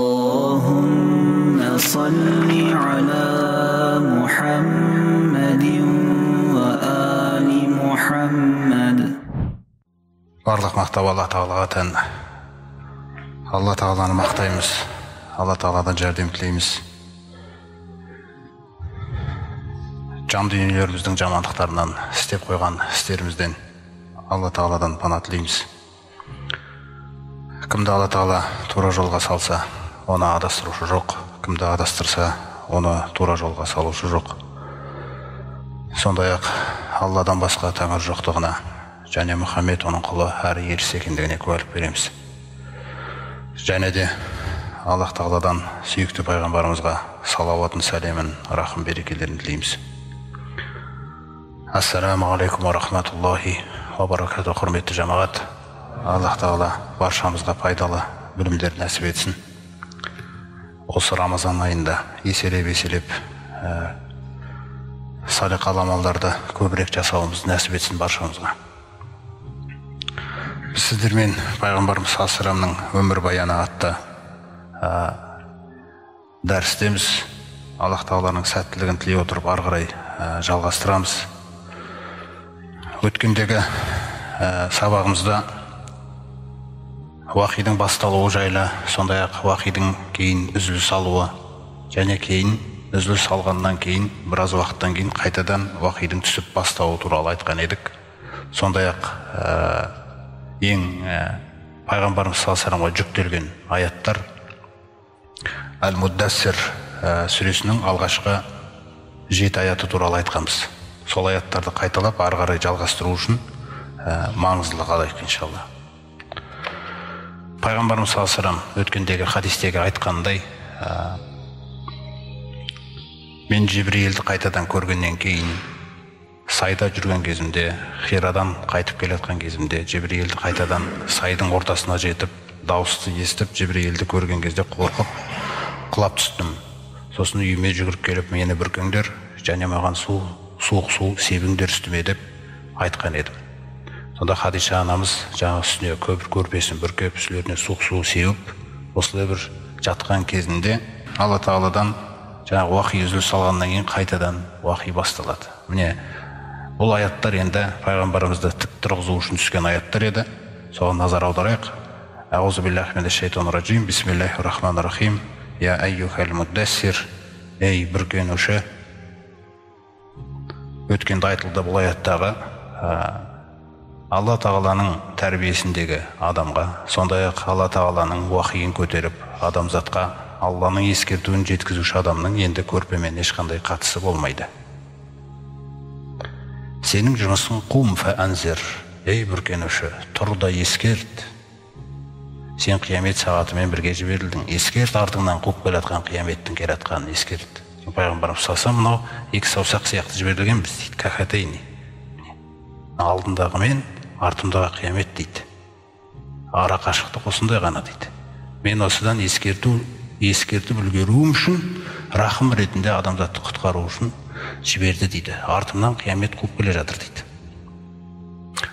اللهم صل على محمد وآل محمد. Барлық мақтау Алла Тағалаға тән. Алла Тағаланы мақтаймыз, Алла Тағаладан жәрдем тілейміз. Жан дүниелеріміздің жамандықтарынан, істеп қойған істерімізден Алла Тағаладан пана тілейміз. Кімді Алла Тағала тура жолға салса, оны адастырушы жоқ. Кімді адастырса, оны тура жолға салушы жоқ. Сондай-ақ Алладан басқа тәңір жоқтығына және Мұхаммед оның құлы әрі елшісі екендігіне куәлік береміз. Және де Аллах Тағаладан сүйікті пайғамбарымызға салауатын, сәлемін, рахым, берекелерін тілейміз. Ассаламу алейкум уа рахматуллахи уа баракатух. Құрметті жамағат, Аллах Тағала баршамызға пайдалы білімдер нәсіп етсін. Осы Рамазан айында еселеп-еселеп салиқалы амалдарды көбірек жасауымызды нәсіп етсін баршамызға. Біз сіздермен пайғамбарымыз саллаллаху алейхи вассаламның өмірбаяны атты дәрістеміз. Аллах Тағаланың сәттілігін тілей отырып ары қарай жалғастырамыз. Өткендегі сабағымызда уақидің басталуы жайлы, сондай-ақ уақидің кейін үзіліс алуы және кейін үзіліс алғаннан кейін біраз уақыттан кейін қайтадан уақидің түсіп бастауы туралы айтқан едік. Сондай-ақ ең пайғамбарымыз саллаллаху алейхи вассаламға жүктелген аяттар Әл-Муддассир сүресінің алғашқы 7 аяты туралы айтқанбыз. Сол аяттарды қайталап ары қарай жалғастыру үшін маңыздылық алайық иншалла. Пайғамбарымыз саллаллаху алейхи вассалам өткендегі хадистегі айтқандай, мен Жибірейілді қайтадан көргеннен кейін сайда жүрген кезімде, Хирадан қайтып келе жатқан кезімде Жибірейілді қайтадан сайдың ортасына жетіп, дауысты естіп, Жибірейілді көрген кезде қорқып құлап түстім. Сосын үйіме жүгіріп келіп, мені бүркеңдер және маған суық су себіңдер үстіме деп айтқан едім. Сонда Хадиша анамыз жаңа үстіне көпір көрпесін бүркеп, үстілеріне суық су сеуіп, осылай бір жатқан кезінде Алла Тағаладан жаңағы уақи үзіліс алғаннан кейін қайтадан уақи басталады. Міне, бұл аяттар енді пайғамбарымызды тік тұрғызу үшін түскен аяттар еді. Соған назар аударайық. Аузу биллахи минаш шайтанир ражим. Бисмиллахир рахманир рахим. Я айюхал муддассир. Ей бүркенуші. Өткенде айтылды бұл аяттағы Алла Тағаланың тәрбиесіндегі адамға, сондай-ақ Алла Тағаланың уақиын көтеріп, адамзатқа Алланың ескертуін жеткізуші адамның енді көрпемен ешқандай қатысы болмайды. Сенің жұмысың қум фә анзир, ей бүркенуші, тұр да ескерт. Сен қиямет сағатымен бірге жіберілдің. Ескерт, артыңнан қуып келе жатқан қияметтің келе жатқанын ескерт. Пайғамбарымыз саллаллаху мынау екі саусақ сияқты жіберілгенбіз дейді, кахатейни. Алдындағы мен, артымдағы қиямет дейді. Ара қашықтық осындай ғана дейді. Мен осыдан ескертіп үлгеруім үшін, рахым ретінде адамзатты құтқару үшін жіберді дейді. Артымнан қиямет қуып келе жатыр дейді.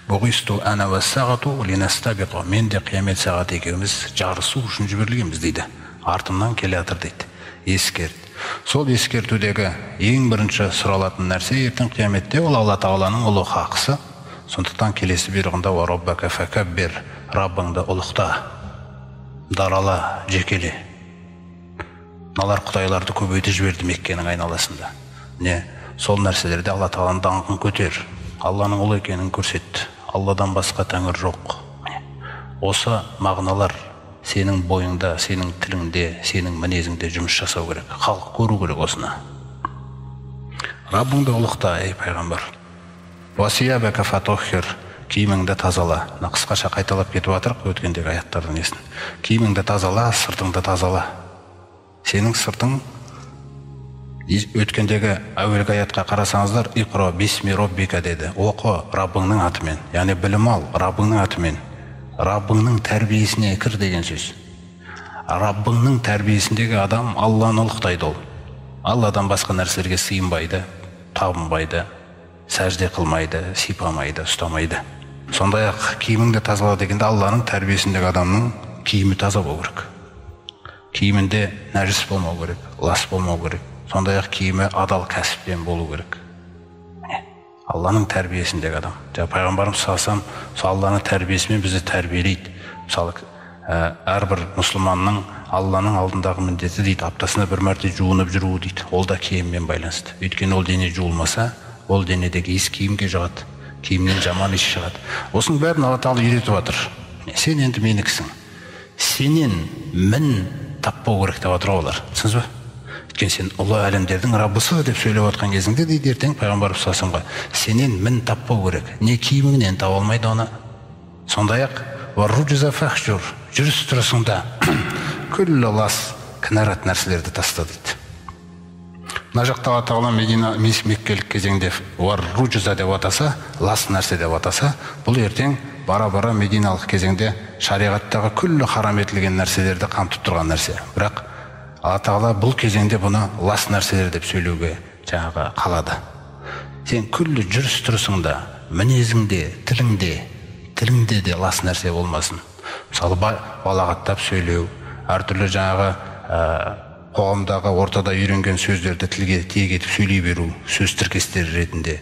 Бұғисту ана уассағату линастабиқа. Мен де қиямет сағаты екеуміз жарысу үшін жіберілгенбіз дейді. Артымнан келе жатыр дейді. Ескерт. Сол ескертудегі ең бірінші сұралатын нәрсе ертең қияметте ол Алла Тағаланың ұлы хақысы. Сондықтан келесі бұйрығында уа раббака факаббир, Раббыңды ұлықта, дарала, жекеле. Мыналар құдайларды көбейтіп жіберді Меккенің айналасында. Міне, сол нәрселерде Алла Тағаланың даңқын көтер, Алланың ұлы екенін көрсет. Алладан басқа тәңір жоқ. Осы мағыналар сенің бойыңда, сенің тіліңде, сенің мінезіңде жұмыс жасау керек. Халық көру керек осыны. Раббыңды ұлықта, ей пайғамбар. Уасиябака фатоххир, киіміңді тазала. Мына қысқаша қайталап кетіп жатырық өткендегі аяттардың несін. Киіміңді тазала, сыртыңды тазала. Сенің сыртың өткендегі әуелгі аятқа қарасаңыздар, иқро бисми роббика деді. Оқы Раббыңның атымен, яғни білім ал Раббыңның атымен. Раббыңның тәрбиесіне кір деген сөз. Раббыңның тәрбиесіндегі адам Алланы ұлықтайды ол. Алладан басқа нәрселерге сыйынбайды, табынбайды, Сәжде қылмайды, сипамайды, ұстамайды. Сондай-ақ киіміңді тазала дегенде Алланың тәрбиесіндегі адамның киімі таза болу керек. Киімінде нәжіс болмау керек, лас болмау керек. Сондай-ақ киімі адал кәсіппен болу керек. Міне, Алланың тәрбиесіндегі адам. Жаңа пайғамбарымыз саллаллаху алейхи вассалам сол Алланың тәрбиесімен бізді тәрбиелейді. Мысалы, әрбір мұсылманның Алланың алдындағы міндеті дейді, аптасына бір мәрте жуынып жүруі дейді. Ол да киіммен байланысты. Өйткені ол дене жуылмаса, ол денедегі иіс киімге жұғады, киімнен жаман иіс шығады. Осының бәрін Алла тағала үйретіп жатыр. Сен енді меніксің. Сенен мін таппау керек деп жатыр олар. Түсіндіңіз бе? Өйткені сен ұлы әлемдердің раббысы деп сөйлеп жатқан кезіңде дейді ертең пайғамбар саллаллаху алейхи вассаламға, сенен мін таппау керек. Не киіміңнен таба алмайды оны. Сондай-ақ жүріс тұрысыңда күллі лас кінәрат нәрселерді таста дейді. Мына жақта Алла тағала Медина меккелік кезеңде вар-ружза деп атаса, лас нәрсе деп атаса, бұл ертең бара-бара мединалық кезеңде шариғаттағы күллі харам етілген нәрселерді қамтып тұрған нәрсе. Бірақ Алла тағала бұл кезеңде бұны лас нәрселер деп сөйлеуге жаңағы қалады. Сен күллі жүріс тұрысыңда, мінезіңде, тіліңде де лас нәрсе болмасын. Мысалы, балағаттап сөйлеу, әртүрлі жаңағы қоғамдағы ортада үйренген сөздерді тілге тиек етіп сөйлей беру, сөз тіркестері ретінде.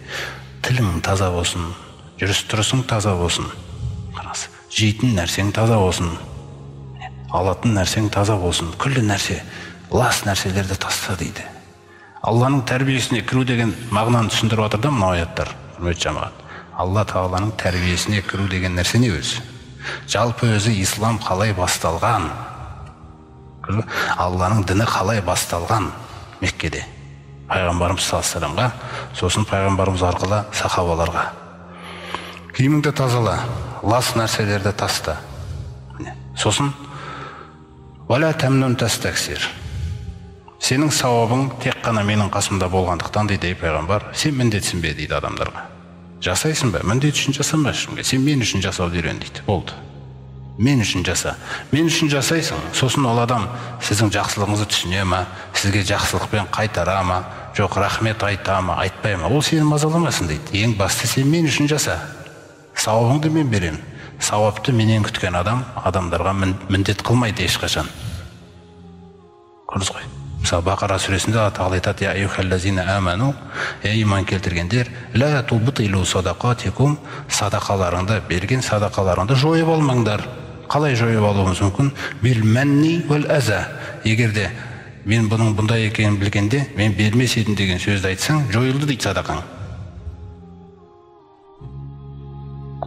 Тілің таза болсын, жүріс тұрысың таза болсын, қараңыз, жейтін нәрсең таза болсын, алатын нәрсең таза болсын, күллі нәрсе, лас нәрселерді таста дейді. Алланың тәрбиесіне кіру деген мағынаны түсіндіріп жатыр да мынау аяттар, құрметті жамағат. Алла тағаланың тәрбиесіне кіру деген нәрсе не өзі? Жалпы өзі ислам қалай басталған? Алланың діні қалай басталған Меккеде? Пайғамбарымыз саллаллаху алейхи вассаламға, сосын пайғамбарымыз арқылы сахабаларға. Киіміңді тазала, лас нәрселерді таста. Сосын уәлә тәмнун тәстәксир. Сенің сауабың тек қана менің қасымда болғандықтан дейді пайғамбар, сен міндетсінбе дейді адамдарға. Жасайсың ба? Міндет үшін жасама ешкімге. Сен мен үшін жасауды үйрен дейді. Болды. Мен үшін жаса. Мен үшін жасайсың. Сосын ол адам сіздің жақсылығыңызды түсіне ма? Сізге жақсылықпен қайтара ма? Жоқ, рахмет айта ма? Айтпай ма? Ол сені мазаламасын дейді. Ең басты сен мен үшін жаса. Сауабыңды мен беремін. Сауапты менен күткен адам адамдарға міндет қылмайды ешқашан. Көрдіңіз ғой. Мысалы, Бақара сүресінде Алла тағала айтады: «Я айюхаллазина аману», ей иман келтіргендер, «Ла тубтилу садақатикум», садақаларыңды, берген садақаларыңды жойып алмаңдар. Қалай жойып алуымыз мүмкін? Бил мәнни уәл әза. Егер де мен бұның бұндай екенін білгенде, мен бермес едім деген сөзді айтсаң, жойылды дейді садақаң.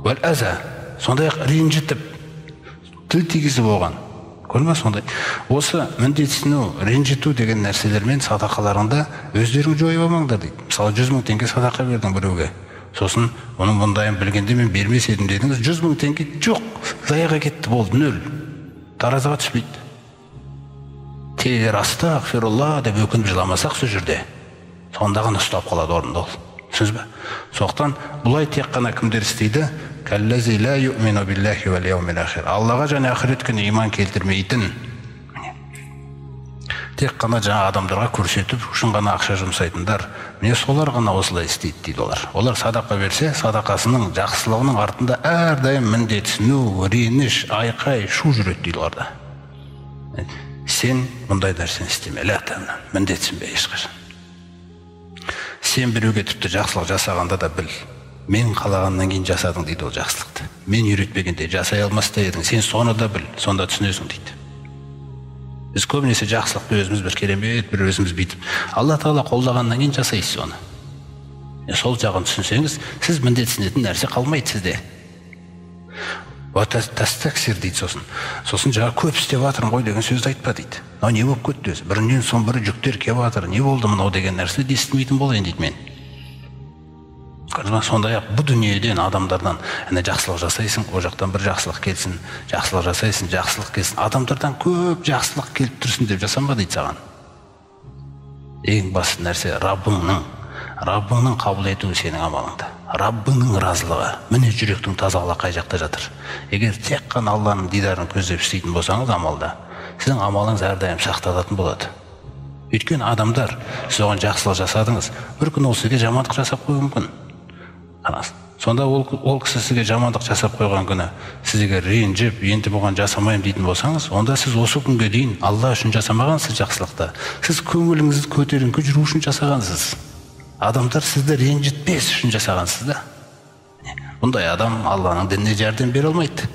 Уәл әза. Сондай-ақ ренжітіп, тіл тигізіп оған. Көрме сондай. Осы міндетсіну, ренжіту деген нәрселермен садақаларыңды өздерің жойып алмаңдар дейді. Мысалы, 100 мың теңге садақа бердің біреуге. Сосын оның бұндайын білгенде мен бермес едім дедіңіз, 100 мың теңге жоқ, заяға кетті, болды, нөл. Таразыға түспейді. Тер астағфирулла деп өкініп жыламасақ сол жерде, сонда ғана ұстап қалады орнында ол. Түсіндіңіз бе? Сондықтан бұлай тек қана кімдер істейді? Аллаға және ақырет күні иман келтірмейтін, тек қана жаңа адамдарға көрсетіп үшін ғана ақша жұмсайтындар, міне солар ғана осылай істейді дейді олар. Олар садақа берсе, садақасының жақсылығының артында әрдайым міндетсіну, реніш, айқай, шу жүреді дейді оларда. Сен бұндай нәрсені істеме, міндетсінбе ешқашан. Сен біреуге тіпті жақсылық жасағанда да біл, мен қалағаннан кейін жасадың дейді ол жақсылықты. Мен үйретпегенде жасай алмас та едің, сен соны да біл, сонда түсінесің дейді. Біз көбінесе жақсылықты өзіміз бір керемет, бір өзіміз бүйтіп, Алла тағала қолдағаннан кейін жасайсыз оны. Сол жағын түсінсеңіз, сіз міндетсінетін нәрсе қалмайды сізде. Тәстәксир дейді сосын. Сосын жаңа көп істеп жатырмын ғой деген сөзді айтпа дейді. Мынау не болып кетті өзі? Бірінен соң бірі жүктер келіп жатыр, не болды мынау деген нәрсе естімейтін болайын дейді мен. Сондай-ақ бұл дүниеден адамдардан әне жақсылық жасайсың, ол жақтан бір жақсылық келсін, жақсылық жасайсың, жақсылық келсін, адамдардан көп жақсылық келіп тұрсын деп жасанба дейді саған. Ең басты нәрсе Раббыңның қабыл етуі сенің амалыңда. Раббыңның разылығы. Міне жүректің тазалығы қай жақта жатыр. Егер тек қана Алланың дидарын көздеп істейтін болсаңыз амалда, сіздің амалыңыз әрдайым сақталатын болады. Өйткені адамдар, сіз оған жақсылық жасадыңыз, бір күні ол сізге жамандық жасап қоюы мүмкін. Сонда ол кісі сізге жамандық жасап қойған күні сіз егер ренжіп, енді бұған жасамаймын дейтін болсаңыз, онда сіз осы күнге дейін Алла үшін жасамағансыз жақсылықты. Сіз көңіліңізді көтеріңкі жүру үшін жасағансыз. Адамдар сізді ренжітпес үшін жасағансыз да. Бұндай адам Алланың дініне жәрдем бере алмайды.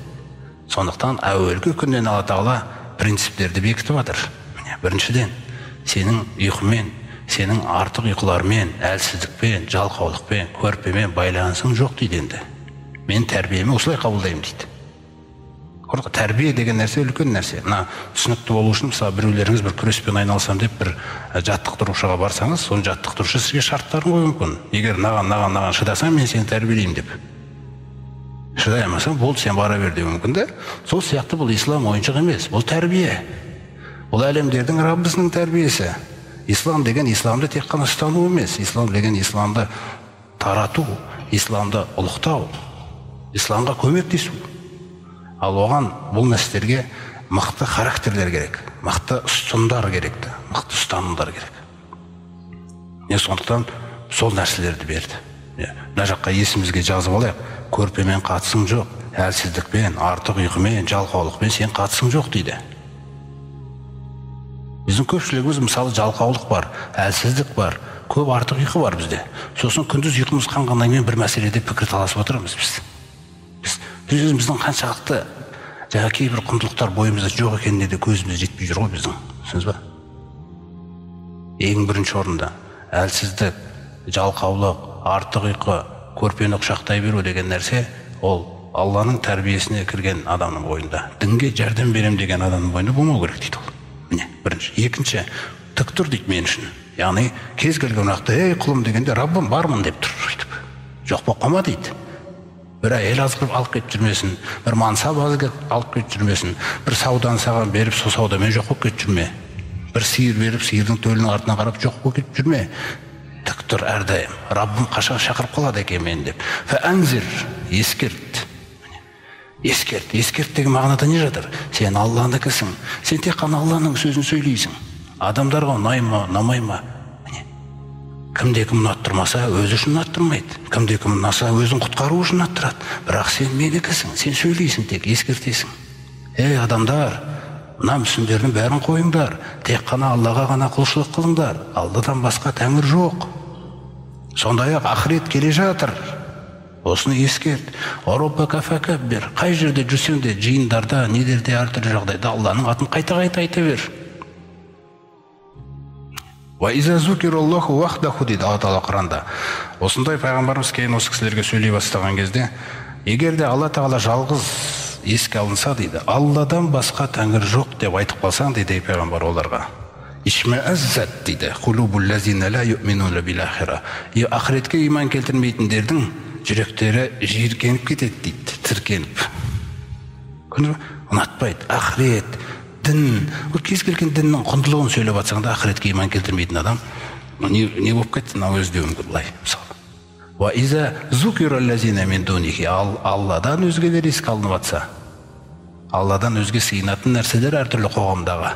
Сондықтан әуелгі күннен Алла Тағала принциптерді бекітіп жатыр. Біріншіден, сенің ұйқымен, сенің артық ұйқылармен, әлсіздікпен, жалқаулықпен, көрпемен байланысың жоқ дейді енді. Мен тәрбиемі осылай қабылдаймын дейді. Тәрбие деген нәрсе үлкен нәрсе. Мына түсінікті болу үшін, мысалы, біреулеріңіз бір күреспен айналысам деп бір жаттықтырушыға барсаңыз, соны жаттықтырушы сізге шарттарын қоюы мүмкін. Егер мынаған, мынаған, мынаған шыдасаң, мен сені тәрбиелеймін деп. Шыдай алмасаң, болды, сен бара бер деуі мүмкін де. Сол сияқты бұл ислам ойыншық емес, бұл тәрбие. Бұл әлемдердің Раббысының тәрбиесі. Ислам деген исламды тек қана ұстану емес, ислам деген исламды тарату, исламды ұлықтау, исламға көмектесу. Ал оған бұл нәрселерге мықты характерлер керек, мықты ұстындар керек, мықты ұстанымдар керек. Не сондықтан сол нәрселерді берді. Мына жаққа есімізге жазып алайық, көрпемен қатысың жоқ, әлсіздікпен, артық ұйқымен, жалқаулықпен сен қатысың жоқ дейді. Біздің көпшілігіміз, мысалы, жалқаулық бар, әлсіздік бар, көп артық ұйқы бар бізде. Сосын күндіз ұйқымыз қанғаннан кейін бір мәселеде пікір таласып отырамыз біз. Біз өзіміздің қаншалықты жаңа кейбір құндылықтар бойымызда жоқ екеніне де көзіміз жетпей жүр ғой біздің. Түсіндіңіз ба? Ең бірінші орында әлсіздік, жалқаулық, артық ұйқы, көрпені құшақтай беру деген нәрсе, ол Алланың тәрбиесіне кірген адамның бойында, дінге жәрдем берем деген адамның бойында болмау керек дейді ол. Міне, бірінші. Екінші, тік тұр дейді мен үшін. Яғни, кез келген уақытта, ей құлым дегенде, Раббым бармын деп тұр. Жоқ болып қалма дейді. Бір әйел азғырып алып кетіп жүрмесін, бір мансап азғырып алып кетіп жүрмесін, бір сауданы саған беріп, сол саудамен жоқ болып кетіп жүрме. Бір сиыр беріп, сиырдың төлінің артына қарап жоқ болып кетіп жүрме. Тік тұр әрдайым. Раббым қашан шақырып қалады екен мені деп. Фәәнзир, ескерт. Ескерт, ескерт деген мағынада не жатыр? Сен Алланыкісің. Сен тек қана Алланың сөзін сөйлейсің. Адамдарға ұнай ма, ұнамай ма? Кімде кім ұнаттырмаса, өзі үшін ұнаттырмайды. Кімде кім ұнаса, өзін құтқару үшін ұнаттырады. Бірақ сен менікісің, сен сөйлейсің, тек ескертесің. Ей, адамдар, мына мүсіндердің бәрін қойыңдар. Тек қана Аллаға ғана құлшылық қылыңдар. Алладан басқа тәңір жоқ. Сондай-ақ ақырет келе жатыр. Осыны ескерт. Бер. Қай жерде жүрсең де, жиындарда, нелерде, әртүрлі жағдайда Алланың атын қайта-қайта айта бер. Дейді Алла Тағала Құранда. Осындай пайғамбарымыз кейін осы кісілерге сөйлей бастаған кезде, егер де Алла Тағала жалғыз еске алынса дейді, Алладан басқа тәңір жоқ деп айтып қалсаң дейді пайғамбар оларға. Ишмааззат дейді, ақыретке иман келтірмейтіндердің жүректері жиіркеніп кетеді дейді, тіркеніп. Ұнатпайды. Ақырет, дін, ол кез келген діннің құндылығын сөйлеп жатсаң да, ақыретке иман келтірмейтін адам не болып кетті мынау өзі деуі мүмкін былай, мысалы. Алладан өзгелер еске алынып жатса, Алладан өзге сыйынатын нәрселер әртүрлі қоғамдағы.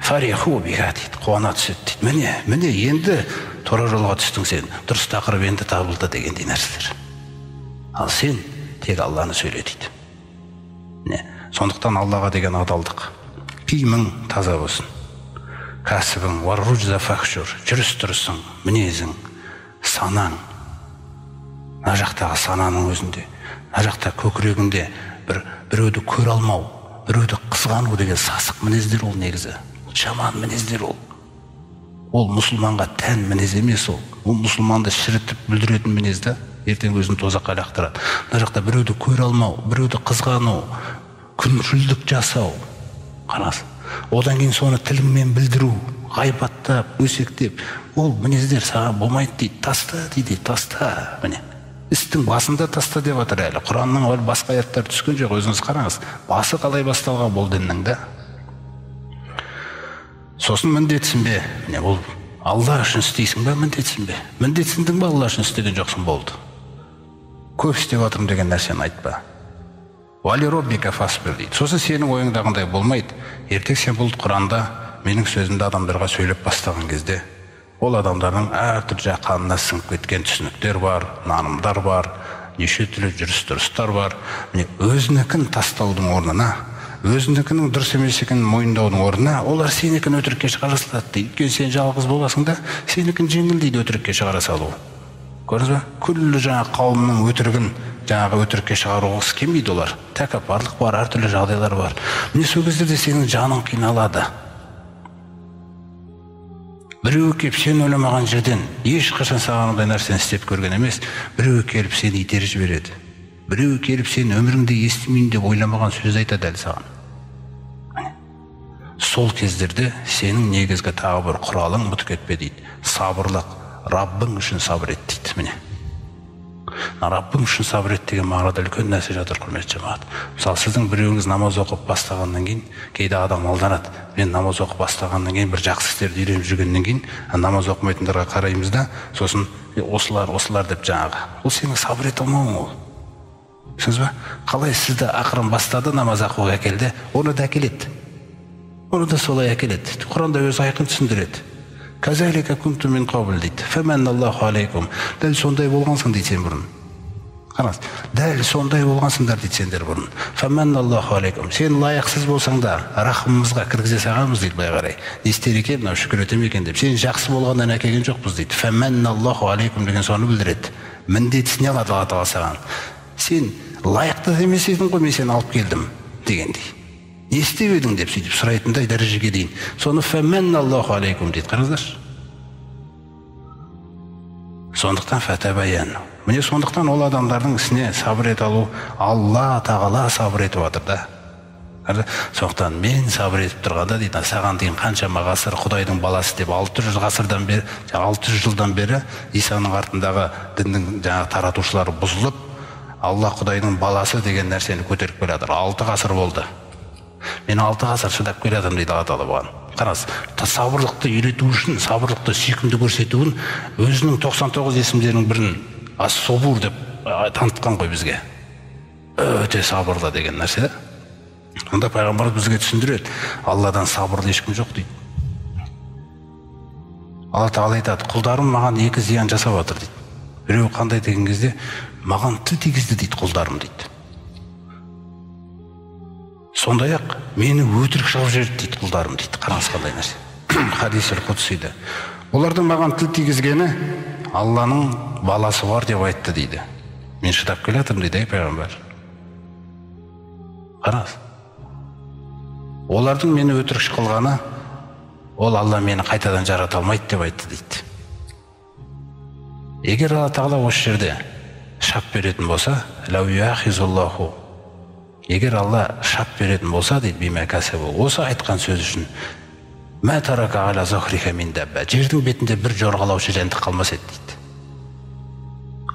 Фариху биха дейді, қуана түседі дейді. Міне, міне енді тура жолға түстің сен, дұрыс тақырып енді табылды дегендей нәрселер. Ал сен тек Алланы сөйле дейді. Міне, сондықтан Аллаға деген адалдық. Киімің таза болсын. Кәсібің, жүріс-тұрысың, мінезің, санаң. Мына жақтағы сананың өзінде, мына жақта көкірегінде біреуді көре алмау, біреуді қызғану деген сасық мінездер ол негізі. Жаман мінездер ол. Ол мұсылманға тән мінез емес ол. Ол мұсылманды шірітіп бүлдіретін мінез да, ертең өзін тозаққа лақтырады. Мына жақта біреуді көре алмау, біреуді қызғану, күншілдік жасау. Қараңыз. Одан кейін соны тіліңмен білдіру, ғайбаттап, өсектеп, ол мінездер саған болмайды дейді, таста дейді, таста. Міне. Істің басында таста деп жатыр әлі. Құранның әлі басқа аяттары түскен жоқ, өзіңіз қараңыз. Басы қалай басталған бұл діннің да. Сосын міндетсінбе. Міне, бұл Алла үшін істейсің бе, міндетсінбе. Міндетсіндің бе, Алла үшін істеген жоқсың, болды. Көп істеп жатырмын деген нәрсені айтпа. Уали роббика фасбир дейді. Сосын сенің ойыңдағындай болмайды. Ертең сен бұл Құранда менің сөзімді адамдарға сөйлеп бастаған кезде Ол адамдардың әртүрлі қанына сіңіп кеткен түсініктер бар, нанымдар бар, неше түрлі жүріс-тұрыстар бар. Міне, өзінікін тастаудың орнына, өзінікінің дұрыс емес екенін мойындаудың орнына, олар сенікін өтірікке шығара салады дейді. Өйткені сен жалғыз боласың да, сенікін жеңіл дейді өтірікке шығара салу. Көрдіңіз бе? Күллі жаңа қауымның өтірігін жаңағы өтірікке шығаруғысы келмейді олар. Тәкаппарлық бар, әртүрлі жағдайлар бар. Міне, сол кездерде сенің жаның қиналады. Біреуі келіп сен ойламаған жерден ешқашан саған ондай нәрсені істеп көрген емес, біреуі келіп сені итеріп жібереді. Біреуі келіп сен өміріңде естімеймін деп ойламаған сөз айтады әлі саған. Сол кездерде сенің негізгі тағы бір құралың ұмытып кетпе дейді. Сабырлық, Раббың үшін сабыр ет дейді. Міне. Раббың үшін сабыр ет деген мағынада үлкен нәрсе жатыр, құрметті жамағат. Мысалы, сіздің біреуіңіз намаз оқып бастағаннан кейін кейде адам алданады. Мен намаз оқып бастағаннан кейін бір жақсы істерді үйреніп жүргеннен кейін намаз оқымайтындарға қараймыз да, сосын осылар, осылар деп жаңағы. Ол сенің сабыр ете алмауың ол. Түсіндіңіз бе? Қалай сізді ақырын бастады, намаз оқуға әкелді, оны да әкеледі. Оны да солай әкеледі. Құранда өзі айқын түсіндіреді. Казалика кунтум мин қабл дейді. Фаманналлаху алейкум. Дәл сондай болғансың дейді сен бұрын. Қараңыз, дәл сондай болғансыңдар дейді сендер бұрын. Фаманналлаху алейкум. Сен лайықсыз болсаң да рахымымызға кіргізе салғанбыз дейді былай қарай. Не істер екен, мынау шүкір ете ме екен деп. Сен жақсы болғаннан әкелген жоқпыз дейді. Фаманналлаху алейкум деген соны білдіреді. Міндетісіне алады Алла тағала саған. Сен лайықты емес едің ғой, мен сені алып келдім дегендей. Не істеп едің деп сөйтіп сұрайтындай дәрежеге дейін. Соны фәмәнналлаху алейкум дейді. Қараңыздаршы. Сондықтан фәтәбаян. Міне, сондықтан ол адамдардың ісіне сабыр ете алу, Алла тағала сабыр етіп жатыр да. Сондықтан мен сабыр етіп тұрғанда дейді, саған дейін қаншама ғасыр Құдайдың баласы деп 600 ғасырдан бері, 600 жылдан бері Исаның артындағы діннің жаңағы таратушылары бұзылып, Алла Құдайдың баласы деген нәрсені көтеріп келе жатыр. 6 ғасыр болды. Мен 6 ғасыр шыдап келе жатырмын дейді Алла тағала бұған. Қараңыз, сабырлықты үйрету үшін, сабырлықты сүйкімді көрсетуін өзінің 99 есімдерінің бірін Ас-Собур деп танытқан ғой бізге. Өте сабырлы деген нәрсе. Онда пайғамбарымыз бізге түсіндіреді, Алладан сабырлы ешкім жоқ дейді. Алла тағала айтады, құлдарым маған екі зиян жасап жатыр дейді. Біреуі қандай деген кезде, маған тіл тигізді дейді құлдарым дейді. Сондай-ақ мені өтірік шығып жіберді дейді құлдарым дейді. Қараңыз қандай нәрсе. Хадисул Қудсиде. Олардың маған тіл тигізгені Алланың баласы бар деп айтты дейді. Мен шыдап келе жатырмын дейді, ей пайғамбар. Қараңыз. Олардың мені өтірікші қылғаны, ол Алла мені қайтадан жарата алмайды деп айтты дейді. Егер Алла тағала осы жерде шап беретін болса, лау юахизуллаху, егер Алла шап беретін болса дейді, бима кәсәбу, осы айтқан сөз үшін, мә тарака аля захриха мин дабба, жердің бетінде бір жорғалаушы жәндік қалмас еді дейді.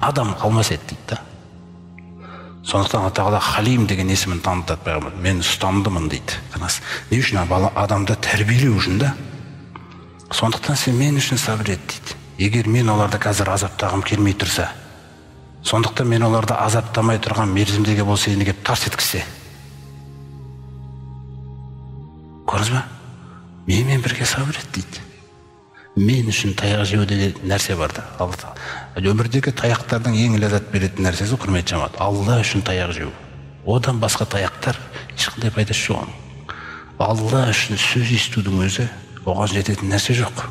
Адам қалмас еді дейді да. Сондықтан Алла тағала Халим деген есімін танытады пайғамбар. Мен ұстамдымын дейді. Қараңыз, не үшін? Адамды тәрбиелеу үшін да. Сондықтан сен мен үшін сабыр ет дейді. Егер мен оларды қазір азаптағым келмей тұрса, сондықтан мен оларды азаптамай тұрған мерзімдегі болса, сені келіп тарс еткізсе. Көрдіңіз бе? Менімен бірге сабыр ет дейді. Мен үшін таяқ жеу деген нәрсе бар да. Алла тағала. Өмірдегі таяқтардың ең ләззат беретін нәрсесі, құрметті жамағат, Алла үшін таяқ жеу. Одан басқа таяқтар ешқандай пайдасы жоқ оның. Алла үшін сөз естудің өзі оған жететін нәрсе жоқ.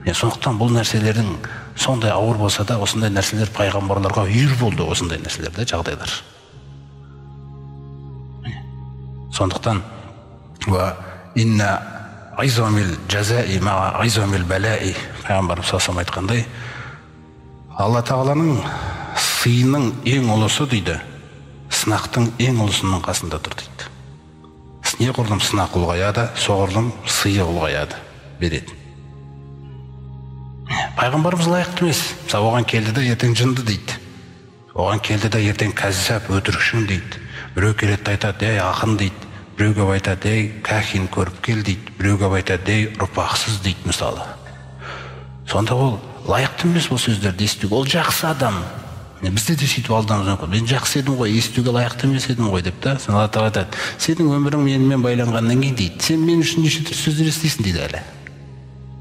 Сондықтан бұл нәрселердің сондай ауыр болса да, осындай нәрселер пайғамбарларға үйір болды, осындай нәрселерде жағдайлар. Сондықтан уа инна айзамил жазаи ма айзамил балаи, пайғамбарымыз саллаллаху алейхи айтқандай, Алла тағаланың сыйының ең ұлысы дейді, сынақтың ең ұлысының қасында тұр дейді. Неғұрлым сынақ ұлғаяды, соғұрлым сыйы ұлғаяды береді. Пайғамбарымыз лайықты емес. Мысалы, оған келді де ертең жынды дейді. Оған келді де ертең кәззап, өтірікшің дейді. Біреу келеді де айтады, ей ақын дейді. Біреу келіп айтады, ей кәхин көріп кел дейді. Біреу келіп айтады, ей ұрпақсыз дейді мысалы. Сонда ол лайықты емес бұл сөздерді естуге. Ол жақсы адам. Бізде де сөйтіп алдануымыз мүмкін. Мен жақсы едім ғой, естуге лайықты емес едім ғой деп та. Сонда Алла тағала айтады, сенің өмірің менімен байланғаннан кейін дейді, сен мен үшін неше түрлі сөздер естисің дейді әлі.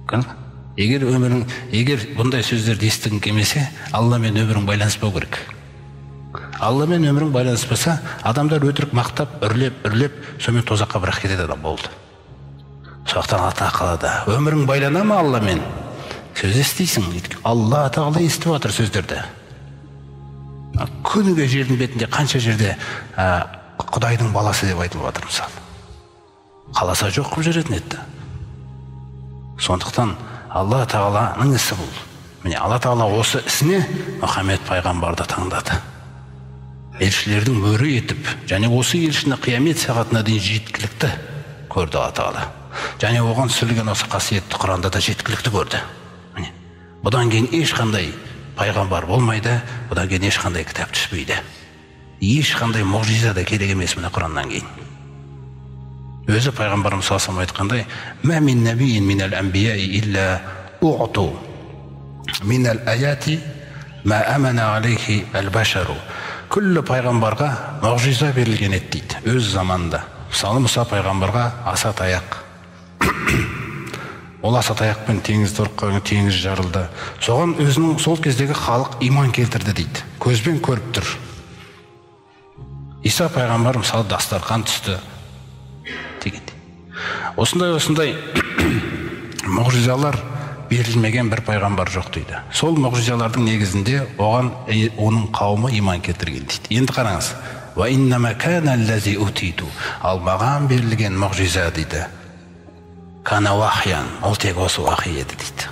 Көрдіңіз бе? Егер өмірің, егер бұндай сөздерді естігің келмесе, Алламен өмірің байланыспау керек. Алламен өмірің байланыспаса, адамдар өтірік мақтап, үрлеп, үрлеп, сонымен тозаққа бірақ кетеді адам болды. Сондықтан ата қалады. Өмірің байлана ма Алламен? Сөз естисің. Алла тағала естіп жатыр сөздерді. Күніге жердің бетінде қанша жерде Құдайдың баласы деп айтылып жатыр мысалы. Қаласа жоқ қылып жіберетін еді. Сондықтан Алла тағаланың ісі бұл. Міне Алла тағала осы ісіне Мұхаммед пайғамбарды таңдады. Елшілердің мөрі етіп, және осы елшіні қиямет сағатына дейін жеткілікті көрді Алла тағала. Және оған түсірілген осы қасиетті Құранда да жеткілікті көрді. Міне. Бұдан кейін ешқандай пайғамбар болмайды, бұдан кейін ешқандай кітап түспейді. Ешқандай мұғжиза да керек емес міне Құраннан кейін. Өзі пайғамбарымыз саллаллаху алейхи айтқандай, «Мә мин нәбиин минәл әнбияи илля уъту минәл аяти мә амана алейхи әл башару». Күллі пайғамбарға мұғжиза берілген еді дейді, өз заманында. Мысалы, Мұса пайғамбарға аса таяқ. Ол аса таяқпен теңіз торыққан, теңіз жарылды. Соған өзінің сол кездегі халық иман келтірді дейді. Көзбен көріп тұр. Иса пайғамбар мысалы дастархан түсті дегенде. Осындай мұғжизалар берілмеген бір пайғамбар жоқ дейді. Сол мұғжизалардың негізінде оған оның қауымы иман келтірген дейді. Енді қараңыз. Ал маған берілген мұғжиза дейді. Кана вахиян, ол тек осы уахи еді дейді.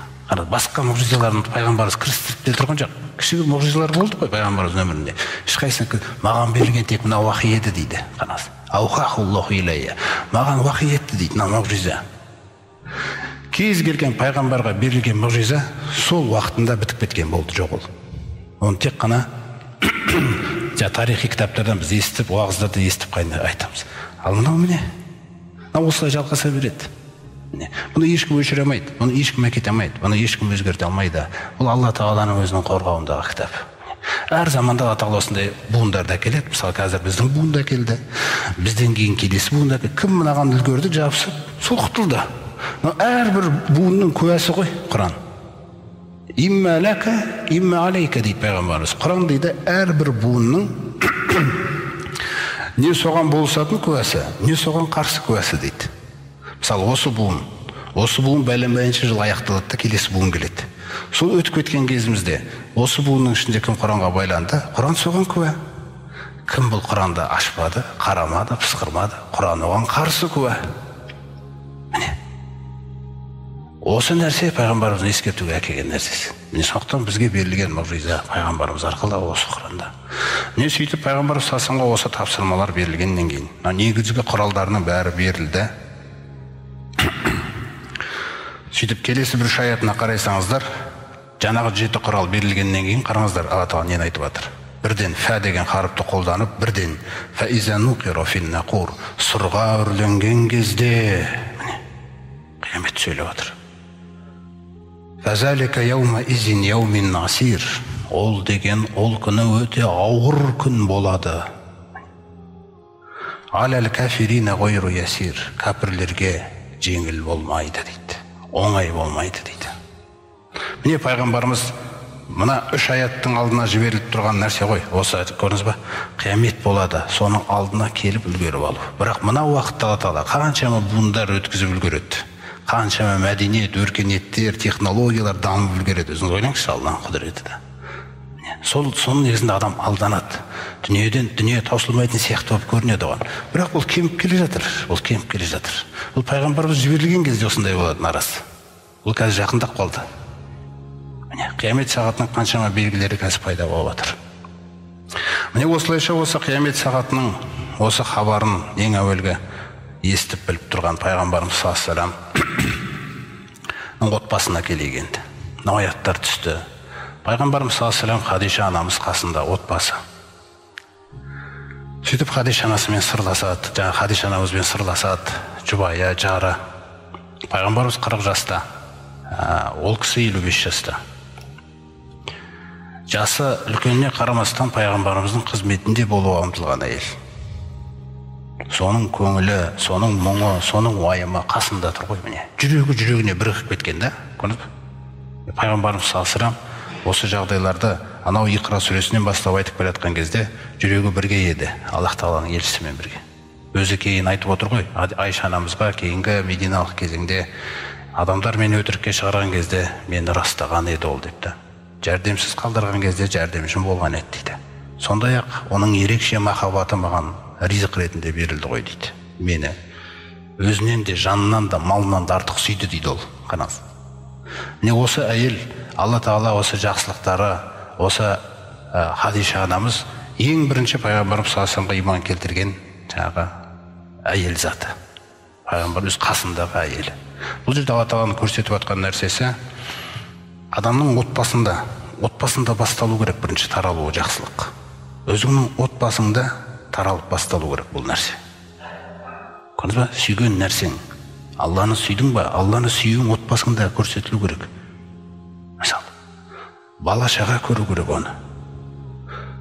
Басқа мұғжизаларын пайғамбарымыз кірістіріп те тұрған жоқ. Кішігірім мұғжизалар болды ғой пайғамбарымыздың өмірінде. Ешқайсысы маған берілген тек мына уахи еді дейді. Қараңыз. Аухахуллаху илайя. Маған уахи етті дейді мына мұғжиза. Кез келген пайғамбарға берілген мұғжиза сол уақытында бітіп кеткен болды, жоқ ол. Оны тек қана тарихи кітаптардан біз естіп, уағыздардан естіп айтамыз. Ал мынау міне, мынау осылай жалғаса береді. Бұны ешкім өшіре алмайды, бұны ешкім әкете алмайды, бұны ешкім өзгерте алмайды. Бұл Алла тағаланың өзінің қорғауындағы кітап. Әр заманда Алла тағала осындай буындарды әкеледі. Мысалы, қазір біздің буында келді, бізден кейін келесі буында келді. Кім мынаған үлгерді, жабысып, сол құтылды. Әрбір буынның куәсі ғой Құран. Имма ләка, имма алейка дейді пайғамбарымыз. Құран дейді әрбір буынның не соған болысатын куәсі, не соған қарсы куәсі дейді. Мысалы, осы буын бәленбайыншы жыл аяқталады да келесі буын келеді. Сол өтіп кеткен кезімізде осы буынның ішінде кім Құранға байланды, Құран соған куә. Кім бұл Құранды ашпады, қарамады, пысқырмады, Құран оған қарсы куә. Міне. Осы нәрсе пайғамбарымыздың ескертуге әкелген нәрсесі. Міне сондықтан бізге берілген мұғжиза пайғамбарымыз арқылы осы Құранда. Міне сөйтіп пайғамбарымыз саллаллаху алейхи осы тапсырмалар берілгеннен кейін, негізгі құралдарының бәрі берілді. Сөйтіп келесі бір үш аятына қарайсаңыздар, жаңағы 7 құрал берілгеннен кейін қараңыздар, Алла тағала нені айтып жатыр. Бірден фә деген харіпті қолданып, бірден фә иза нуқира фин нақур, сұрға үрленген кезде, міне, қиямет сөйлеп жатыр. Фәзалика яума изин яумин насир, ол деген ол күні өте ауыр күн болады. Алал кафирина ғайру ясир, кәпірлерге жеңіл болмайды дейді, оңай болмайды дейді. Міне пайғамбарымыз мына үш аяттың алдына жіберіліп тұрған нәрсе ғой, осы көрдіңіз ба? Қиямет болады, соның алдына келіп үлгеріп алу. Бірақ мына уақытта Алла тағала қаншама буындар өткізіп үлгереді, қаншама мәдениет, өркениеттер, технологиялар дамып үлгереді. Өзіңіз ойлаңызшы, Алланың құдіреті да. Соның негізінде адам алданады. Дүниеден дүние таусылмайтын сияқты болып көрінеді оған. Бірақ бұл кеміп келе жатыр, бұл кеміп келе жатыр. Бұл пайғамбарымыз жіберілген кезде осындай болатын арасы. Бұл қазір жақындап қалды. Міне, қиямет сағатының қаншама белгілері қазір пайда болып жатыр. Міне осылайша осы қиямет сағатының осы хабарын ең әуелгі естіп біліп тұрған пайғамбарымыз саллаллаху алейхи отбасына келейік енді. Мынау аяттар түсті. Пайғамбарымыз саллаллаху алейхи Хадиша анамыз қасында отбасы. Сөйтіп Хадиша анасымен сырласады, жаңа Хадиша анамызбен сырласады, жұбайы, жары. Пайғамбарымыз 40 жаста, ол кісі 55 жаста. Жасы үлкеніне қарамастан пайғамбарымыздың қызметінде болуға ұмтылған әйел. Соның көңілі, соның мұңы, соның уайымы қасында тұр ғой міне. Жүрегі жүрегіне бірігіп кеткен да, көрдіңіз бе? Пайғамбарымыз саллаллаху алейхи вассалам осы жағдайларды анау Иқра сүресінен бастап айтып келе жатқан кезде жүрегі бірге еді, Аллах тағаланың елшісімен бірге. Өзі кейін айтып отыр ғой, Айша анамызға кейінгі мединалық кезеңде адамдар мені өтірікке шығарған кезде мені растаған еді ол депті. Жәрдемсіз қалдырған кезде жәрдемшім болған еді дейді. Сондай-ақ оның ерекше махаббаты маған ризық ретінде берілді ғой дейді. Мені өзінен де, жанынан да, малынан да артық сүйді дейді ол. Қараңыз. Міне осы әйел, Алла тағала осы жақсылықтары, осы Хадиша анамыз ең бірінші пайғамбарымыз саллаллаху алейхи вассаламға иман келтірген жаңағы әйел заты. Пайғамбар өз қасындағы әйелі. Бұл жерде Алла тағаланың көрсетіп жатқан нәрсесі адамның отбасында басталу керек бірінші таралуы жақсылық. Өзіңнің отбасыңда таралып басталу керек бұл нәрсе. Көрдіңіз ба? Сүйген нәрсең. Алланы сүйдің ба? Алланы сүюің отбасыңда көрсетілу керек. Мысалы, бала шаға көру керек оны.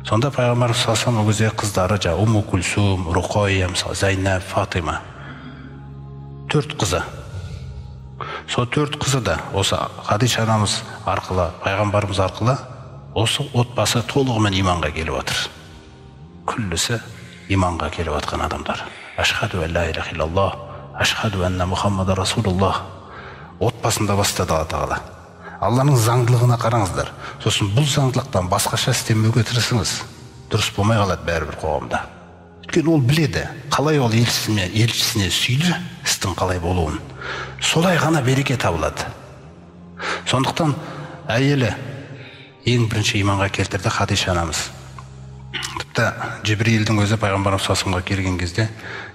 Сонда пайғамбарымыз саллаллаху алейхи вассалам ол кезде қыздары жаңағы Умму Кульсум, Руқайя, мысалы, Зайнаб, Фатима. 4 қызы. Сол 4 қызы да осы Хадиша анамыз арқылы, пайғамбарымыз арқылы осы отбасы толығымен иманға келіп жатыр. Күллісі иманға келіп жатқан адамдар. Ашхаду ан ла илаха иллаллах, ашхаду анна Мухаммадан расулуллах. Отбасында бастады Алла тағала. Алланың заңдылығына қараңыздар. Сосын бұл заңдылықтан басқаша істемеуге тырысыңыз. Дұрыс болмай қалады бәрібір қоғамда. Өйткені ол біледі, қалай ол елшісіне сүйді, істің қалай болуын. Солай ғана береке табылады. Сондықтан әйелі ең бірінші иманға келтірді Хадиша анамыз. Тіпті Жібриилдің өзі пайғамбарымыз саллаллаху алейхи вассаламға келген кезде,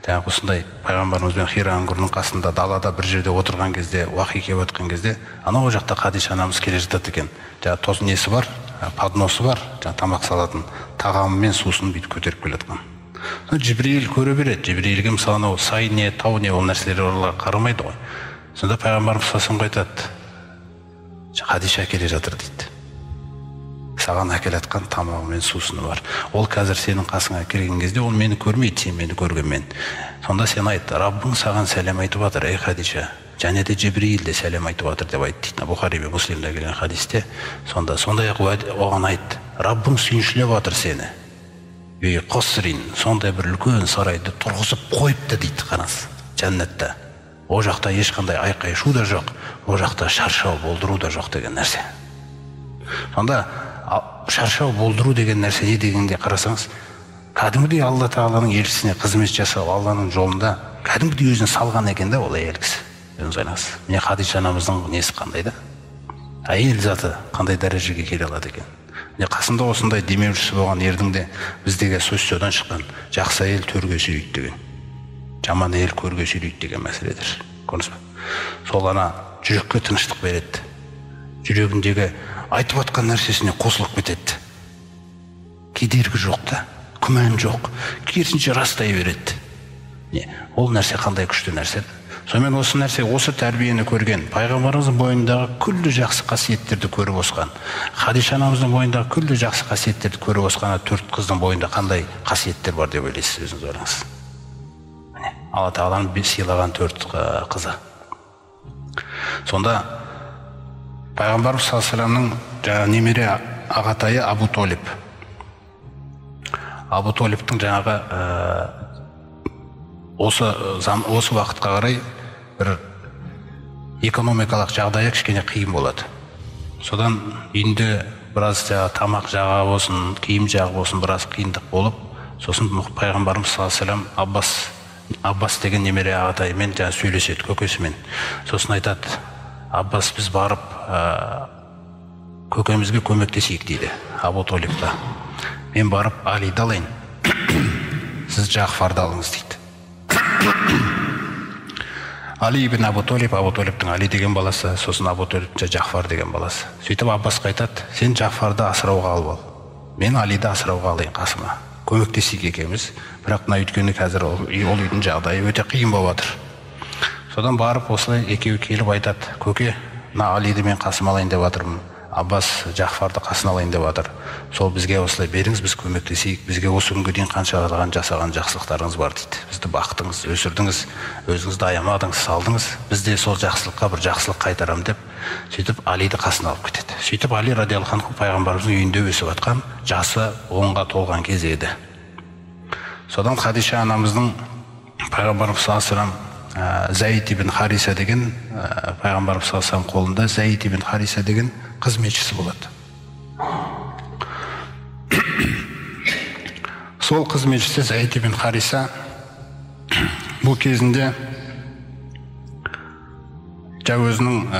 жаңағы осындай пайғамбарымызбен Хира үңгірінің қасында далада бір жерде отырған кезде, уахи келіп жатқан кезде, анау жақта Хадиша анамыз келе жатады екен. Жаңағы тосын несі бар, подносы бар, жаңағы тамақ салатын тағамы мен сусын бүйтіп көтеріп келе жатқан. Жібриил көре береді. Жібриилге мысалы анау сай не, тау не, ол нәрселер оларға қарамайды ғой. Сонда пайғамбарымыз саллаллаху алейхи вассалам айтады, Хадиша келе жатыр дейді. Саған әкеле жатқан тамағы мен сусыны бар. Ол қазір сенің қасыңа келген кезде ол мені көрмейді, сен мені көргенмен. Сонда сен айт, Раббың саған сәлем айтып жатыр, ей Хадиша. Және де Жібриил де сәлем айтып жатыр деп айт дейді. Бұхари мен Муслимде келген хадисте. Сонда сондай-ақ оған айт, Раббың сүйіншілеп жатыр сені. Үй қосрин, сондай бір үлкен сарайды тұрғызып қойыпты дейді, қараңыз, жәннатта. О жақта ешқандай айқай шу да жоқ, о жақта шаршау болдыру да жоқ деген нәрсе. Сонда шаршау болдыру деген нәрсе не дегенде қарасаңыз, кәдімгідей Алла тағаланың елшісіне қызмет жасау, Алланың жолында кәдімгідей өзін салған екен да ол әйел кісі. Өзіңіз ойлаңыз. Міне Хадиша анамыздың несі қандай да? Әйел заты қандай дәрежеге келе алады екен. Міне қасында осындай демеушісі болған ердің де біздегі сөз содан шыққан жақсы әйел төрге сүйрейді деген, жаман әйел көрге сүйрейді деген мәселедір. Көрдіңіз бе? Сол ана жүрекке тыныштық береді. Жүрегіндегі айтып атқан нәрсесіне қосылып кетеді. Кедергі жоқ та, күмән жоқ. Керісінше растай береді. Не, ол нәрсе қандай күшті нәрсе. Сонымен осы нәрсе, осы тәрбиені көрген, пайғамбарымыздың бойындағы күллі жақсы қасиеттерді көріп осқан, Хадиша анамыздың бойындағы күллі жақсы қасиеттерді көріп осқан 4 қыздың бойында қандай қасиеттер бар деп ойлайсыз, өзіңіз ойлаңыз. Міне, Алла тағаланың сыйлаған 4 қызы. Сонда пайғамбарымыз саллаллаху алейхи вассаламның жаңағы немере ағатайы Абу Толиб. Абу Толибтің жаңағы осы уақытқа қарай бір экономикалық жағдайы кішкене қиын болады. Содан үйінде біраз тамақ жағы болсын, киім жағы болсын, біраз қиындық болып, сосын пайғамбарымыз саллаллаху алейхи вассалам Аббас деген немере ағатайымен жаңа сөйлеседі, көкесімен. Сосын айтады, Аббас, біз барып көкемізге көмектесейік дейді Абу Толибқа. Мен барып Алиді алайын, сіз Жағфарды алыңыз дейді. Али ибн Абу Толиб, Абу Толибтің Али деген баласы, сосын Абу Толибтің Жағфар деген баласы. Сөйтіп Аббасқа айтады, сен Жағфарды асырауға алып ал, мен Алиді асырауға алайын қасыма. Көмектесейік екеуміз. Бірақ мына өйткені қазір ол үйдің жағдайы өте қиын болып жатыр. Содан барып осылай екеуі келіп айтады, көке, мына Алиді мен қасыма алайын деп жатырмын. Аббас Жафарды қасына алайын деп жатыр. Сол бізге осылай беріңіз, біз көмектесейік. Бізге осы күнге дейін қаншалаған жасаған жақсылықтарыңыз бар дейді. Бізді бақтыңыз, өсірдіңіз, өзіңізді аямадыңыз, салдыңыз. Біз де сол жақсылыққа бір жақсылық қайтарам деп, сөйтіп Алиді қасына алып кетеді. Сөйтіп Али радиаллаху анху пайғамбарымыздың үйінде өсіп жатқан, жасы 10-ға толған кез еді. Содан Хадиша анамыздың пайғамбарымыз саллаллаху алейхи вассалам Зайд ибн Хариса деген, пайғамбарымыз саллаллаху алейхи вассалам қолында Зайд ибн Хариса деген қызметшісі болады. Сол қызметшісі Зайд ибн Хариса бұл кезінде өзінің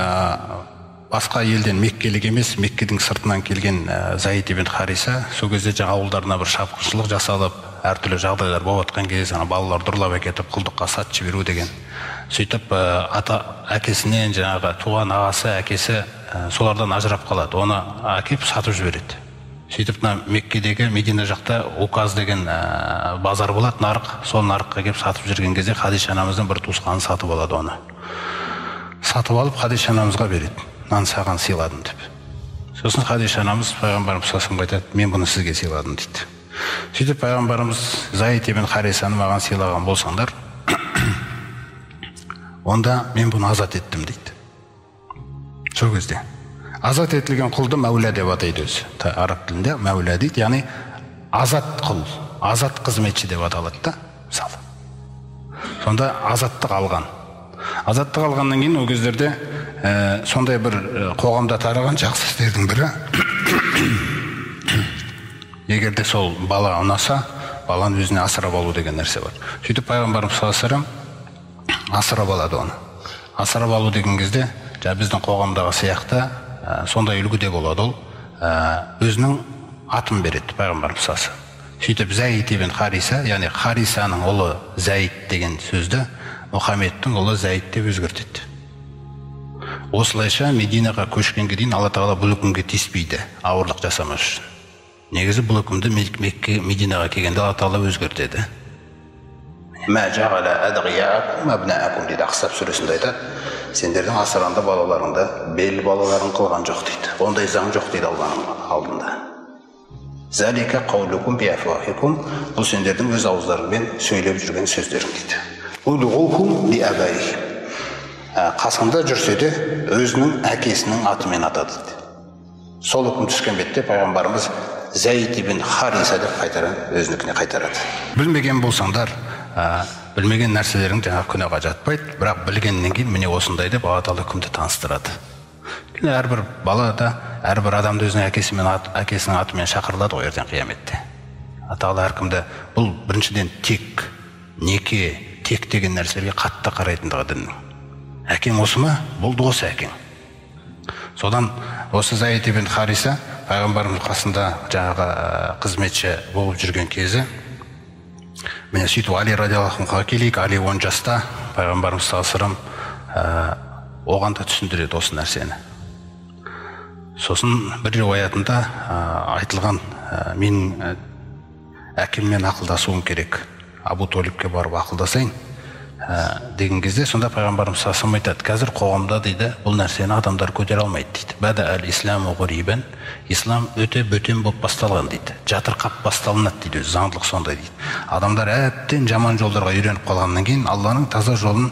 басқа елден, меккелік емес, Меккедің сыртынан келген Зайд ибн Хариса сол кезде жаңа ауылдарына бір шапқыншылық жасалып, әртүрлі жағдайлар болып жатқан кез, ана балаларды ұрлап әкетіп құлдыққа сатып жіберу деген. Сөйтіп ата әкесінен, жаңағы туған ағасы, әкесі солардан ажырап қалады, оны әкеп сатып жібереді. Сөйтіп мына Меккедегі Медина жақта Указ деген базар болады, нарық. Сол нарыққа келіп сатып жүрген кезде Хадиша анамыздың бір туысқаны сатып алады оны. Сатып алып Хадиша анамызға береді. Мынаны саған сыйладым деп. Сосын Хадиша анамыз пайғамбарымыз саллаллаху алейхи вассаламға айтады, мен бұны сізге сыйладым дейді. Сөйтіп пайғамбарымыз Зайд ибн Харисаны маған сыйлаған болсаңдар, онда мен бұны азат еттім дейді. Сол кезде азат етілген құлды мәула деп атайды өзі. Араб тілінде мәула дейді, яғни азат құл, азат қызметші деп аталады да, мысалы. Сонда азаттық алған. Азаттық алғаннан кейін ол кездерде сондай бір қоғамда тараған жақсы істердің бірі, егер де сол бала ұнаса, баланы өзіне асырап алу деген нәрсе бар. Сөйтіп пайғамбарымыз саллаллаху алейхи вассалам асырап алады оны. Асырап алу деген кезде, жаңа біздің қоғамдағы сияқты сондай үлгіде болады ол. Өзінің атын береді пайғамбарымыз саллаллаху алейхи вассалам. Сөйтіп Зайд ибн Хариса, яғни Харисаның ұлы Зайд деген сөзді Мұхаммедтің ұлы Зайд деп өзгертеді. Осылайша Мединаға көшкенге дейін Алла тағала бұл үкімге тиіспейді, ауырлық жасамас үшін. Негізі бұл үкімді Мекке, Мединаға келгенде Алла тағала өзгертеді. Мә жағала адғияакум абнаакум дейді, Ахзаб сүресінде айтады. Сендердің асыранды балаларыңды бел балаларың қылған жоқ дейді. Ондай заң жоқ дейді Алланың алдында. Залика қаулукум биафуахикум, бұл сендердің өз ауыздарыңмен сөйлеп жүрген сөздерің дейді. Удғухум ли абаихим, қасында жүрсе де өзінің әкесінің атымен атады дейді. Сол үкім түскен бетте пайғамбарымыз Зайд ибн Хариса деп қайтарады, өзінікіне қайтарады. Білмеген болсаңдар, білмеген нәрселерің жаңағы күнәға жатпайды, бірақ білгеннен кейін міне осындай деп Алла тағала үкімді таныстырады. Әрбір бала да, әрбір адамды өзінің әкесімен, әкесінің атымен шақырылады ғой ертең қияметте. Алла тағала әркімді, бұл біріншіден тек, неке, тек деген нәрселерге қатты қарайтындығы діннің. Әкең осы ма? Болды осы әкең. Содан осы Зайд ибн Хариса пайғамбарымыз қасында жаңағы қызметші болып жүрген кезі, міне сөйтіп Али радиаллаху анхуға келейік. Али 10 жаста, пайғамбарымыз саллаллаху алейхи вассалам оған да түсіндіреді осы нәрсені. Сосын бір риуаятында айтылған, мен әкеммен ақылдасуым керек, Абу Толибке барып ақылдасайын деген кезде, сонда пайғамбарымыз саллаллаху алейхи вассалам айтады, қазір қоғамда дейді бұл нәрсені адамдар көтере алмайды дейді. Бада әл-исламу ғурибан, ислам өте бөтен болып басталған дейді, жатырқап басталынады дейді, өзі заңдылық сондай дейді. Адамдар әбден жаман жолдарға үйреніп қалғаннан кейін Алланың таза жолын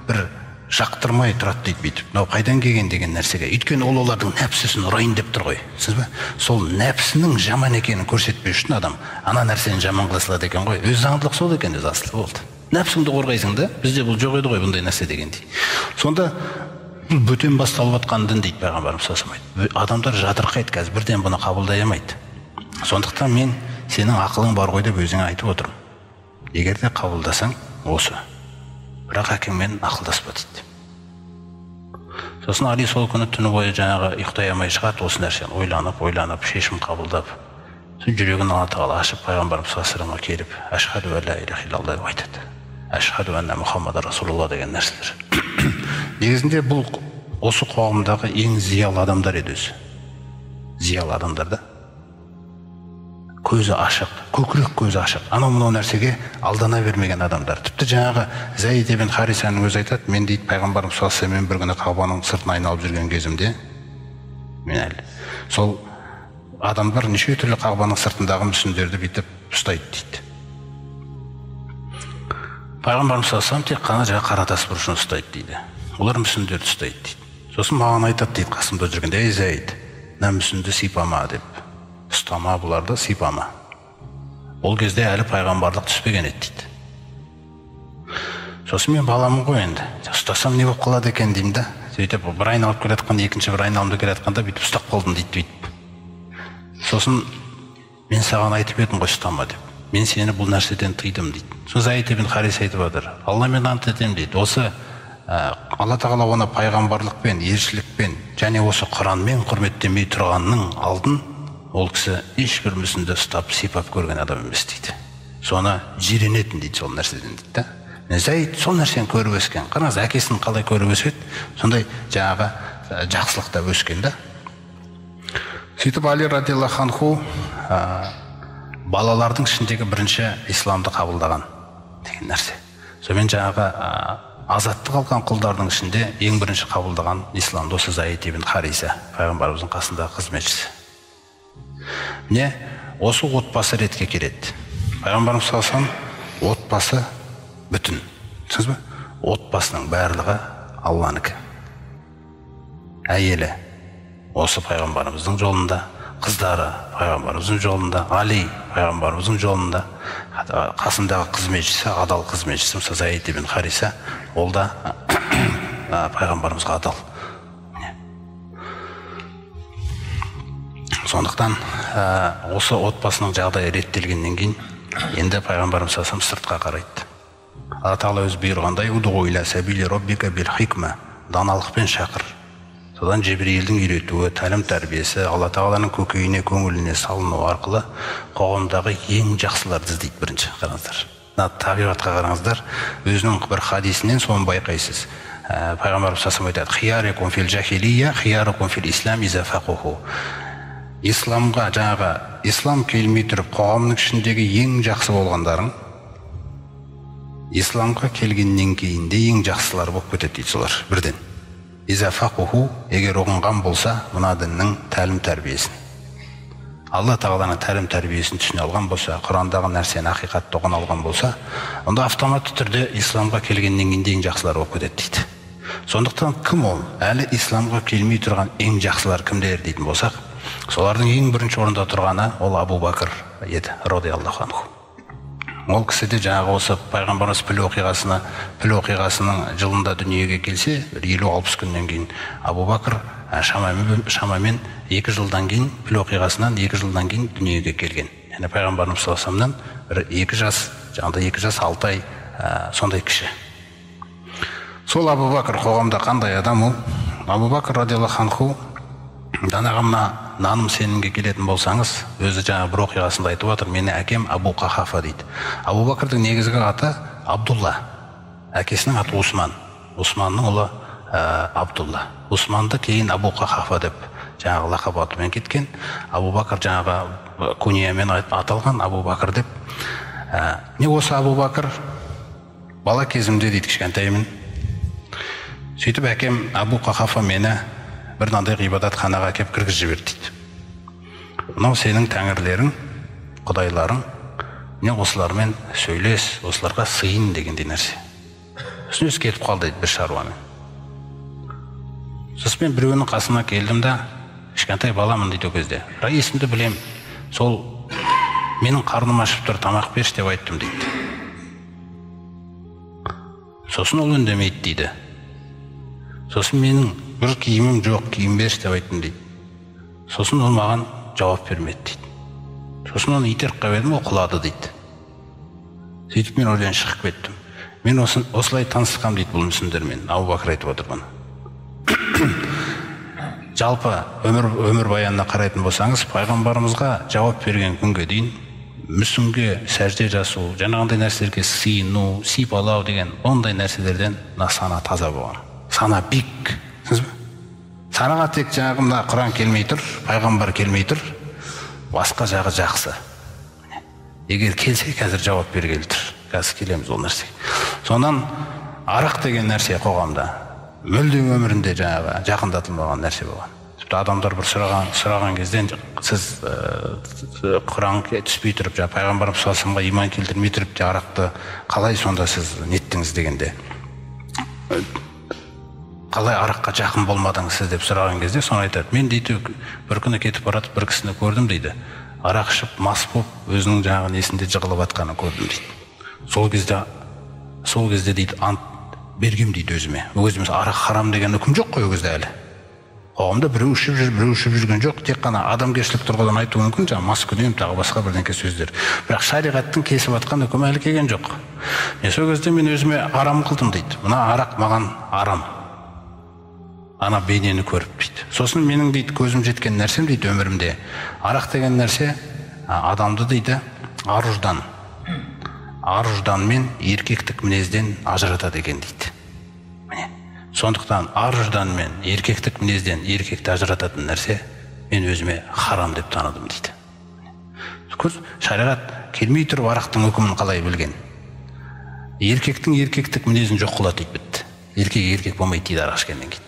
бір жақтырмай тұрады дейді бүйтіп. Мынау қайдан келген деген нәрсеге. Өйткені ол олардың нәпсісін ұрайын деп тұр ғой. Сіз бе? Сол нәпсінің жаман екенін көрсетпеу үшін адам ана нәрсені жаман қыла салады екен ғой. Өз заңдылық сол екен, өз асылы болды. Нәпсіңді қорғайсың да, бізде бұл жоқ еді ғой бұндай нәрсе дегендей. Сонда бұл бөтен басталып жатқан дін дейді пайғамбарымыз саллаллаху алейхи вассалам. Адамдар жатырқайды қазір, бірден бұны қабылдай алмайды. Сондықтан мен сенің ақылың бар ғой деп өзіңе айтып отырмын. Егер де қабылдасаң осы. Бірақ әкеңмен ақылдаспа дейді. Сосын Али сол күні түні бойы жаңағы ұйықтай алмай шығады, осы нәрсені ойланып, ойланып, шешім қабылдап. Сосын жүрегін Алла тағала ашып, пайғамбарымыз саллаллаху алейхи вассаламға келіп, ашхаду ан ла илаха иллаллах деп айтады. Ашхаду анна Мухаммадан расулуллах деген нәрселер. Негізінде бұл осы қоғамдағы ең зиялы адамдар еді өзі. Зиялы адамдар да. Көзі ашық, көкірек көзі ашық. Анау мынау нәрсеге алдана бермеген адамдар. Тіпті жаңағы Зайд ибн Харисаның өзі айтады, мен дейді пайғамбарымыз саллаллаху алейхи вассалам бір күні Қағбаның сыртына айналып жүрген кезімде, мен әлі Сол адамдар неше түрлі Қағбаның сыртындағы мүсіндерді бүйтіп ұстайды дейді. Пайғамбарымыз саллаллаху алейхи вассалам тек қана жаңа қара тас бұрышын ұстайды дейді. Олар мүсіндерді ұстайды дейді. Сосын маған айтады дейді қасымда жүргенде, ей Зайд, мына мүсінді сипама деп. Ұстама бұларды, сипама. Ол кезде әлі пайғамбарлық түспеген еді дейді. Сосын мен баламын ғой енді, ұстасам не болып қалады екен деймін да. Сөйтіп бір айналып келе жатқанда, екінші бір айналымда келе жатқанда бүйтіп ұстап қалдым дейді бүйтіп. Сосын мен саған айтып едім ғой ұстама деп. Мен сені бұл нәрседен тыйдым дейді. Сосын Зайд ибн Харис айтып жатыр, Алламен ант етемін дейді. Осы Алла тағала оны пайғамбарлықпен, елшілікпен және осы Құранмен құрметтемей тұрғанның алдын ол кісі ешбір мүсінді ұстап сипап көрген адам емес дейді. Соны жиренетін дейді сол нәрседен дейді да. Зайд сол нәрсені көріп өскен. Қараңыз, әкесін қалай көріп өседі, сондай жаңағы жақсылықта өскен да. Сөйтіп Али радиаллаху анху балалардың ішіндегі бірінші исламды қабылдаған деген нәрсе. Сонымен жаңағы азаттық алған құлдардың ішінде ең бірінші қабылдаған исламды осы Зайд ибн Хариса, пайғамбарымыздың қасындағы қызметшісі. Міне осы отбасы ретке келеді. Пайғамбарымыз саллаллаху алейхи вассалам отбасы бүтін. Түсіндіңіз бе? Отбасының барлығы Алланікі. Әйелі осы пайғамбарымыздың жолында, қыздары пайғамбарымыздың жолында, Али пайғамбарымыздың жолында, қасындағы қызметшісі, адал қызметшісі мысалы Зайд ибн Хариса, ол да пайғамбарымызға адал. Сондықтан осы отбасының жағдайы реттелгеннен кейін енді пайғамбарымыз саллаллаху алейхи вассалам сыртқа қарайды. Алла тағала өзі бұйырғандай, удғу иля сабили роббика бил хикма, даналықпен шақыр. Содан Жебірейілдің үйретуі, тәлім тәрбиесі, Алла тағаланың көкейіне, көңіліне салыну арқылы қоғамдағы ең жақсыларды іздейді бірінші. Қараңыздар. Мына табиғатқа қараңыздар, өзінің бір хадисінен соны байқайсыз. Пайғамбарымыз саллаллаху алейхи вассалам айтады: «Хиярукум фил жахилия, хиярукум фил ислам иза фақуху». Исламға жаңағы ислам келмей тұрып қоғамның ішіндегі ең жақсы болғандарың исламға келгеннен кейін де ең жақсылар болып кетеді дейді солар бірден. Иза фақуху, егер ұғынған болса мына діннің тәлім тәрбиесін, Алла тағаланың тәлім тәрбиесін түсіне алған болса, Құрандағы нәрсені ақиқатты ұғына алған болса, онда автоматты түрде исламға келгеннен кейін де ең жақсылар болып кетеді дейді. Сондықтан кім ол? Әлі исламға келмей тұрған ең жақсылар кімдер дейтін болсақ, солардың ең бірінші орында тұрғаны ол Абу Бәкір еді, радиаллаху анху. Ол кісі де жаңағы осы пайғамбарымыз піл оқиғасының жылында дүниеге келсе, бір 50-60 күннен кейін Абу Бәкір шамамен 2 жылдан кейін, піл оқиғасынан 2 жылдан кейін дүниеге келген. Яғни пайғамбарымыз саллаллаху алейхи вассаламнан бір 2 жас, жаңағыдай 2 жас 6 ай сондай кіші. Сол Абу Бәкір қоғамда қандай адам ол? Абу Бәкір радиаллаху анху данаға мына наным сенімге келетін болсаңыз, өзі жаңа бір оқиғасында айтып отыр, мені әкем Абу Қахафа дейді. Абу Бәкірдің негізгі аты Абдулла, әкесінің аты Усман, Усманның ұлы Абдулла. Усманды кейін Абу Қахафа деп жаңағы лақап атымен кеткен. Абу Бәкір жаңағы куниямен аталған Абу Бәкір деп. Не осы Абу Бәкір бала кезімде дейді, кішкентаймын. Сөйтіп әкем Абу Қахафа мені бір мынандай ғибадатханаға әкеп кіргізіп жіберді дейді. Мынау сенің тәңірлерің, құдайларың, міне осылармен сөйлес, осыларға сыйын дегендей нәрсе. Сосын өзі кетіп қалды дейді бір шаруамен. Сосын мен біреуінің қасына келдім да, кішкентай баламын дейді ол кезде. Бірақ есімді білем, сол менің қарным ашып тұр, тамақ берші деп айттым дейді. Сосын ол үндемейді дейді. Сосын менің бір киімім жоқ, киім берші деп айттым дейді. Сосын ол маған жауап бермеді дейді. Сосын оны итеріп қойып едім, ол құлады дейді. Сөйтіп мен ордан шығып кеттім. Мен осылай танысқам дейді бұл мүсіндермен. Абу Бәкір айтып отыр бұны. Жалпы өмір баянына қарайтын болсаңыз, пайғамбарымызға жауап берген күнге дейін мүсінге сәжде жасау, жаңағындай нәрселерге сыйыну, сипалау деген ондай нәрселерден мына сана таза болған. Сана биік. Түсіндіңіз бе? Санаға тек жаңағы мына Құран келмей тұр, пайғамбар келмей тұр, басқа жағы жақсы. Егер келсе, қазір жауап бергелі тұр. Қазір келеміз ол нәрсеге. Сонан арақ деген нәрсе қоғамда мүлде өмірінде жаңағы жақындатылмаған нәрсе болған. Тіпті адамдар бір сұраған кезде, сіз Құран түспей тұрып, жаңа пайғамбарымыз саллаллаху алейхи вассаламға иман келтірмей тұрып те арақты қалай сонда сіз неттіңіз дегенде, қалай араққа жақын болмадыңыз сіз деп сұраған кезде, соны айтады. Мен дейді, бір күні кетіп баратып бір кісіні көрдім дейді. Арақ ішіп мас болып өзінің жаңағы несінде жығылып жатқанын көрдім дейді. Сол кезде дейді, ант бергем дейді өзіме. Ол кезде арақ харам деген үкім жоқ қой ол кезде әлі. Қоғамда біреу ішіп жүр, біреу ішіп жүрген жоқ. Тек қана адамгершілік тұрғыдан айтуы мүмкін, жаңа маскүнем тағы басқа бірдеңке сөздер. Бірақ шариғаттың кесіп атқан үкімі әлі келген жоқ. Мен сол кезде мен өзіме арам қылдым дейді. Мына арақ маған арам. Ана бейнені көріп дейді. Сосын менің дейді көзім жеткен нәрсем дейді өмірімде. Арақ деген нәрсе адамды дейді ар-ұждан мен еркектік мінезден ажыратады екен дейді. Міне. Сондықтан ар-ұждан мен еркектік мінезден еркекті ажырататын нәрсе мен өзіме харам деп таныдым дейді. Көз шариғат келмей тұрып арақтың үкімін қалай білген? Еркектің еркектік мінезін жоқ қылады дейді бітті. Еркек еркек болмайды дейді арақ ішкеннен кейін.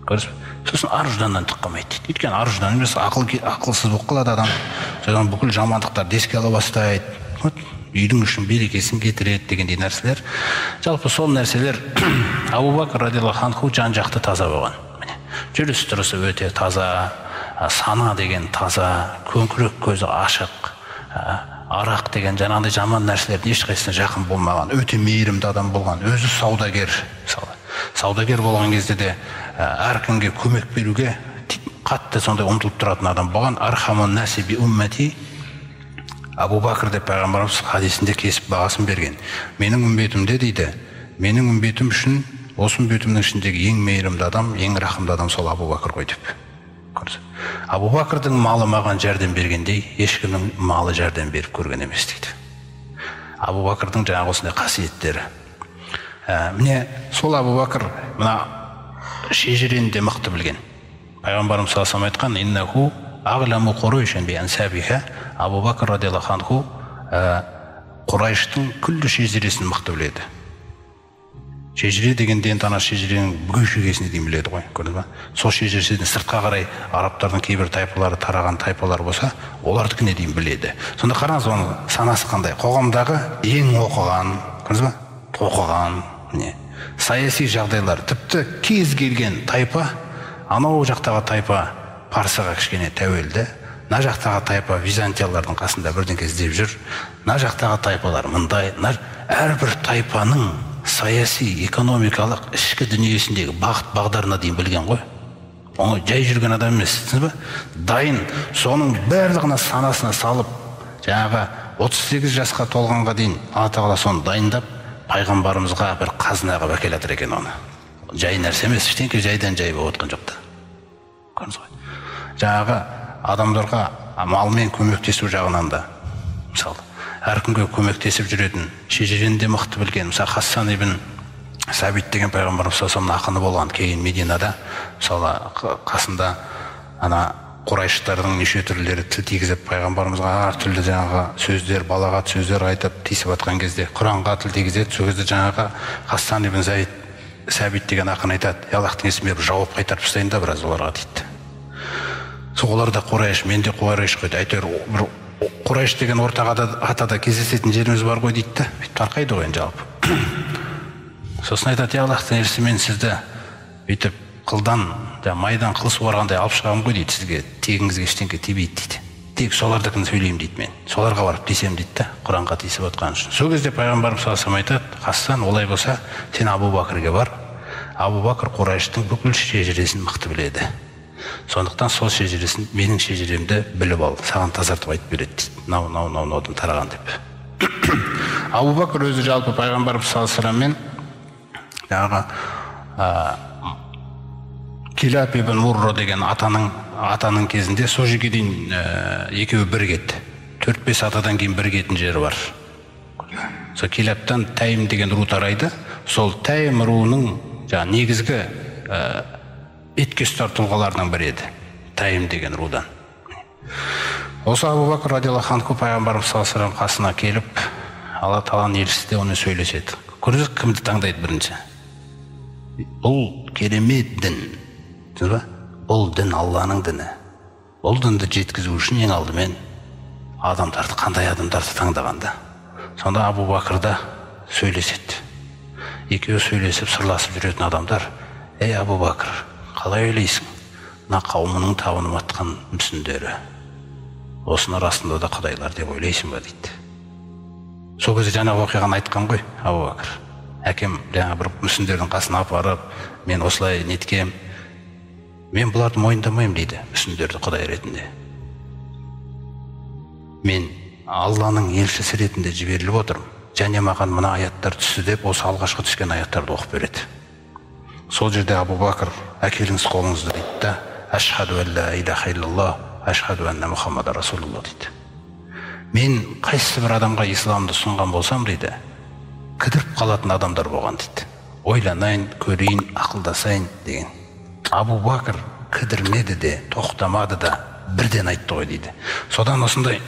Көрдіңіз бе? Сосын ар-ұжданнан түк қалмайды дейді. Өйткені ар-ұждан емес, ақылсыз болып қалады адам. Содан бүкіл жамандықтарды еске ала бастайды. Үйдің ішін берекесін кетіреді дегендей нәрселер. Жалпы сол нәрселер Абу Бәкір радиаллаху анху жан-жақты таза болған. Міне, жүріс тұрысы өте таза, сана деген таза, көкірек көзі ашық, арақ деген жаңағыдай жаман нәрселердің ешқайсысына жақын болмаған, өте мейірімді адам болған, өзі саудагер. Мысалы, саудагер болған кезде де әркімге көмек беруге қатты сондай ұмтылып тұратын адам болған. Архамун наси би уммати Абу Бәкір деп пайғамбарымыз хадисінде кесіп бағасын берген. Менің үмбетімде дейді, менің үмбетім үшін осы үмбетімнің ішіндегі ең мейірімді адам, ең рахымды адам сол Абу Бәкір ғой деп. Абу Бәкірдің малы маған жәрдем бергендей, ешкімнің малы жәрдем беріп көрген емес дейді. Абу Бәкірдің жаңағы осындай қасиеттері. Міне сол Абу Бәкір мына шежірені де мықты білген. Пайғамбарымыз саллаллаху алейхи вассалам айтқан, иннаху ағламу қурайшин би ансабиха. Абу Бәкір радиаллаху анху Қурайштың күллі шежіресін мықты біледі. Шежіре дегенде енді ана шежіренің бүге шегесіне дейін біледі ғой, көрдіңіз ба? Сол шежіреседен сыртқа қарай арабтардың кейбір тайпалары тараған тайпалар болса, олардікіне дейін біледі. Сонда қараңыз, оның санасы қандай? Қоғамдағы ең оқыған, көрдіңіз ба? Тоқыған, міне. Саяси жағдайлар, тіпті кез келген тайпа, анау жақтағы тайпа парсыға кішкене тәуелді, мына жақтағы тайпа византиялардың қасында бірдеңке іздеп жүр, мына жақтағы тайпалар мындай, әрбір тайпаның саяси, экономикалық, ішкі дүниесіндегі бағыт бағдарына дейін білген ғой. Оны жай жүрген адам емес, түсіндіңіз бе? Дайын, соның барлығына санасына салып, жаңағы 38 жасқа толғанға дейін Алла тағала соны дайындап, пайғамбарымызға бір қазына қылып әкеле жатыр екен оны. Жай нәрсе емес, ештеңке жайдан жай болып отқан жоқ та. Көрдіңіз ғой. Жаңағы адамдарға малмен көмектесу жағынан да, мысалы, әркімге көмектесіп жүретін, шежірені де мықты білген. Мысалы, Хассан ибн Сабит деген пайғамбарымыз саллаллаху алейхи вассаламның ақыны болған. Кейін Мединада, мысалы, қасында ана Қурайштардың неше түрлері тіл тигізіп, пайғамбарымызға әртүрлі жаңағы сөздер, балағат сөздер айтып тиісіп жатқан кезде, Құранға тіл тигізеді. Сол кезде жаңағы Хассан ибн Сабит деген ақын айтады: Аллахтың есімі беріп жауап қайтарып тастайын да біраз оларға дейді. Сол олар да Қурайш, мен де Қурайш қой, әйтеуір бір Қурайш деген ортаға атада кездесетін жеріміз бар ғой дейді да, бүйтіп тарқайды ғой енді жалпы. Сосын айтады: Аллахтың елшісі, мен сізді бүйтіп қылдан, майдан қыл суарғандай алып шығамын ғой дейді, сізге тегіңізге ештеңке тимейді дейді. Тек солардікін сөйлеймін дейді мен. Соларға барып тиісемін дейді да, Құранға тиісіп отқан үшін. Сол кезде пайғамбарымыз саллаллаху алейхи вассалам айтады: Хассан, олай болса, сен Абу Бәкірге бар. Абу Бәкір Қурайштың бүкіл шежіресін мықты біледі. Сондықтан сол шежіресін, менің шежіремді біліп ал, саған тазартып айтып береді дейді. Мынау, мынау, мынау, мынаудан тараған деп. Абу Бәкір өзі жалпы пайғамбарымыз саллаллаху алейхи вассаламмен жаңағы Килаб ибн Мурра деген атаның кезінде сол жерге дейін екеуі бірігеді. 4-5 атадан кейін бірігетін жері бар. Сол Килабтан Тәйім деген ру тарайды. Сол Тәйім руының жаңағы негізгі бетке ұстар тұлғаларының бірі еді. Тәйім деген рудан. Осы Абу Бәкір радиаллаху анху пайғамбарымыз саллаллаху алейхи вассалам қасына келіп, Алла тағаланың елшісі де онымен сөйлеседі. Көрдіңіз, кімді таңдайды бірінші? Бұл керемет дін. Түсіндіңіз ба? Бұл дін Алланың діні. Бұл дінді жеткізу үшін ең алдымен адамдарды, қандай адамдарды таңдағанда. Сонда Абу Бәкір да сөйлеседі. Екеуі сөйлесіп, сырласып жүретін адамдар. Ей, Абу Бәкір, қалай ойлайсың? Мына қауымының табынып атқан мүсіндері. Осының арасында да құдайлар деп ойлайсың ба дейді. Сол кезде жаңағы оқиғаны айтқан ғой Абу Бәкір. Әкем жаңа бір мүсіндердің қасына апарып, мен осылай неткем, мен бұларды мойындамаймын дейді, мүсіндерді құдай ретінде. Мен Алланың елшісі ретінде жіберіліп отырмын. Және маған мына аяттар түсті деп осы алғашқы түскен аяттарды оқып береді. Сол жерде Абу Бәкір, әкеліңіз қолыңызды дейді да, ашхаду ан ла илаха иллаллах, ашхаду анна Мухаммадан расулуллах дейді. Мен қайсы бір адамға исламды ұсынған болсам дейді, кідіріп қалатын адамдар болған дейді. Ойланайын, көрейін, ақылдасайын деген. Абу Бәкір кідірмеді де, тоқтамады да, бірден айтты ғой дейді. Содан осындай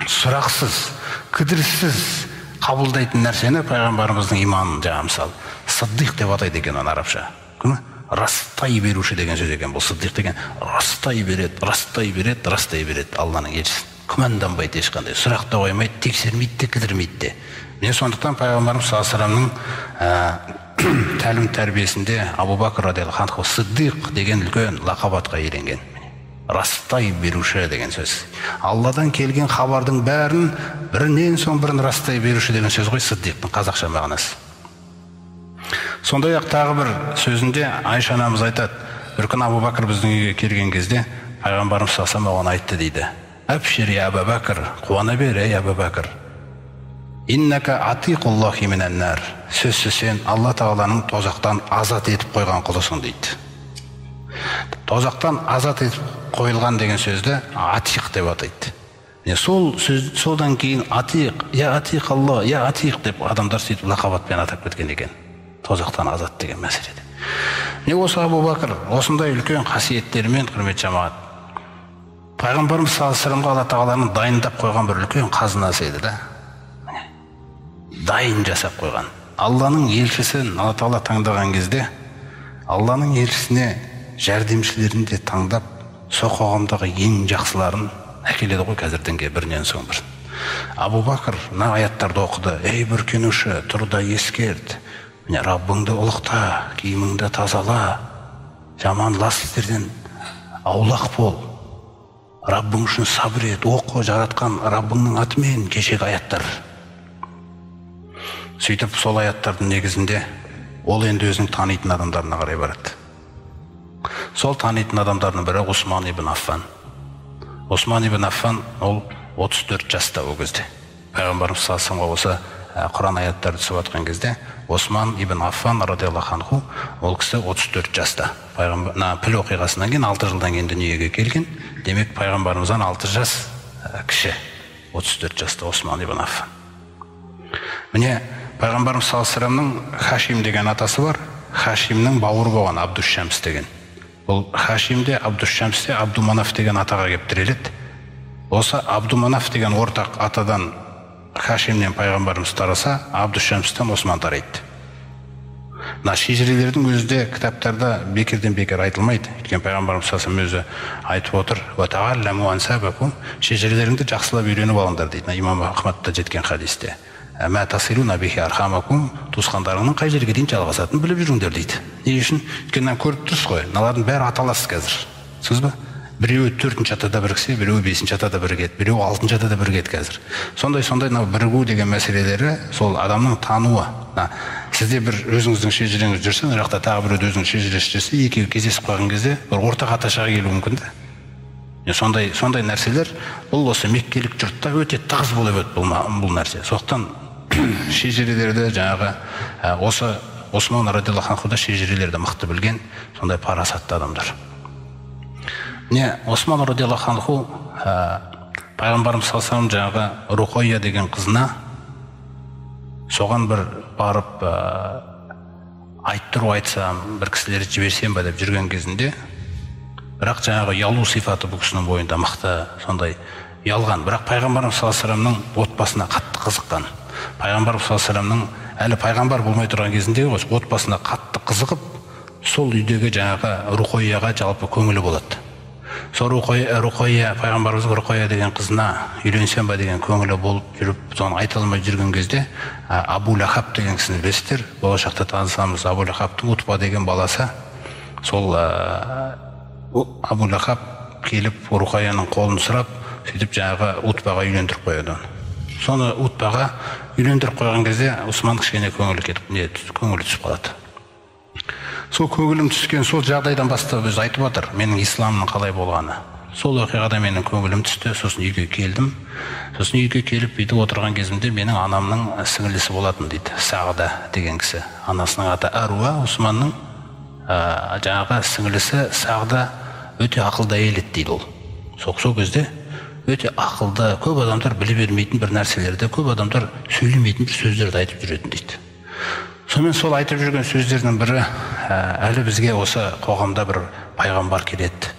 сұрақсыз, кідірсіз қабылдайтын нәрсені пайғамбарымыздың иманын жаңа мысал сыддиқ деп атайды екен оны арабша. Растай беруші деген сөз екен бұл. Сыддиқ деген растай береді, растай береді, растай береді Алланың елшісін. Күмәнданбайды ешқандай, сұрақ та қоймайды, тексермейді де, кідірмейді де. Міне сондықтан пайғамбарымыз саллаллаху алейхи вассаламның тәлім тәрбиесінде Абу Бәкір радиаллаху анху сыддиқ деген үлкен лақап атқа иеленген. Растай беруші деген сөз. Алладан келген хабардың бәрін бірінен соң бірін растай беруші деген сөз ғой сыддиқтың қазақша мағынасы. Сондай-ақ тағы бір сөзінде Айша анамыз айтады, бір күні Абу Бәкір біздің үйге келген кезде пайғамбарымыз саллаллаху алейхи вассалам оған айтты дейді. Әбшір я Абу Бәкір, қуана бер ей Абу Бәкір. Иннака атиқуллахи минан нар. Сөзсіз сен Алла тағаланың тозақтан азат етіп қойған құлысың дейді. Тозақтан азат етіп қойылған деген сөзді атиқ деп атайды. Міне сол сөз, содан кейін атиқ, я атиқ Алла, я атиқ деп адамдар сөйтіп лақап атпен атап кеткен екен. Тозақтан азат деген мәселеде. Міне осы Абу Бәкір осындай үлкен қасиеттерімен, құрметті жамағат, пайғамбарымыз саллаллаху алейхи вассаламға Алла тағаланың дайындап қойған бір үлкен қазынасы еді да. Дайын жасап қойған. Алланың елшісін Алла тағала таңдаған кезде Алланың елшісіне жәрдемшілерін де таңдап, сол қоғамдағы ең жақсыларын әкеледі ғой қазір дінге бірінен соң бірін. Абу Бәкір мына аяттарды оқыды. Ей бүркенуші, тұр да ескерт. Міне Раббыңды ұлықта, киіміңді тазала, жаман лас істерден аулақ бол. Раббың үшін сабыр ет, оқы жаратқан Раббыңның атымен кешегі аяттар. Сөйтіп сол аяттардың негізінде ол енді өзінің танитын адамдарына қарай барады. Сол танитын адамдардың бірі Осман ибн Аффан. Осман ибн Аффан ол 34 жаста ол кезде. Пайғамбарымыз саллаллаху алейхи вассаламға осы Құран аяттары түсіп жатқан кезде Осман ибн Аффан радиаллаху анху ол кісі 34 жаста. Пайғамбар піл оқиғасынан кейін 6 жылдан кейін дүниеге келген. Демек пайғамбарымыздан 6 жас кіші. 34 жаста Осман ибн Аффан. Міне пайғамбарымыз саллаллаху алейхи вассаламның Хашим деген атасы бар. Хашимнің бауыры болған Абдушшамс деген. Бұл Хашим де Абдушшамс де Абдуманаф деген атаға келіп тіреледі. Осы Абдуманаф деген ортақ атадан Хашимнен пайғамбарымыз тараса, Абдушшамстан Осман тарайды. Мына шежірелердің өзі де кітаптарда бекерден бекер айтылмайды. Өйткені пайғамбарымыз саллаллаху алейхи вассалам өзі айтып отыр: «Уа тағалламу ансабакум», шежірелеріңді жақсылап үйреніп алыңдар дейді. Имам Ахмадта жеткен хадисте. Мә тасилуна бихи архамакум, туысқандарыңның қай жерге дейін жалғасатынын біліп жүріңдер дейді. Не үшін? Өйткені көріп тұрсыз ғой, мыналардың бәрі аталас қазір. Түсіндіңіз ба? Біреуі төртінші атада біріксе, біреуі бесінші атада бірігеді, біреуі алтыншы атада бірігеді қазір. Сондай мынау бірігу деген мәселелері сол адамның тануы. Сізде бір өзіңіздің шежіреңіз жүрсе, мына жақта тағы біреуді өзінің шежіресі жүрсе, екеуі кездесіп қалған кезде бір ортақ аташаға келуі мүмкін да. Сондай нәрселер бұл осы меккелік жұртта өте тығыз болып өтті бұл нәрсе. Сондықтан шежірелерді жаңағы осы Осман радиаллаху анху да шежірелерді мықты білген сондай парасатты адамдар. Міне Осман радиаллаху анху пайғамбарымыз саллаллаху алейхи вассалам жаңағы Руқайя деген қызына соған бір барып айттыру айтсам, бір кісілерді жіберсем ба деп жүрген кезінде, бірақ жаңағы ұялу сипаты бұл кісінің бойында мықты, сондай ұялған. Бірақ пайғамбарымыз саллаллаху алейхи вассаламның отбасына қатты қызыққан. Пайғамбарымыз саллаллаху алейхи вассаламның әлі пайғамбар болмай тұрған кезінде отбасына қатты қызығып, Сол үйдегі жаңағы Руқояға жалпы көңілі болады. Сол Руқоя, пайғамбарымыздың Руқоя деген қызына үйленсем ба деген көңілі болып жүріп, соны айта алмай жүрген кезде Абу Лахаб деген кісіні білесіздер, болашақта танысамыз. Абу Лахабтың Утба деген баласы, сол Абу Лахаб келіп Руқаяның қолын сұрап, сөйтіп жаңағы Утбаға үйлендіріп қояды оны. Соны Утбаға үйлендіріп қойған кезде Усман кішкене көңілі кетіп, көңілі түсіп қалады. Сол көңілім түскен сол жағдайдан бастап өзі айтып отыр, менің исламның қалай болғаны. Сол оқиғада менің көңілім түсті, сосын үйге келдім. Сосын үйге келіп бүйтіп отырған кезімде менің анамның сіңілісі болатын дейді, Сағда деген кісі. Анасының аты Аруа, Усманның жаңағы сіңілісі Сағда өте ақылды әйел еді дейді ол. Сол кезде өте ақылды, көп адамдар біле бермейтін бір нәрселерді, көп адамдар сөйлемейтін бір сөздерді айтып жүретін дейді. Сонымен сол айтып жүрген сөздердің бірі, әлі бізге осы қоғамда бір пайғамбар келеді.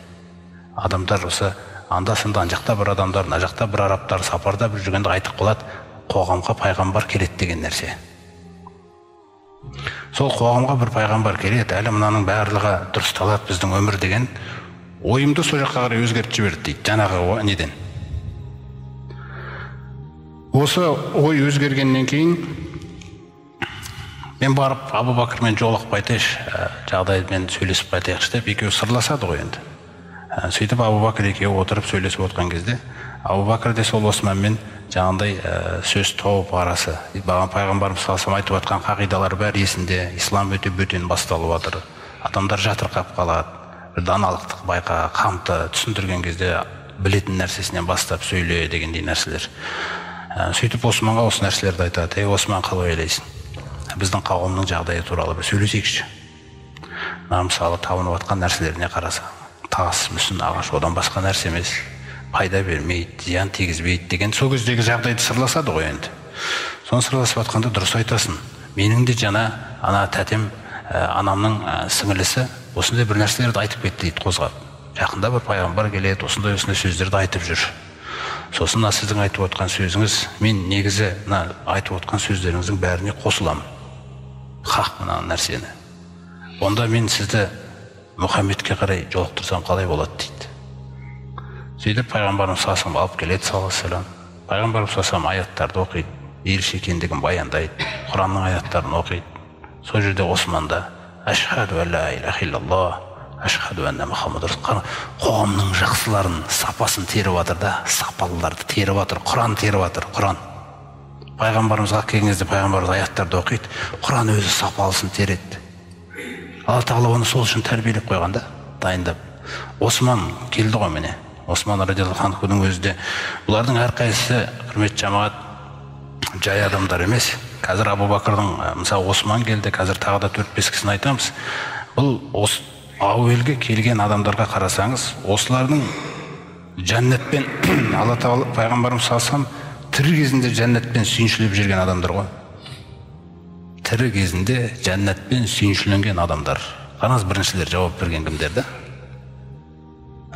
Адамдар осы анда-санда ана жақта бір адамдар, мына жақта бір арабтар сапарда бір жүргенде айтып қалады, қоғамға пайғамбар келеді деген нәрсе. Сол қоғамға бір пайғамбар келеді, әлі мынаның барлығы дұрысталады біздің өмір деген ойымды сол жаққа қарай өзгертіп жіберді дейді, жаңағы неден. Осы ой өзгергеннен кейін мен барып Абу Бәкірмен жолығып қайтайыншы, жағдаймен сөйлесіп қайтайықшы деп екеуі сырласады ғой енді. Сөйтіп Абу Бәкір екеуі отырып сөйлесіп отқан кезде Абу Бәкір де сол Османмен жаңағындай сөз тауып арасы. Пайғамбарымыз саллаллаху алейхи айтып отқан қағидалар бәрі есінде, ислам өте бөтен басталып жатыр. Адамдар жатырқап қалады. Бір даналықтық байқа, қамты түсіндірген кезде білетін нәрсесінен бастап сөйле дегендей нәрселер. Сөйтіп Османға осы нәрселерді айтады. Ей, Осман, қалай ойлайсың? Біздің қауымның жағдайы туралы бір сөйлесейікші. Мына мысалы табынып жатқан нәрселеріне қараса, тас, мүсін, ағаш, одан басқа нәрсе емес, пайда бермейді, зиян тигізбейді деген сол кездегі жағдайды сырласады ғой енді. Соны сырласып жатқанда дұрыс айтасың. Менің де жаңа ана тәтем, анамның сіңілісі осындай бір нәрселерді айтып кетті дейді қозғап. Жақында бір пайғамбар келеді, осындай осындай сөздерді айтып жүр. Сосын мына сіздің айтып отқан сөзіңіз, мен негізі мына айтып отқан сөздеріңіздің бәріне қосыламын. Хақ мына нәрсені. Онда мен сізді Мұхаммедке қарай жолықтырсам қалай болады дейді. Сөйтіп пайғамбарымыз саллаллаху алып келеді саллаллаху алейхи вассалам. Пайғамбарымыз саллаллаху аяттарды оқиды, елші екендігін баяндайды, Құранның аяттарын оқиды. Сол жерде Осман да ашхаду ан ла илаха иллаллах, ашхаду анна Мухаммад расулуллах. Қоғамның жақсыларын, сапасын теріп жатыр да, сапалыларды теріп жатыр, Құран теріп жатыр, Құран. Пайғамбарымызға келген кезде пайғамбарымыз аяттарды оқиды, Құран өзі сапалысын тереді. Алла тағала оны сол үшін тәрбиелеп қойған да, дайындап. Осман келді ғой міне. Осман радиаллаху анхудың өзі де, бұлардың әрқайсысы, құрметті жамағат, жай адамдар емес. Қазір Абу Бәкірдің, мысалы Осман келді, қазір тағы да 4-5 кісіні айтамыз. Бұл әуелгі келген адамдарға қарасаңыз, осылардың жәннатпен, Алла тағала пайғамбарымыз саллаллаху алейхи вассалам тірі кезінде жәннатпен сүйіншілеп жүрген адамдар ғой. Тірі кезінде жәннатпен сүйіншіленген адамдар. Қараңыз, біріншілер жауап берген кімдер да?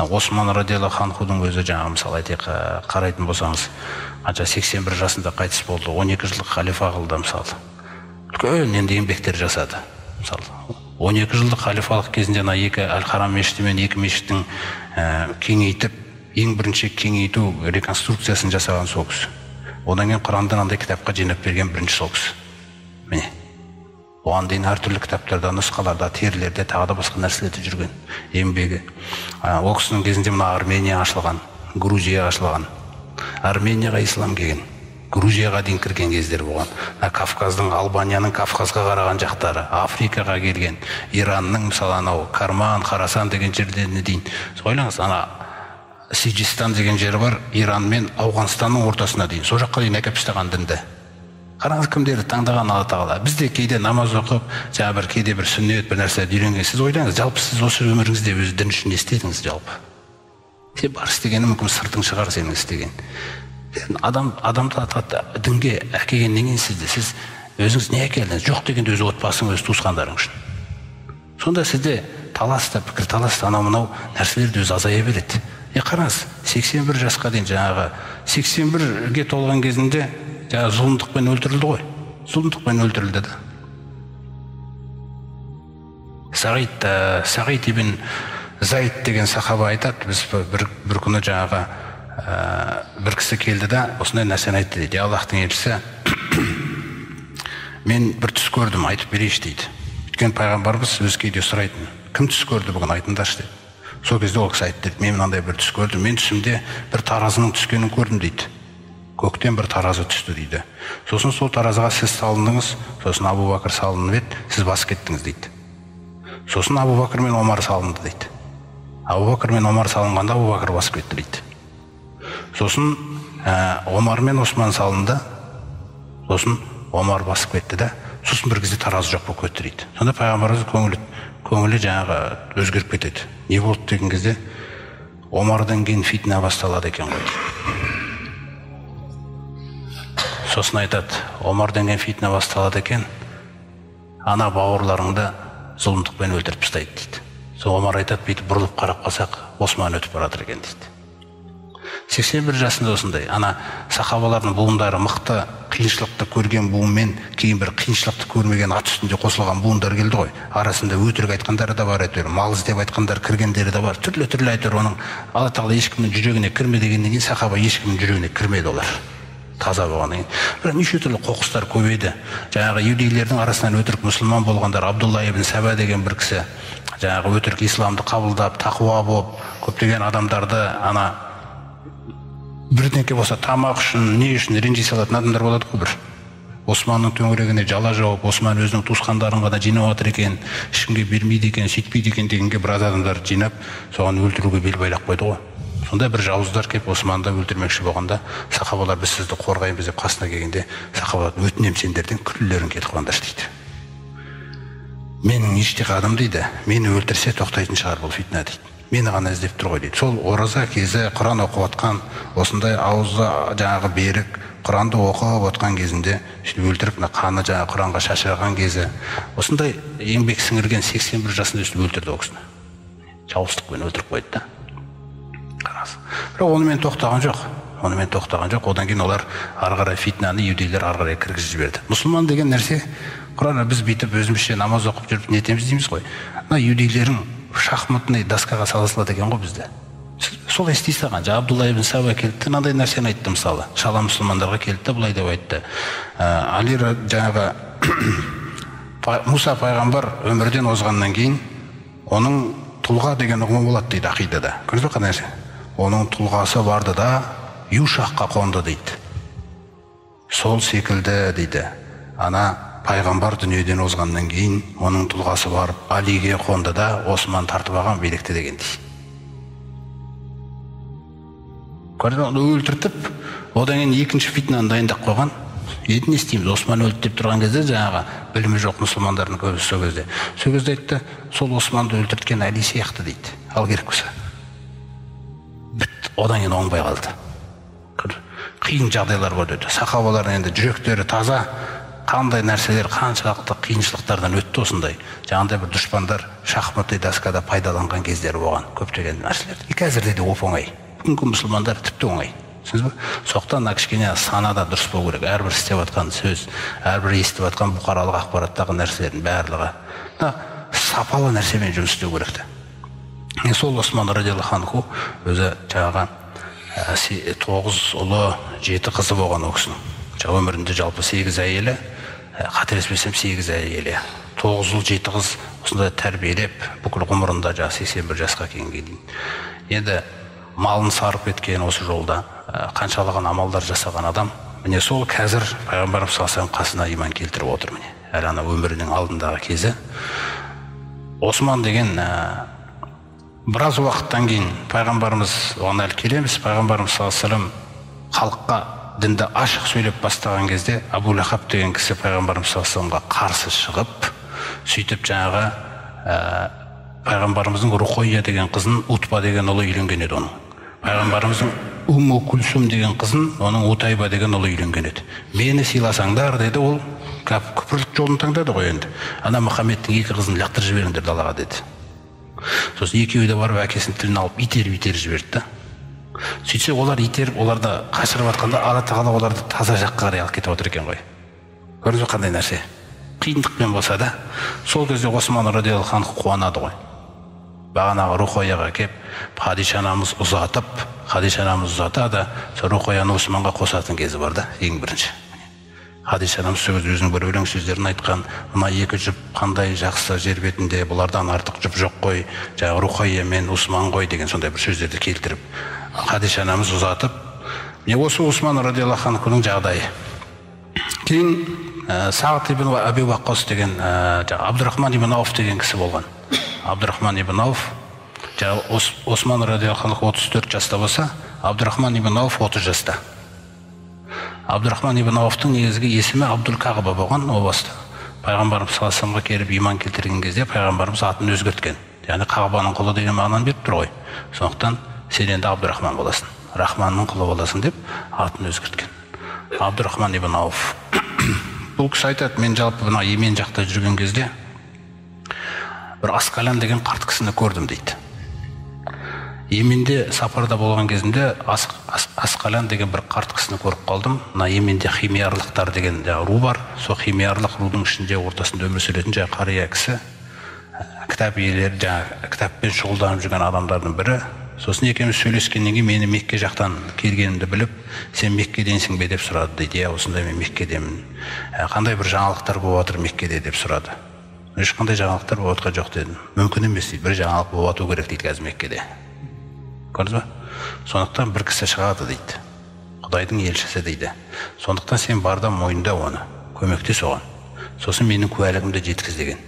Осман радиаллаху анхудың өзі жаңағы мысалы айтайық, қарайтын болсаңыз, қанша 81 жасында қайтыс болды, 12 жылдық халифа қылды мысалы. Үлкен енді еңбектер жасады. Мысалы, 12 жылдық халифалық кезінде ана екі Әл-Харам мешіті мен екі мешіттің кеңейтіп, ең бірінші кеңейту реконструкциясын жасаған сол кісі. Одан кейін Құранды андай кітапқа жинап берген бірінші сол кісі. Міне. Оған дейін әртүрлі кітаптарда, нұсқаларда, терілерде, тағы да басқа нәрселерде жүрген еңбегі. Ол кісінің кезінде мына Армения ашылған, Грузия ашылған. Арменияға ислам келген, Грузияға дейін кірген кездер болған. Мына Кавказдың, Албанияның Кавказға қараған жақтары, Африкаға келген, Иранның мысалы анау Карман, Харасан деген жерлеріне дейін. Ойлаңыз, ана Сижистан деген жері бар, Иран мен Ауғанстанның ортасына дейін. Сол жаққа дейін әкеп тастаған дінді. Қараңыз, кімдерді таңдаған Алла тағала. Біз де кейде намаз оқып, жаңа бір кейде бір сүннет, бір нәрселерді үйренген. Сіз ойлаңыз, жалпы сіз осы өміріңізде өз дін үшін не істедіңіз жалпы? Сен бар істегені мүмкін сыртың шығар сенің істеген. Адамды дінге әкелгеннен кейін сізді, сіз өзіңіз не әкелдіңіз? Жоқ дегенде өз отбасың, өз туысқандарың үшін. Сонда сізде талас та, пікір талас та, анау мынау нәрселер де өзі азая береді. Қараңыз, 81 жасқа дейін жаңағы 81-ге толған кезінде жаңағы зұлымдықпен өлтірілді ғой. Зұлымдықпен өлтірілді да. Сағид ибн Зайд деген сахаба айтады, біз бір күні жаңағы бір кісі келді да осындай нәрсені айтты дейді. Аллахтың елшісі, мен бір түс көрдім, айтып берейінші дейді. Өйткені пайғамбарымыз өз кейде сұрайтын, кім түс көрді бүгін, айтыңдаршы деді. Сол кезде ол кісі айтты дейді, мен мынандай бір түс көрдім, мен түсімде бір таразының түскенін көрдім дейді. Көктен бір таразы түсті дейді. Сосын сол таразыға сіз салындыңыз, сосын Абу Бәкір салынып еді, сіз басып кеттіңіз дейді. Сосын Абу Бәкір мен Омар салынды дейді. Абу Бәкір мен Омар салынғанда Абу Бәкір басып кетті дейді. Сосын Омар мен Осман салынды, сосын Омар басып кетті да, сосын бір кезде таразы жоқ болып кетті дейді. Сонда пайғамбарымыз көңілі жаңағы өзгеріп кетеді. Не болды деген кезде, Омардан кейін фитна басталады екен ғой дейді. Сосын айтады, Омардан кейін фитна басталады екен, ана бауырларыңды зұлымдықпен өлтіріп тастайды дейді. Сол Омар айтады, бүйтіп бұрылып қарап қалсақ, Осман өтіп бара жатыр екен дейді. 81 жасында осындай. Ана сахабалардың буындары мықты, қиыншылықты көрген буынмен кейін бір қиыншылықты көрмеген ат үстінде қосылған буындар келді ғой. Арасында өтірік айтқандары да бар, әйтеуір мал іздеп айтқандар кіргендері де бар. Түрлі-түрлі әйтеуір оның Алла тағала ешкімнің жүрегіне кірме дегеннен кейін сахаба ешкімнің жүрегіне кірмеді олар. Таза болғаннан кейін. Бірақ неше түрлі қоқыстар көбейді. Жаңағы еврейлердің арасынан өтірік мұсылман болғандар, Абдулла ибн Сәбә деген бір кісі жаңағы өтірік исламды қабылдап, тақуа болып, көптеген адамдарды ана бірдеңке болса тамақ үшін, не үшін ренжи салатын адамдар болады ғой бір. Османның төңірегіне жала жауып, Осман өзінің туысқандарын ғана жинап жатыр екен, ешкімге бермейді екен, сөйтпейді екен дегенге біраз адамдар жинап, соған өлтіруге бел байлап қойды ғой. Сонда бір жауыздар келіп Османды өлтірмекші болғанда, сахабалар біз сізді қорғаймыз деп қасына келгенде, сахабалар өтінемін сендерден, күллерін кетіп қалыңдаршы дейді. Менің ижтихадым дейді, мені өлтірсе тоқтайтын шығар бұл фитна дейді. Мені ғана іздеп тұр ғой дейді. Сол ораза кезі Құран оқып отқан, осындай ауызы жаңағы берік Құранды оқып отқан кезінде сөйтіп өлтіріп, мына қаны жаңағы Құранға шашыраған кезі, осындай еңбек сіңірген 81 жасында өстіп өлтірді ол кісіні. Жауыздықпен өлтіріп қойды да. Қараңыз. Бірақ онымен тоқтаған жоқ. Онымен тоқтаған жоқ. Одан кейін олар ары қарай фитнаны иудейлер ары қарай кіргізіп жіберді. Мұсылман деген нәрсе, Құран біз бүйтіп өзімізше намаз оқып жүріп нетеміз дейміз ғой. Мына иудейлердің шахматный доскаға сала салады екен ғой бізді. Солай істей салған. Жаңа Абдулла ибн Саба келді, мынандай нәрсені айтты мысалы. Шала мұсылмандарға келді де былай деп айтты. Али жаңағы Муса пайғамбар өмірден озғаннан кейін оның тұлға деген ұғымы болады дейді ақидада. Көрдіңіз бе қандай нәрсе? Оның тұлғасы барды да Юшаққа қонды дейді. Сол секілді дейді. Ана пайғамбар дүниеден озғаннан кейін оның тұлғасы барып Алиге қонды да Осман тартып алған билікті дегендей. Көрдіңіз, оны өлтіртіп, одан кейін екінші фитнаны дайындап қойған. Енді не істейміз? Осман өлді деп тұрған кезде жаңағы білімі жоқ мұсылмандардың көбісі сол кезде. Сол кезде айтты, сол Османды өлтірткен Али сияқты дейді. Ал керек болса. Бітті, одан кейін оңбай қалды. Қиын жағдайлар болды. Сахабалардың енді жүректері таза, қандай нәрселер, қаншалықты қиыншылықтардан өтті осындай. Жаңағындай бір дұшпандар шахматный доскада пайдаланған кездері болған көптеген нәрселер. Қазірде де оп-оңай. Бүгінгі мұсылмандар тіпті оңай. Түсіндіңіз бе? Сондықтан мына кішкене санада дұрыс болу керек. Әрбір істеп жатқан сөз, әрбір естіп жатқан бұқаралық ақпараттағы нәрселердің барлығы мына сапалы нәрсемен жұмыс істеу керек те. Сол Осман радиаллаху анху өзі жаңағы 9 ұлы, 7 қызы болған ол кісінің. Өмірінде жалпы 8 әйелі, қателеспесем 8 әйелі. 9 ұл, 7 қыз осындай тәрбиелеп, бүкіл ғұмырында жаңағы 81 жасқа келгенге дейін. Енді малын сарып еткен осы жолда қаншалаған амалдар жасаған адам, міне сол қазір пайғамбарымыз саллаллаху алейхи вассалам қасына иман келтіріп отыр міне. Әлі ана өмірінің алдындағы кезі. Осман деген біраз уақыттан кейін пайғамбарымыз, оған әлі келеміз, пайғамбарымыз саллаллаху алейхи вассалам халыққа дінді ашық сөйлеп бастаған кезде Абу Лахаб деген кісі пайғамбарымыз саллаллаху алейхи вассаламға қарсы шығып, сөйтіп жаңағы пайғамбарымыздың Руқойя деген қызын Утба деген ұлы үйленген еді оның. Пайғамбарымыздың Умму Күлсум деген қызын оның Утайба деген ұлы үйленген еді. Мені сыйласаңдар деді ол, күпірлік жолын таңдады ғой енді. Ана Мұхаммедтің екі қызын лақтырып жіберіңдер далаға деді. Сосын екеуі де барып әкесінің тілін алып итеріп жіберді да. Сөйтсе олар итеріп, оларды қашырып жатқанда Алла тағала оларды таза жаққа қарай алып кетіп отыр екен ғой. Көрдіңіз бе қандай нәрсе? Қиындықпен болса да, сол кезде Осман радиаллаху анху қуанады ғой. Бағанағы Руқаяға кеп, Хадиша анамыз ұзатып, Хадиша анамыз ұзатады, сол Руқаяны Османға қосатын кезі бар да, ең бірінші. Хадиша анамыз сол кезде өзінің бір өлең сөздерін айтқан, мына екі жұп қандай жақсы жер бетінде, бұлардан артық жұп жоқ қой, жаңағы Руқая мен Осман ғой деген сондай бір сөздерді келтіріп, Хадиша анамыз ұзатып, міне осы Осман радиаллаху анхудың жағдайы. Кейін Сағд ибн Аби Ваққас деген, Абдурахман ибн Ауф деген кісі болған. Абдурахман ибн Ауф, Осман радиаллаху анху 34 жаста болса, Абдурахман ибн Ауф 30 жаста. Абдурахман ибн Ауфтың негізгі есімі Абдул Кағба болған о баста. Пайғамбарымыз саллаллаху алейхи вассаламға келіп иман келтірген кезде пайғамбарымыз атын өзгерткен. Яғни Қағбаның құлы деген мағынаны беріп тұр ғой. Сондықтан сен енді Абдурахман боласың, Рахманның құлы боласың деп атын өзгерткен. Абдурахман ибн Ауф. Бұл кісі айтады, мен жалпы мына Йемен жақта жүрген кезде бір Асқалян деген қарт кісіні көрдім дейді. Йеменде сапарда болған кезімде Асқалян деген бір қарт кісіні көріп қалдым. Мына Йеменде химиярлықтар деген ру бар. Сол химиярлық рудың ішінде ортасында өмір сүретін жаңағы қария кісі, кітап иелері, жаңағы кітаппен шұғылданып жүрген адамдардың бірі. Сосын екеуміз сөйлескеннен кейін мені Мекке жақтан келгенімді біліп, сен Меккеденсің бе деп сұрады дейді. Иә, осындай мен Меккедемін. Қандай бір жаңалықтар болып жатыр Меккеде деп сұрады. Ешқандай жаңалықтар болып жатқан жоқ дедім. Мүмкін емес дейді, бір жаңалық болып жату керек дейді қазір Меккеде. Көрдіңіз ба? Сондықтан бір кісі шығады дейді. Құдайдың елшісі дейді. Сондықтан сен бар да мойында оны, көмектес оған. Сосын менің куәлігімді жеткіз деген.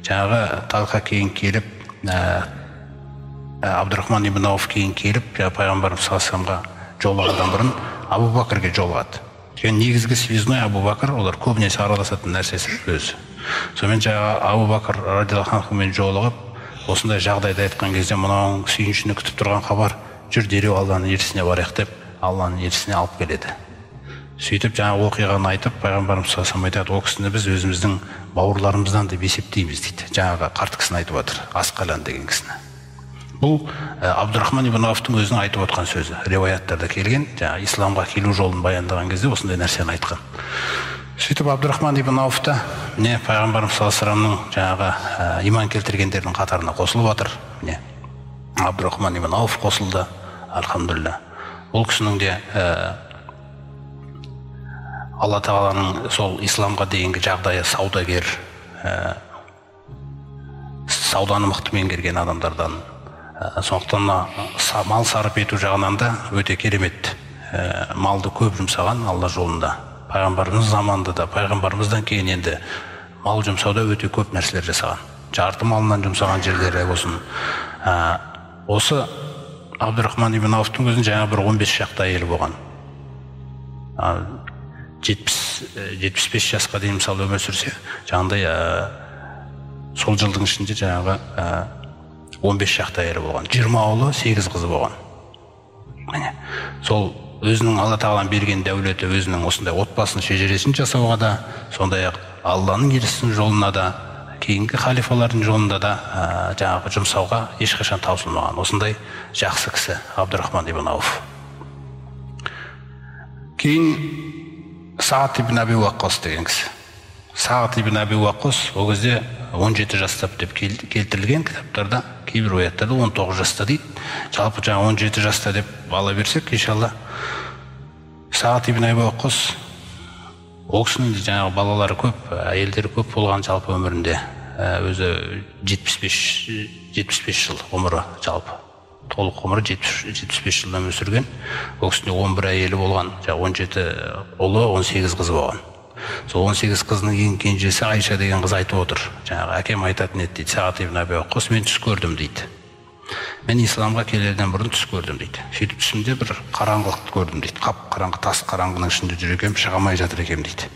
Жаңағы Талха кейін келіп, Абдурахман ибн Ауф кейін келіп, пайғамбарымыз саллаллаху алейхи вассаламға жолығудан бұрын Абу Бәкірге жолығады. Өйткені негізгі связной Абу Бәкір, олар көбінесе араласатын нәрсесі өзі. Сонымен жаңағы Абу Бәкір радиаллаху анхумен жолығып, осындай жағдайды айтқан кезде мынауың сүйіншіні күтіп тұрған хабар, жүр дереу Алланың елшісіне барайық деп Алланың елшісіне алып келеді. Сөйтіп жаңағы оқиғаны айтып, пайғамбарымыз саллаллаху алейхи вассалам айтады, ол кісіні біз өзіміздің бауырларымыздан деп есептейміз дейді. Жаңағы қарт кісіні айтып отыр, Асқалян деген кісіні. Бұл Абдурахман ибн Ауфтың өзінің айтып отқан сөзі. Риуаяттарда келген, жаңағы исламға келу жолын баяндаған кезде осындай нәрсені айтқан. Сөйтіп Абдурахман ибн Ауф та міне пайғамбарымыз саллаллаху алейхи вассаламның жаңағы иман келтіргендердің қатарына қосылып жатыр. Міне Абдурахман ибн Ауф қосылды, альхамдулилля. Ол кісінің де Алла тағаланың сол исламға дейінгі жағдайы саудагер, сауданы мықты меңгерген адамдардан. Сондықтан мал сарып ету жағынан да өте керемет, малды көп жұмсаған Алла жолында. Пайғамбарымыз заманында да, пайғамбарымыздан кейін енді мал жұмсауда өте көп нәрселер жасаған. Жарты малынан жұмсаған жерлері болсын. Осы Абдурахман ибн Ауфтың өзінің жаңа бір 15 шақты әйелі болған. 75 жасқа дейін мысалы өмір сүрсе, жаңағыдай сол жылдың ішінде жаңағы 15 шақты әйелі болған. 20 ұлы, 8 қызы болған. Міне, сол өзінің Алла тағаланың берген дәулеті өзінің осындай отбасын шежіресін жасауға да, сондай-ақ Алланың елшісінің жолына да, кейінгі халифалардың жолында да жаңағы жұмсауға ешқашан таусылмаған. Осындай жақсы кісі Абдурахман ибн Ауф. Кейін Сағд ибн Аби Уаққас деген кісі. Сағд ибн Аби Уаққас ол кезде 17 жаста деп келтірілген кітаптарда, кейбір риуаяттарда 19 жаста дейді. Жалпы жаңа 17 жаста деп ала берсек, иншалла. Сағд ибн Аби Уаққас ол кісінің де жаңағы балалары көп, әйелдері көп болған жалпы өмірінде. Өзі 75 жыл ғұмыры жалпы. Толық ғұмыры 75 жыл өмір сүрген. Ол кісінің 11 әйелі болған, жаңағы 17 ұлы, 18 қызы болған. Сол 18 қызының ең кенжесі Айша деген қыз айтып отыр. Жаңағы әкем айтатын еді дейді, Сағд ибн Аби Уаққас, мен түс көрдім дейді. Мен исламға келерден бұрын түс көрдім дейді. Сөйтіп түсімде бір қараңғылықты көрдім дейді. Қап-қараңғы тас қараңғының ішінде жүр екенмін, шыға алмай жатыр екенмін дейді.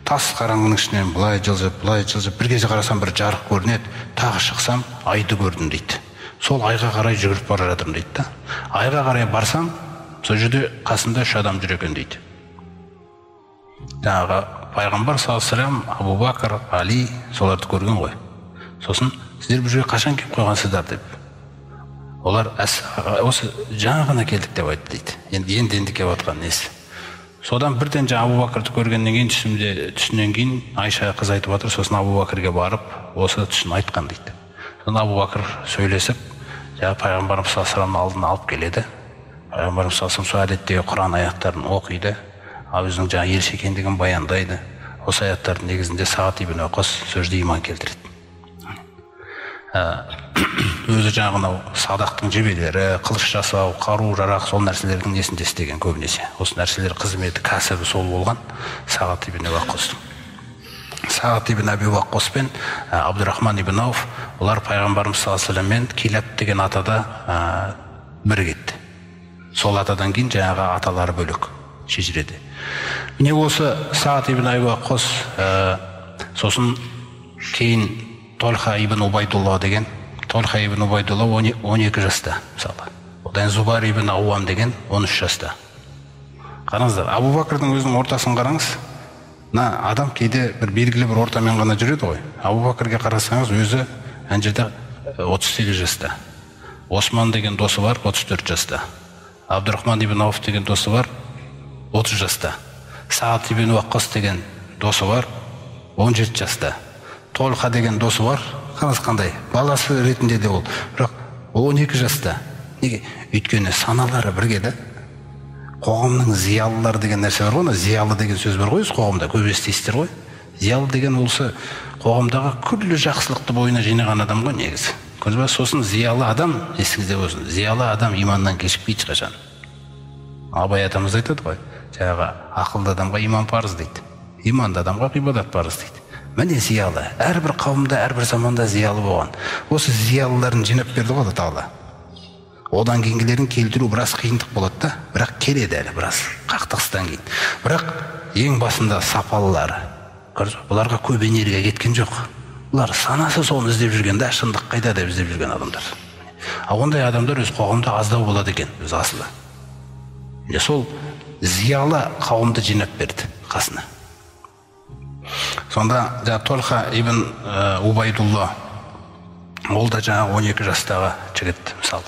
Тас қараңғының ішінен былай жылжып, былай жылжып, бір кезде қарасам бір жарық көрінеді, тағы шықсам айды көрдім дейді. Сол айға қарай жүгіріп бара жатырмын дейді да. Айға қарай барсам, сол жерде қасымда 3 адам жүр екен дейді. Жаңағы пайғамбар саллаллаху алейхи вассалам, Абу Бәкір, Али соларды көрген ғой. Сосын сіздер бұл жерге қашан келіп қойғансыздар деп. Олар осы жаңа ғана келдік деп айтты дейді. Енді келіп жатқан несі. Содан бірден жаңа Абу Бәкірді көргеннен кейін, түсінен кейін Айша қыз айтып жатыр, сосын Абу Бәкірге барып осы түсін айтқан дейді. Сонда Абу Бәкір сөйлесіп, жаңа пайғамбарымыз саллаллаху алейхи вассаламның алдына алып келеді. Пайғамбарымыз саллаллаху алейхи вассалам сол әдеттегі Құран аяттарын оқиды, өзінің жаңа елші екендігін баяндайды. Осы аяттардың негізінде Сағат ибн Уаққас сол жерде иман келтіреді. Өзі жаңағы мынау садақтың жебелері, қылыш жасау, қару жарақ, сол нәрселердің несінде істеген көбінесе. Осы нәрселер қызметі, кәсібі сол болған Сағат ибн Уаққастың. Сағат ибн Әби Уаққас пен Абдурахман ибн Ауф, олар пайғамбарымыз саллаллаху алейхи вассаламмен Килаб деген атада бірігеді. Сол атадан кейін жаңағы аталары бөлек шежіреде. Міне осы Сағат ибн Әби Уаққас, сосын кейін Толха ибн Убайдулла деген. Толха ибн Убайдулла 12 жаста мысалы. Одан Зубайр ибн Ауам деген 13 жаста. Қараңыздар, Абу Бәкірдің өзінің ортасын қараңыз. Мына адам кейде бір белгілі бір ортамен ғана жүреді ғой. Абу Бәкірге қарасаңыз, өзі ана жерде 38 жаста. Осман деген досы бар, 34 жаста. Абдурахман ибн Ауф деген досы бар, 30 жаста. Сағат ибн Уаққас деген досы бар, 17 жаста. Толха деген досы бар, қараңыз қандай, баласы ретінде де ол, бірақ ол 12 жаста. Неге? Өйткені саналары бірге да. Қоғамның зиялылары деген нәрсе бар ғой, зиялы деген сөз бар ғой, қоғамда көп естисіздер ғой. Зиялы деген осы қоғамдағы күллі жақсылықты бойына жинаған адам ғой негізі. Көрдіңіз ба? Сосын зиялы адам, есіңізде болсын, зиялы адам иманнан кешікпейді ешқашан. Абай атамыз айтады ғой, жаңағы ақылды адамға иман парыз дейді, иманды адамға ғибадат парыз дейді. Міне зиялы, әрбір қауымда, әрбір заманда зиялы болған. Осы зиялыларын жинап берді ғой Алла Тағала. Одан кейінгілерін келтіру біраз қиындық болады да, бірақ келеді әлі біраз қақтығыстан кейін. Бірақ ең басында сапалылары, көрдіңіз бе? Бұларға көп энергия кеткен жоқ. Бұлар санасы соны іздеп жүрген да, шындық қайда деп іздеп жүрген адамдар. Ал ондай адамдар өз қоғамда аздау болады екен, өз асылы. Міне сол зиялы қауымды жинап берді қасына. Сонда жаңа Толха ибн Убайдулла, ол да жаңағы 12 жастағы жігіт мысалы.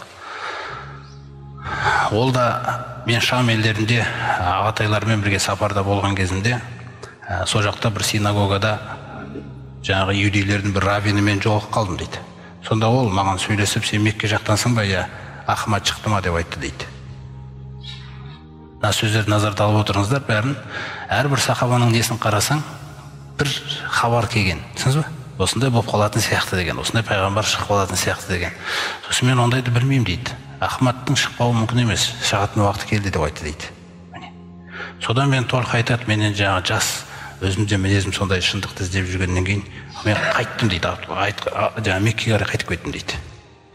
Ол да мен Шам елдерінде ағатайлармен бірге сапарда болған кезімде, сол жақта бір синагогада жаңағы иудейлердің бір раввинімен жолығып қалдым дейді. Сонда ол маған сөйлесіп, сен Мекке жақтансың ба, я Ахмад шықты ма деп айтты дейді. Мына сөздерді назарда алып отырыңыздар бәрін. Әрбір сахабаның несін қарасаң, бір хабар келген, түсіндіңіз ба? Осындай болып қалатын сияқты деген, осындай пайғамбар шығып қалатын сияқты деген. Сосын мен ондайды білмеймін дейді. Ахмадтың шықпауы мүмкін емес, шығатын уақыты келді деп айтты дейді. Міне. Содан мен Толха айтады, менен жаңағы жас, өзімде мінезім сондай шындықты іздеп жүргеннен кейін мен қайттым дейді, жаңағы Меккеге қарай қайтып кеттім дейді.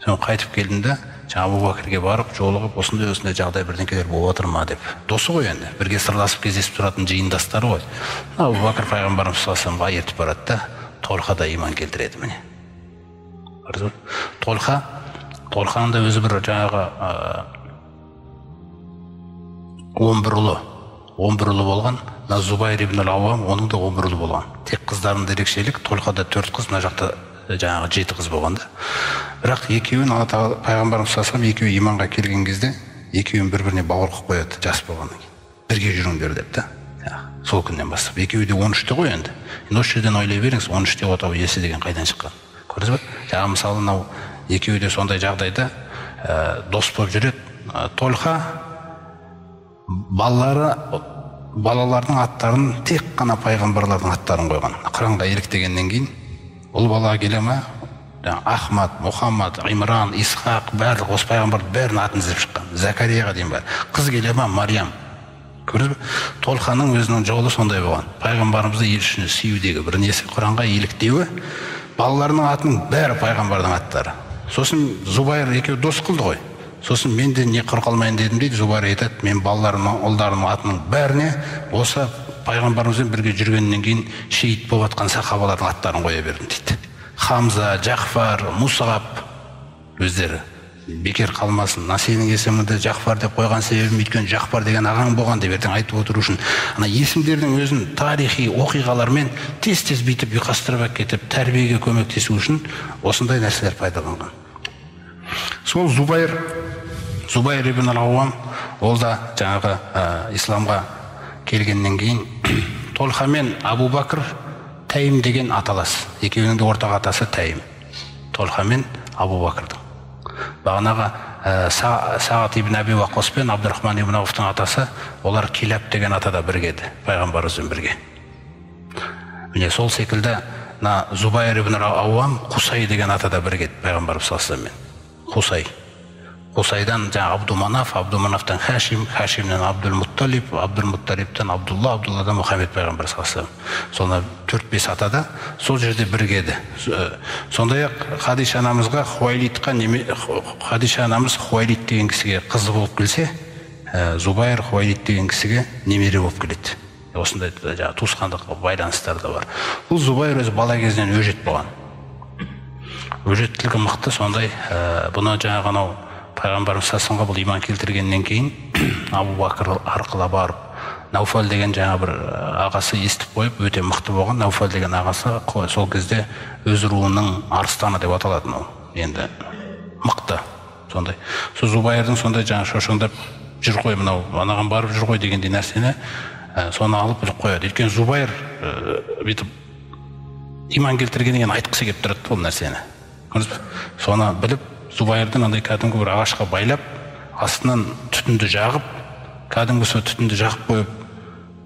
Соны қайтып келдім де, жаңа Абу Бәкірге барып жолығып, осындай осындай жағдай бірдеңкелер болып жатыр ма деп. Досы ғой енді, бірге сырласып кездесіп тұратын жиындастары ғой. Абу Бәкір пайғамбарымыз саллаллаху алейхи вассаламға ертіп барады да, Толха да иман келтіреді міне. Толха, Толханың да өзі бір жаңағы 11 ұлы, 11 ұлы болған. Мына Зубайр ибн ал-Ауам, оның да 11 ұлы болған. Тек қыздарында ерекшелік, Толхада 4 қыз, мына жақта жаңағы 7 қыз болған да. Бірақ екеуін Алла Тағала пайғамбарымыз саллаллаху алейхи вассалам екеуі иманға келген кезде екеуін бір-біріне бауыр қылып қояды жас болғаннан кейін. Бірге жүріңдер деп та. Сол күннен бастап. Екеуі де 13-те ғой енді. Енді осы жерден ойлай беріңіз, 13-те отау иесі деген қайдан шыққан. Көрдіңіз ба? Жаңа мысалы мынау екеуі де сондай жағдайда дос болып жүреді. Толха балалардың аттарын тек қана пайғамбарлардың аттарын қойған. Құранға еліктегеннен кейін ұл бала келе ма? Ахмад, Мұхаммад, Имран, Исхақ, барлық осы пайғамбардың бәрінің атын іздеп шыққан. Закарияға дейін бар. Қыз келе ма? Мариям. Көрдіңіз бе? Толханың өзінің жолы сондай болған. Пайғамбарымызды елшіні сүюдегі бір несі, Құранға еліктеуі, балаларының атының бәрі пайғамбардың аттары. Сосын Зубайр екеуі дос қылды ғой. Сосын мен де не құр қалмайын дедім дейді. Зубайр айтады, мен балаларымның, ұлдарымның атының бәріне осы пайғамбарымызбен бірге жүргеннен кейін шейіт болып жатқан сахабалардың аттарын қоя бердім дейді. Хамза, Жақфар, Мусғаб өздері бекер қалмасын. Мына сенің есіміңді Жақфар деп қойған себебім өйткені Жақфар деген ағаң болған деп ертең айтып отыру үшін. Ана есімдердің өзін тарихи оқиғалармен тез-тез бүйтіп ұйқастырып әкетіп тәрбиеге көмектесу үшін осындай нәрселер пайдаланған. Сол Зубайр ибн ал-Ауам, ол да жаңағы исламға Келгеннен кейін Толха мен Абу Бәкір Тәйім деген аталас. Екеуінің де ортақ атасы Тәйім. Толха мен Абу Бәкірдің. Бағанағы Сағат ибн Әби Уаққас пен Абдурахман ибн Ауфтың атасы, олар Килаб деген атада бірге еді, пайғамбарымызбен бірге. Міне сол секілді мына Зубайр ибн Ауам Қусай деген атада бірге еді пайғамбарымыз саллаллаху алейхи вассаламмен. Қусай. Қусайдан жаңа Абдуманаф, Абдуманафтан Хашим, Хашимнен Абдулмутталиб, Абдулмутталибтен Абдулла, Абдулладан Мұхаммед пайғамбар саллаллаху алейхи вассалам. Сонда 4-5 атада сол жерде бірге еді. Сондай-ақ Хадиша анамызға Хуайлидқа, Хадиша анамыз Хуайлид деген кісіге қызы болып келсе, Зубайр Хуайлид деген кісіге немере болып келеді. Осындай жаңа туысқандық байланыстар да бар. Бұл Зубайр өзі бала кезінен өжет болған. Өжеттілігі мықты сондай. Бұны жаңағы анау пайғамбарымыз саллаллаху алейхи вассаламға бұл иман келтіргеннен кейін Абу Бәкір арқылы барып, Науфал деген жаңа бір ағасы естіп қойып, өте мықты болған Науфал деген ағасы сол кезде өз руының арыстаны деп аталатын ол. Енді мықты сондай. Сол Зубайрдың сондай жаңа шошаңдап жүр қой, мынау анаған барып жүр қой дегендей нәрсені соны алып біліп қояды. Өйткені Зубайр бүйтіп иман келтіргеннен кейін айтқысы келіп тұрады ол нәрсені. Көрдіңіз бе? Соны біліп Зубайрдың андай кәдімгі бір ағашқа байлап, астынан түтінді жағып, кәдімгі сол түтінді жағып қойып,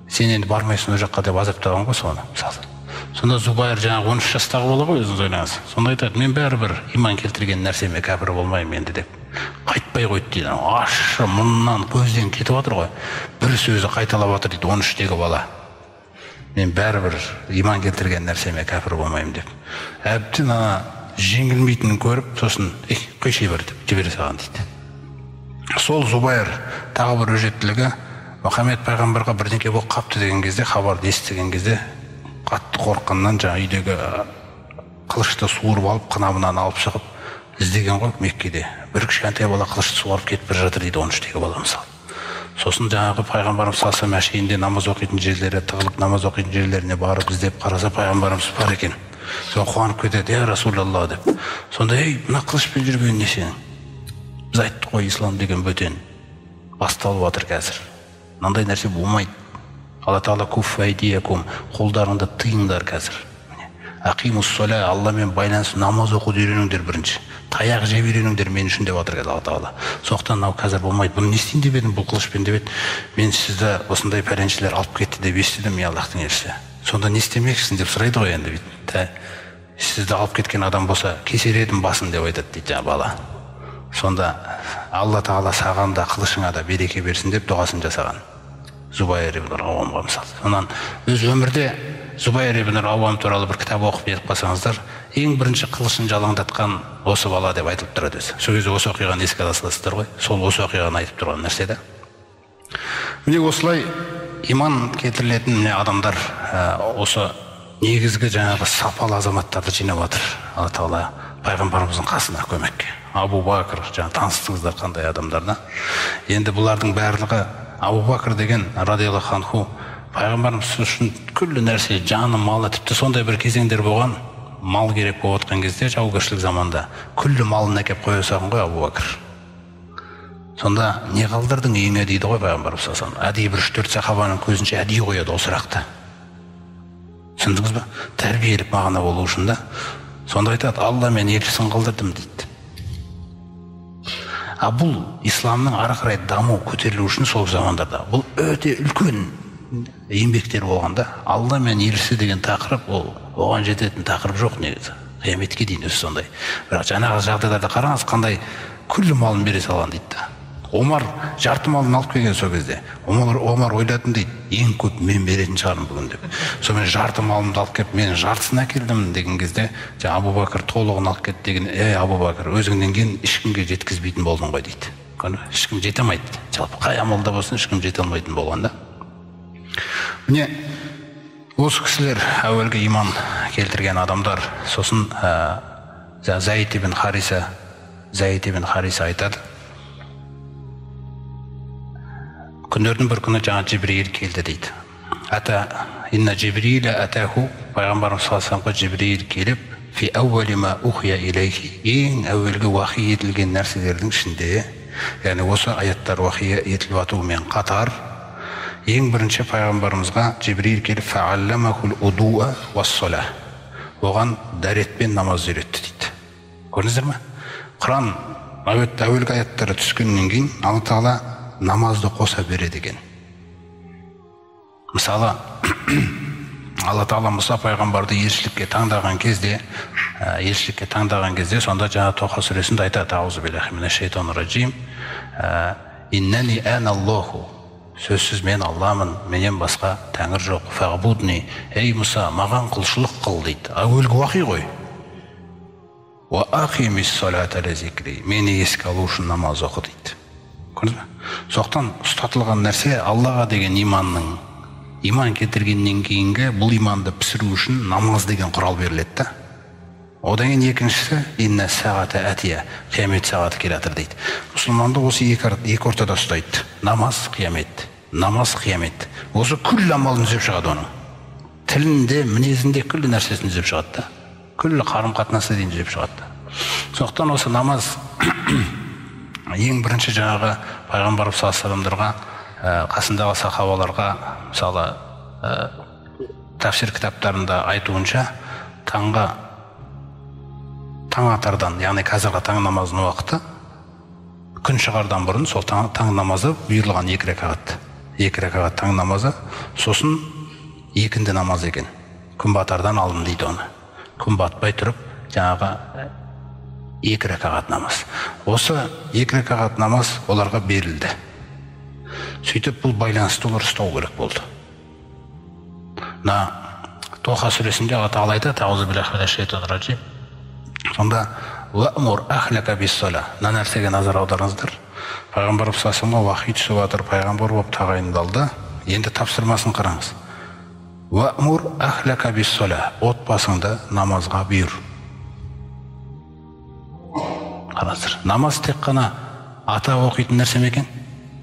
сен енді бармайсың ол жаққа деп азаптаған ғой соны, мысалы. Сонда Зубайр жаңағы 13 жастағы бала ғой, өзіңіз ойлаңыз. Сонда айтады, мен бәрібір иман келтірген нәрсеме кәпір болмаймын енді деп. Қайтпай қойды дейді. Ащы мұрнынан көзден кетіп жатыр ғой. Бір сөзі қайталап жатыр дейді 13-тегі бала. Мен бәрібір иман келтірген нәрсеме кәпір болмаймын деп. Әбден ана жеңілмейтінін көріп, сосын қойшы бер деп жібере салған дейді. Сол Зубайр тағы бір өжеттілігі, Мұхаммед пайғамбарға бірдеңке болып қапты деген кезде, хабарды естіген кезде қатты қорыққаннан жаңа үйдегі қылышты суырып алып, қынабынан алып шығып іздеген ғой Меккеде. Бір кішкентай бала қылышты суырып кетіп бара жатыр дейді 13-тегі бала мысалы. Сосын жаңағы пайғамбарымыз саллаллаху алейхи вассалам әшейінде намаз оқитын жерлері, тығылып намаз оқитын жерлеріне барып іздеп қараса пайғамбарымыз бар екен. Соны қуанып кетеді, я Расулалла деп. Сонда, ей, мына қылышпен жүрген не сенің? Біз айттық қой, ислам деген бөтен басталып жатыр қазір. Мынандай нәрсе болмайды. Алла тағала куф айдиякум, қолдарыңды тыйыңдар қазір. Ақимус сола, Алламен байланыс, намаз оқуды үйреніңдер бірінші. Таяқ жеп үйреніңдер мен үшін деп жатыр қазір Алла тағала. Сондықтан мынау қазір болмайды. Бұны не істейін деп едім, бұл қылышпен деп еді. Мен сізді осындай пәленшілер алып кетті деп естідім, ей Аллахтың елшісі. Сонда не істемекшісің деп сұрайды ғой енді бүйтіп. Сізді алып кеткен адам болса, кесер едім басын деп айтады дейді жаңа бала. Сонда Алла тағала саған да, қылышыңа да береке берсін деп дұғасын жасаған. Зубайр ибн Ауамға мысалы. Сонан өз өмірде Зубайр ибн Ауам туралы бір кітап оқып беріп қалсаңыздар, ең бірінші қылышын жалаңдатқан осы бала деп айтылып тұрады өзі. Сол кезде осы оқиғаны еске ала саласыздар ғой. Сол осы оқиғаны айтып тұрған нәрсе да. Міне осылай иман келтірілетін міне адамдар осы негізгі жаңағы сапалы азаматтарды жинап жатыр. Алла тағала пайғамбарымыздың қасына көмекке. Абу Бәкір, жаңа таныстыңыздар қандай адамдар да. Енді бұлардың барлығы Абу Бәкір деген радиаллаху анху пайғамбарымыз үшін күллі нәрсе, жаны, малы, тіпті сондай бір кезеңдер болған, мал керек болып жатқан кезде жаугершілік заманда күллі малын әкеп қоя салған ғой Абу Бәкір. Сонда не қалдырдың үйіңе дейді ғой пайғамбарымыз саллаллаху алейхи вассалам. Әдейі бір 3-4 сахабаның көзінше әдейі қояды ол сұрақты. Түсіндіңіз ба? Тәрбиелік мағына болу үшін да. Сонда айтады, Алла мен елшісін қалдырдым дейді. А бұл исламның ары қарай даму, көтерілу үшін сол замандарда бұл өте үлкен еңбектер болғанда, Алла мен елшісі деген тақырып, ол оған жететін тақырып жоқ негізі. Қияметке дейін өзі сондай. Бірақ жаңағы жағдайларда қараңыз, қандай күллі малын бере салған дейді да. Омар жарты малын алып келген сол кезде. Омар ойлатын дейді, ең көп мен беретін шығармын бүгін деп. Сонымен жарты малымды алып келіп, мен жартысын әкелдім деген кезде, жаңа Абу Бәкір толығын алып кетті деген, ей Абу Бәкір, өзіңнен кейін ешкімге жеткізбейтін болдың ғой дейді. Ешкім жете алмайды. Жалпы қай амалда болсын ешкім жете алмайтын болған да. Міне осы кісілер әуелгі иман келтірген адамдар. Сосын Заид ибн Хариса, Заид ибн Хариса айтады. Күндердің бір күні жаңа Жибриил келді дейді. Ата инна Жибриила атаху, пайғамбарымыз саллаллаху алейхи вассаламға Жибриил келіп, фи әуәли ма ухия илейхи, ең әуелгі уахи етілген нәрселердің ішінде, яғни осы аяттар уахи етіліп жатуымен қатар, Ең бірінші пайғамбарымызға Жибрил келіп фәалламахул удуа уассала, оған дәрет пен намаз үйретті дейді. Көрдіңіздер ме? Құран әуелгі аяттары түскеннен кейін Алла Тағала намазды қоса береді екен. Мысалы, Алла Тағала Мұса пайғамбарды елшілікке таңдаған кезде, сонда жаңа Тоха сүресінде айтады: аузу биллахи минаш шайтанир ражим, иннани аналлаху, сөзсіз мен Алламын, менен басқа тәңір жоқ, фағбудни, ей Мұса, маған құлшылық қыл дейді. Әуелгі уахи ғой. Уа ақимис салата ли зикри, мені еске алу үшін намаз оқы дейді. Көрдіңіз бе? Соқтан ұстатылған нәрсе Аллаға деген иманның, иман келтіргеннен кейінгі бұл иманды пісіру үшін намаз деген құрал беріледі да. Одан кейін екіншісі инна сағата әтия, қиямет сағаты келе жатыр дейді. Мұсылманды осы екі ортада ұстайды. Намаз, қиямет. Намаз, қиямет. Осы күллі амалын түзеп шығады оның. Тілінде, мінезінде күллі нәрсесін түзеп шығады да. Күллі қарым-қатынасы дейін түзеп шығады да. Сондықтан осы намаз ең бірінші жаңағы пайғамбарымыз саллаллаху алейхи вассаламдарға, қасындағы сахабаларға, мысалы, тәфсир кітаптарында айтуынша, таңға таң атардан, яғни қазіргі таң намазының уақыты күн шығардан бұрын сол таң намазы бұйырылған 2 ракағат. 2 ракағат таң намазы, сосын екінді намаз екен. Күн батардан алдын дейді оны. Күн батпай тұрып жаңағы 2 ракағат намаз. Осы 2 ракағат намаз оларға берілді. Сөйтіп бұл байланысты олар ұстау керек болды. Мына Тоха сүресінде Алла Тағала айтады: аузу биллахи минаш шайтанир ражим. Сонда уәмур ахлака биссала, мына нәрсеге назар аударыңыздар. Пайғамбар саллаллаху уахи түсіп жатыр, пайғамбар болып тағайындалды. Енді тапсырмасын қараңыз. Уәмур ахлака биссала, отбасыңды намазға бұйыр. Қараңыздар, намаз тек қана ата оқитын нәрсе ме екен?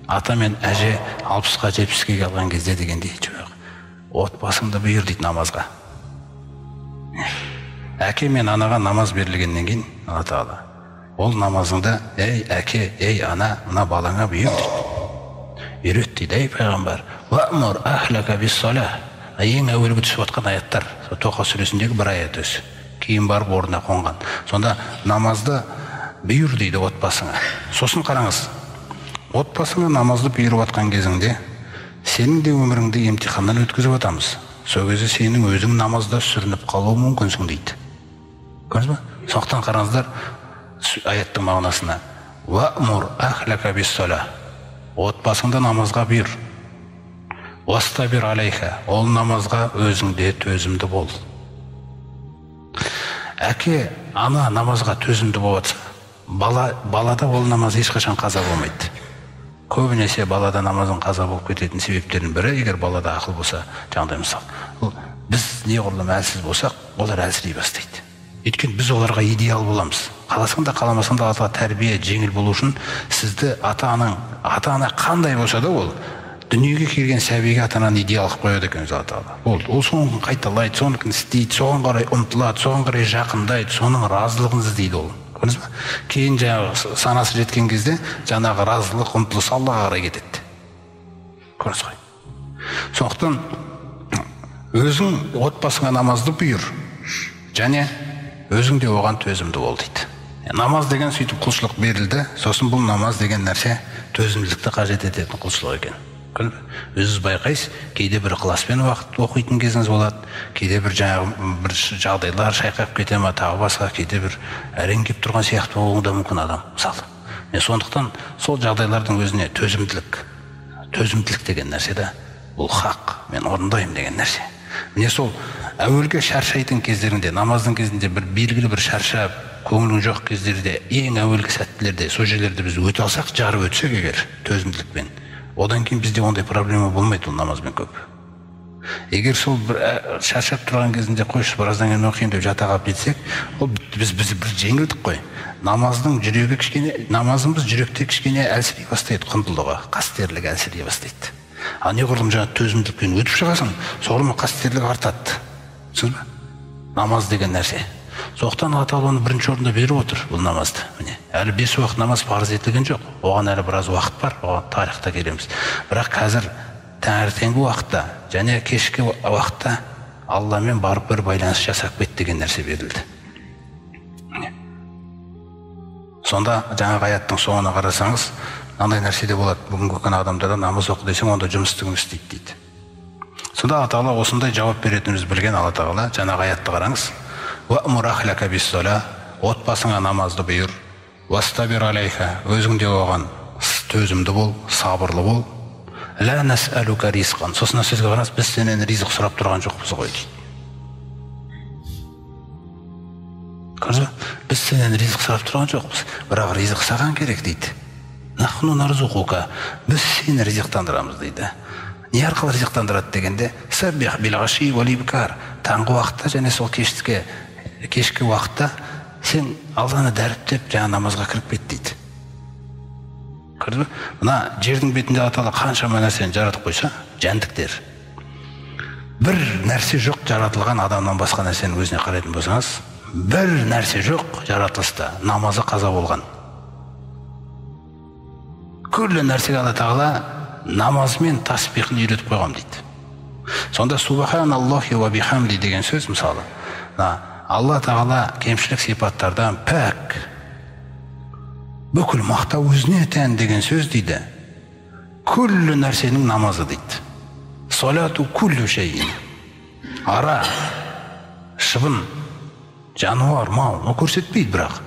Ата мен әже 60-қа 70-ке келген кезде дегендей, жоқ. Отбасыңды бұйыр дейді намазға. Әке мен анаға намаз берілгеннен кейін Алла Тағала ол намазыңды, ей әке, ей ана, мына балаңа бұйыр дейді. Үйрет дейді, ей пайғамбар. Уәмур ахлака биссала. Ең әуелгі түсіп жатқан аяттар Тоха сүресіндегі бір аят өзі. Кейін барып орнына қонған. Сонда намазды бұйыр дейді отбасыңа. Сосын қараңыз, отбасыңа намазды бұйырып жатқан кезіңде сенің де өміріңді емтиханнан өткізіп жатамыз. Сол кезде сенің өзің намазда сүрініп қалуы мүмкінсің дейді. Көрдіңіз бе? Сондықтан қараңыздар аяттың мағынасына. Уәмур ахлака биссала, отбасыңды намазға бұйыр. Уастабир алейха, ол намазға өзің де төзімді бол. Әке, ана намазға төзімді болып жатса, балада ол намаз ешқашан қаза болмайды. Көбінесе балада намазын қаза болып кететін себептердің бірі, егер балада ақыл болса, жаңағыдай мысал, біз неғұрлым әлсіз болсақ, олар әлсірей бастайды. Өйткені біз оларға идеал боламыз. Қаласаң да қаламасаң да ата тәрбие жеңіл болу үшін сізді ата-ана қандай болса да, ол дүниеге келген сәбиге ата-ананы идеал қылып қояды екен Алла Тағала. Болды. Ол соны қайталайды, соныкін істейді, соған қарай ұмтылады, соған қарай жақындайды, соның разылығын іздейді ол. Көрдіңіз бе? Кейін жаңағы санасы жеткен кезде жаңағы разылық ұмтылысы Аллаға қарай кетеді. Көрдіңіз ғой. Сондықтан өзің отбасыңа намазды бұйыр және өзің де оған төзімді бол дейді. Намаз деген сөйтіп құлшылық берілді. Сосын бұл намаз деген нәрсе төзімділікті қажет ететін құлшылық екен. Өзіңіз байқайсыз, кейде бір ықыласпен уақыт оқитын кезіңіз болады, кейде бір жаңағы бір жағдайлар шайқап кете ма, тағы басқа, кейде бір әрең келіп тұрған сияқты болуы да мүмкін адам, мысалы. Мен сондықтан сол жағдайлардың өзіне төзімділік, төзімділік деген нәрсе де бұл хақ, мен орындаймын деген нәрсе. Міне сол әуелгі шаршайтын кездерінде, намаздың кезінде бір белгілі бір шаршап, көңілің жоқ кездерде, ең әуелгі сәттілерде, сол жерлерді біз өте алсақ, жарып өтсек егер төзімділікпен, одан кейін бізде ондай проблема болмайды ол намазбен көп. Егер сол бір шаршап тұрған кезінде қойшы біраздан кейін оқиын деп жата қалып кетсек, ол біз бір жеңілдік қой. Намаздың жүрегі кішкене, намазымыз жүректе кішкене әлсірей бастайды, құндылығы, қастерлігі әлсірей бастайды. Ал неғұрлым жаңа төзімділікпен өтіп шығасың, соғұрлым қастерлік артады. Түсіндіңіз бе? Намаз деген нәрсе. Сондықтан Алла Тағала оны бірінші орында беріп отыр бұл намазды. Міне, әлі 5 уақыт намаз парыз етілген жоқ. Оған әлі біраз уақыт бар, оған тарихта келеміз. Бірақ қазір Таңертеңгі уақытта және кешкі уақытта Алламен барып бір байланыс жасап кет деген нәрсе берілді. Сонда жаңағы аяттың соңына қарасаңыз, мынандай нәрсе де болады. Бүгінгі күні адамдарда намаз оқы десең, онда жұмыс істегіміз істейді дейді. Сонда Алла Тағала осындай жауап беретінімізді білген Алла Тағала жаңағы аятты қараңыз. Уәмур ахлака биссала, отбасыңа намазды бұйыр. Уастабир алейха, өзің де оған төзімді бол, сабырлы бол. Ла насалука ризқан. Сосын сөзге қараңыз, біз сенен ризық сұрап тұрған жоқпыз ғой дейді. Көрдіңіз бе? Біз сенен ризық сұрап тұрған жоқпыз, бірақ ризық саған керек дейді. Нахну нарзуқука, біз сені ризықтандырамыз дейді. Не арқылы ризықтандырады дегенде, саббих бил аши вал ибкар, таңғы уақытта және сол кешкі уақытта сен Алланы дәріптеп жаңа намазға кіріп кет дейді. Көрдіңіз бе? Мына жердің бетінде Алла Тағала қаншама нәрсені жаратып қойса, жәндіктер. Бір нәрсе жоқ жаратылған адамнан басқа нәрсенің өзіне қарайтын болсаңыз, бір нәрсе жоқ жаратылыста намазы қаза болған. Күллі нәрсеге Алла Тағала намазымен тасбихын үйретіп қойған дейді. Сонда субханаллахи уа бихамди деген сөз мысалы, Алла Тағала кемшілік сипаттардан пәк, бүкіл мақтау өзіне тән деген сөз дейді. Күллі нәрсенің намазы дейді. Салату күллі шейін. Ара, шыбын, жануар, мал, ол көрсетпейді бірақ.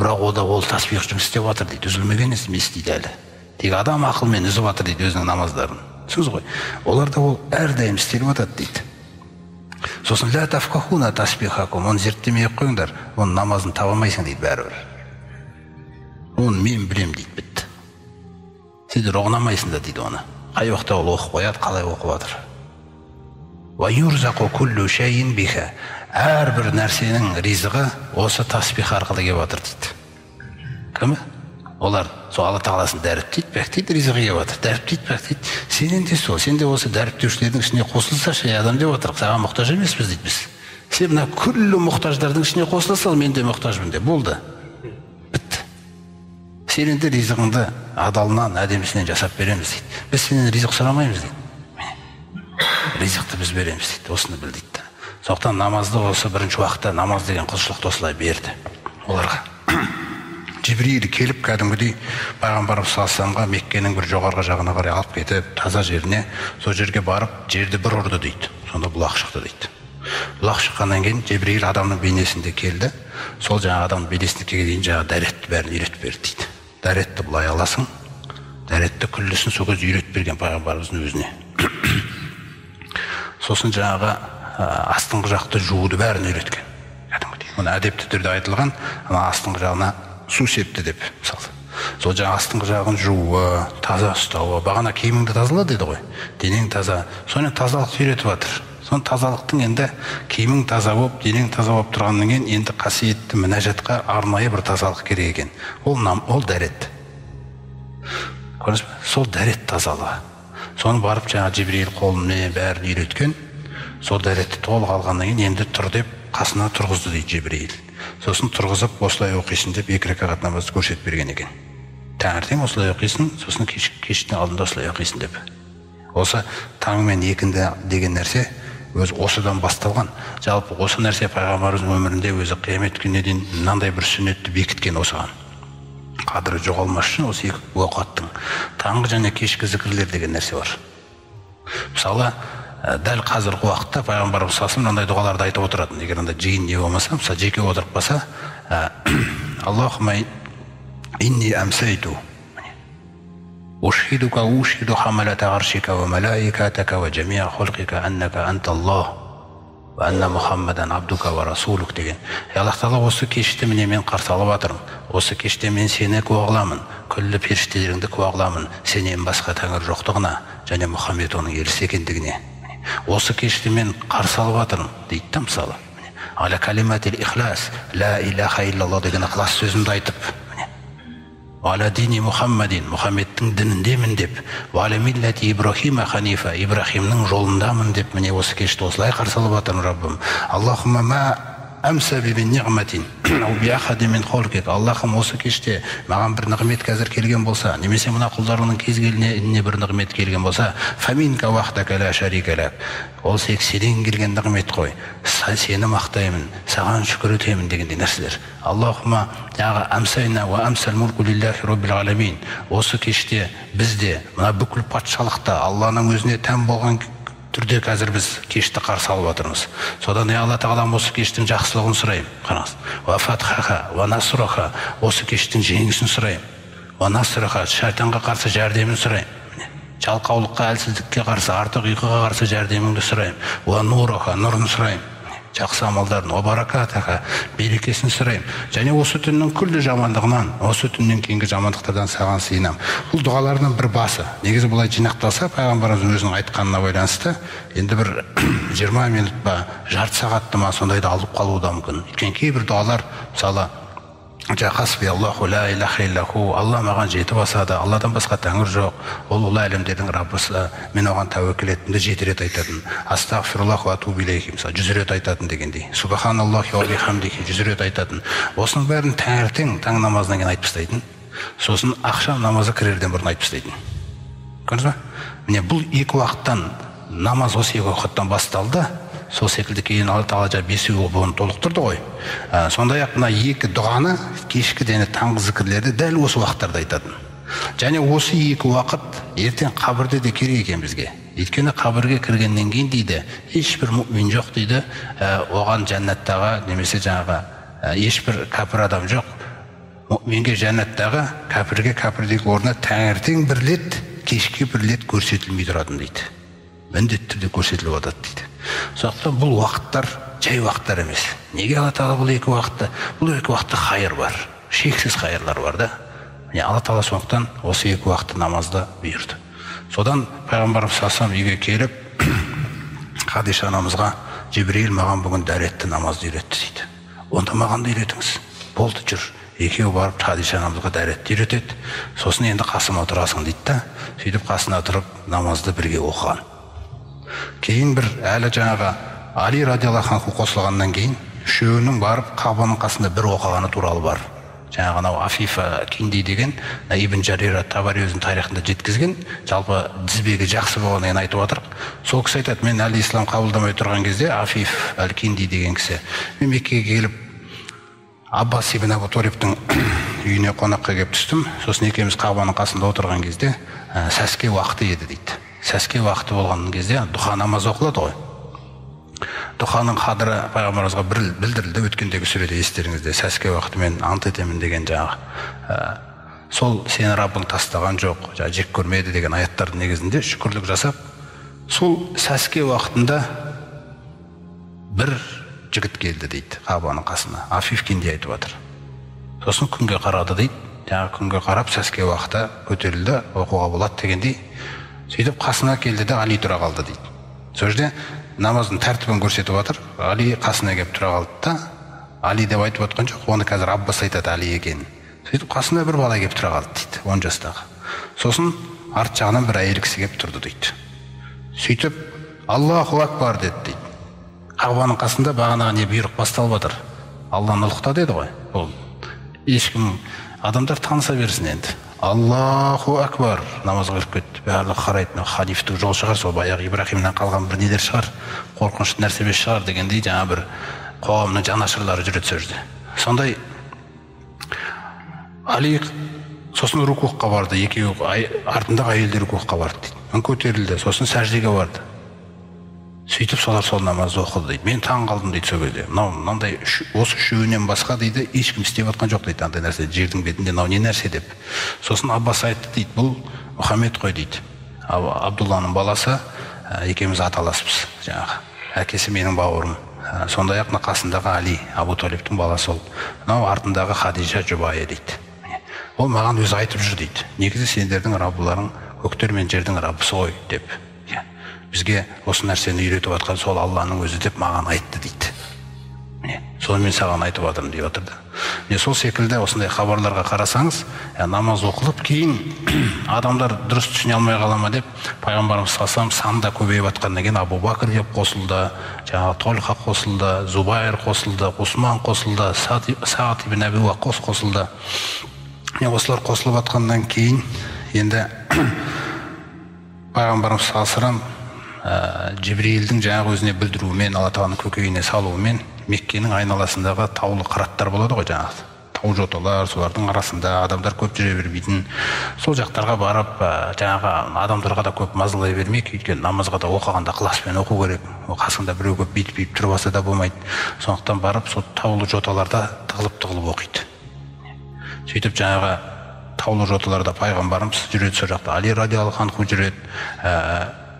Бірақ о да ол тасбих жұмыс істеп жатыр дейді, үзілмеген емес дейді әлі. Тек адам ақылмен үзіп жатыр дейді өзінің намаздарын. Түсіндіңіз ғой? Оларда ол әрдайым істеліп жатады дейді. Сосын ла тафқахуна тасбихакум, оны зерттемей ақ қойыңдар, оның намазын таба алмайсың дейді бәрібір. Оны мен білем дейді, бітті. Сендер ұғына да дейді оны. Қай уақытта ол оқып қояды, қалай оқып жатыр. Уа юрзақу куллу шайин биха. Әрбір нәрсенің ризығы осы тасбих арқылы келіп жатыр дейді. Кім? Олар сол Алла Тағаласын дәріптейді, пәктейді, ризығы келіп жатыр. Дәріптейді, пәктейді. Сенен де сол, сен де осы дәріптеушілердің ішіне қосылсашы, адам деп жатыр, саған мұқтаж емеспіз дейді біз. Сен мына күллі мұқтаждардың ішіне қосыла сал, мен де мұқтажбын деп. Болды. Бітті. Сенен де ризығыңды адалынан, әдемісінен жасап береміз дейді. Біз сенен ризық сұрамаймыз дейді. Ризықты біз береміз дейді. Осыны біл дейді. Сондықтан намазды осы бірінші уақытта намаз деген құлшылықты осылай берді оларға. Жибриил келіп кәдімгідей пайғамбарымыз саллаллаху алейхи вассаламға Меккенің бір жоғарғы жағына қарай алып кетіп, таза жеріне, сол жерге барып, жерді бір ұрды дейді. Сонда бұлақ шықты дейді. Бұлақ шыққаннан кейін Жибриил адамның бейнесінде келді. Сол жаңағы адамның бейнесінде келгеннен кейін жаңағы дәретті бәрін үйретіп берді дейді. Дәретті былай аласың, дәретті күллісін сол кезде үйретіп берген пайғамбарымыздың өзіне. Сосын жаңағы астыңғы жақты жууды бәрін үйреткен. Кәдімгідей. Оны әдепті түрде айтылған, ана астыңғы жағына су септі деп мысалы. Сол жаңа астыңғы жағын жууы, таза ұстауы, бағана киіміңді тазала деді ғой. Денең таза. Сонымен тазалықты үйретіп жатыр. Сон тазалықтың енді киімің таза болып, денең таза болып тұрғаннан кейін енді қасиетті мінәжатқа арнайы бір тазалық керек екен. Ол ол дәрет. Көрдіңіз бе? Сол дәрет тазалығы. Соны барып жаңа Жибриил қолымен бәрін үйреткен. Сол дәретті толық алғаннан кейін енді тұр деп қасына тұрғызды дейді Жибриил. Сосын тұрғызып осылай оқисың деп екі ракағат намазды көрсетіп берген екен. Таңертең осылай оқисың, сосын кештің алдында осылай оқисың деп. Осы таң мен екінді деген нәрсе өзі осыдан басталған. Жалпы осы нәрсе пайғамбарымыздың өмірінде өзі қиямет күніне дейін мынандай бір сүннетті бекіткен осыған. Қадірі жоғалмас үшін осы екі уақыттың таңғы және кешкі зікірлер деген нәрсе бар. Мысалы, дәл қазіргі уақытта пайғамбарымыз саллаллаху алейхи вассалам мынандай дұғаларды айтып отыратын. Егер андай жиын не болмаса, мысалы жеке отырып қалса, Аллахумма инни амсайту ушхидука ушхиду хамалата аршика ва малаикатака ва жамиа хулқика аннака анталлах ва анна Мухаммадан абдука ва расулук деген. Аллах Тағала осы кешті міне мен қарсы алып жатырмын. Осы кеште мен сені куә қыламын, күллі періштелеріңді куә қыламын, сенен басқа тәңір жоқтығына және Мұхаммед оның елшісі екендігіне. Осы кешті мен қарсы алып жатырмын дейді да мысалы. Аля калиматил ихлас, ла илаха иллаллах деген ықылас сөзімді айтып, Аля дини Мухаммадин, Мұхаммедтің дініндемін деп, Аля миллати Ибрахима ханифа, Ибрахимнің жолындамын деп, міне осы кешті осылай қарсы алып жатырмын, Раббым. Аллахумма ма Аллахым, осы кеште маған бір нығмет қазір келген болса, немесе мына құлдарыңның кез келгеніне бір нығмет келген болса, ол сенен келген нығмет қой, сені мақтаймын, саған шүкір етемін дегендей нәрселер. Аллахума осы кеште бізде мына бүкіл патшалықта Алланың өзіне тән болған түрде қазір біз кешті қарсы алып жатырмыз. Содан Алла тағалам осы кештің жақсылығын сұраймын. Қараңыз. Уа фатхаха, уа насраха, осы кештің жеңісін сұраймын. Уа насраха, шайтанға қарсы жәрдемін сұраймын. Жалқаулыққа, әлсіздікке қарсы, артық ұйқыға қарсы жәрдеміңді сұраймын. Уа нураха, нұрын сұраймын. Жақсы амалдарын, уа баракатаха, берекесін сұраймын. Және осы түннің күллі жамандығынан, осы түннен кейінгі жамандықтардан саған сыйынамын. Бұл дұғалардың бір басы. Негізі бұлай жинақталса, пайғамбарымыздың өзінің айтқанына байланысты, енді бір 20 минут па, жарты сағатты ма, сондайды алып қалуы да мүмкін. Өйткені кейбір дұғалар, мысалы, Алла маған жетіп асады, Алладан басқа тәңір жоқ, ол ұлы әлемдердің Раббысы, мен оған тәуекел еттім де 7 рет айтатын. Астағфируллах уа атубу илейхи, мысалы, 100 рет айтатын дегендей. Субханаллахи уа бихамдихи 100 рет айтатын. Осының бәрін таңертең таң намазынан кейін айтып тастайтын. Сосын ақшам намазы кірерден бұрын айтып тастайтын. Көрдіңіз ба? Міне бұл екі уақыттан намаз осы екі уақыттан басталды. Сол секілді кейін Алла тағала бесеуі бұны толықтырды ғой. Сондай-ақ мына екі дұғаны кешкі және таңғы зікірлерді дәл осы уақыттарда айтатын. Және осы екі уақыт ертең қабірде де керек екен бізге. Өйткені қабірге кіргеннен кейін дейді, ешбір мүмин жоқ дейді, оған жәннаттағы немесе жаңағы ешбір кәпір адам жоқ. Мүминге жәннаттағы, кәпірге кәпірдегі орны таңертең бір рет, кешке бір рет көрсетілмей тұратын дейді. Міндетті түрде көрсетіліп жатады дейді. Сондықтан бұл уақыттар жай уақыттар емес. Неге Алла тағала бұл екі уақытта? Бұл екі уақытта хайыр бар, шексіз хайырлар бар да. Міне Алла тағала сондықтан осы екі уақытты намазды бұйырды. Содан пайғамбарымыз саллаллаху алейхи үйге келіп, Хадиша анамызға Жибрил маған бүгін дәретті намазды үйретті дейді. Онда маған да үйретіңіз. Болды, жүр. Екеуі барып Хадиша анамызға дәретті үйретеді. Сосын енді қасыма отырасың дейді да. Сөйтіп қасына тұрып намазды бірге оқыған. Кейін бір әлі жаңағы Али радиаллаху анху қосылғаннан кейін үшеуінің барып Қағбаның қасында бір оқығаны туралы бар. Жаңағы анау Афифа Кинди деген Ибн Жарир ат-Табари өзінің тарихында жеткізген, жалпы тізбегі жақсы болғаннан кейін айтып жатыр. Сол кісі айтады, мен әлі ислам қабылдамай тұрған кезде Афиф әл-Кинди деген кісі, мен Меккеге келіп Аббас ибн Абу Толибтің үйіне қонаққа келіп түстім. Сосын екеуміз Қағбаның қасында отырған кезде сәске уақыты еді дейді. Сәске уақыты болған кезде дұха намазы оқылады ғой. Дұханың қадірі пайғамбарымызға білдірілді өткендегі сүреде, естеріңізде. Сәске уақыты мен ант етемін деген жаңағы. Сол сені Раббың тастаған жоқ, жек көрмеді деген аяттардың негізінде шүкірлік жасап, сол сәске уақытында бір жігіт келді дейді Қағбаның қасына. Афиф Кинди айтып жатыр. Сосын күнге қарады дейді. Жаңағы күнге қарап сәске уақыты көтерілді, оқуға болады дегендей. Сөйтіп қасына келді де Али тұра қалды дейді. Сол жерде намаздың тәртібін көрсетіп жатыр. Али қасына келіп тұра қалды да, Али деп айтып отқан жоқ, оны қазір Аббас айтады Али екенін. Сөйтіп қасына бір бала келіп тұра қалды дейді, 10 жастағы. Сосын арт жағынан бір әйел кісі келіп тұрды дейді. Сөйтіп Аллаху акбар деді дейді. Қағбаның қасында бағанағы не бұйрық басталып жатыр. Алланы ұлықта деді ғой. Ол ешкім, адамдар таныса берсін енді. Аллаху акбар намазға кіріп кетті. Барлығы қарайды, мынау халифтік жол шығар, сол баяғы Ибрахимнан қалған бір нелер шығар, қорқынышты нәрсе емес шығар дегендей жаңа бір қоғамның жанашырлары жүреді сол жерде. Сондай Али сосын рукуққа барды, екеуі артындағы әйелдер рукуққа барды дейді. Үн көтерілді, сосын сәждеге барды. Сөйтіп солар сол намазды оқыды дейді. Мен таң қалдым дейді сол кезде. Мынау мынандай осы үшеуінен басқа дейді ешкім істеп жатқан жоқ дейді андай нәрсе жердің бетінде мынау не нәрсе деп. Сосын Аббас айтты дейді, бұл Мұхаммед қой дейді. Абдулланың баласы, екеуміз аталаспыз жаңағы. Әкесі менің бауырым. Сондай-ақ мына қасындағы Али, Абу Талибтің баласы ол. Мынау артындағы Хадижа жұбайы дейді. Ол маған өзі айтып жүр дейді. Негізі сендердің раббыларың көктер мен жердің раббысы ғой деп. Бізге осы нәрсені үйретіп жатқан сол Алланың өзі деп маған айтты дейді. Міне, соны мен саған айтып жатырмын деп жатыр да. Міне сол секілді осындай хабарларға қарасаңыз, намаз оқылып, кейін адамдар дұрыс түсіне алмай қала ма деп, пайғамбарымыз саллаллаху алейхи вассалам саны да көбейіп жатқаннан кейін Абу Бәкір келіп қосылды, жаңағы Толха қосылды, Зубайр қосылды, Усман қосылды, Саад ибн Әби Уаққас қосылды. Міне осылар қосылып жатқаннан кейін енді пайғамбарымыз саллаллаху алейхи вассалам Жибрилдің жаңағы өзіне білдіруімен, Алла тағаланың көкейіне салуымен Меккенің айналасындағы таулы қыраттар болады ғой, жаңағы тау жоталар, солардың арасында адамдар көп жүре бермейтін, сол жақтарға барып, жаңағы адамдарға да көп мазалай бермей, өйткені намазға да оқығанда ықыласпен оқу керек, қасында біреу көп бүйтіп тұрып алса да болмайды. Сондықтан барып сол таулы жоталарда тығылып-тығылып оқиды. Сөйтіп жаңағы таулы жоталарда пайғамбарымыз жүреді, сол жақта Али радиаллаху анху жүреді,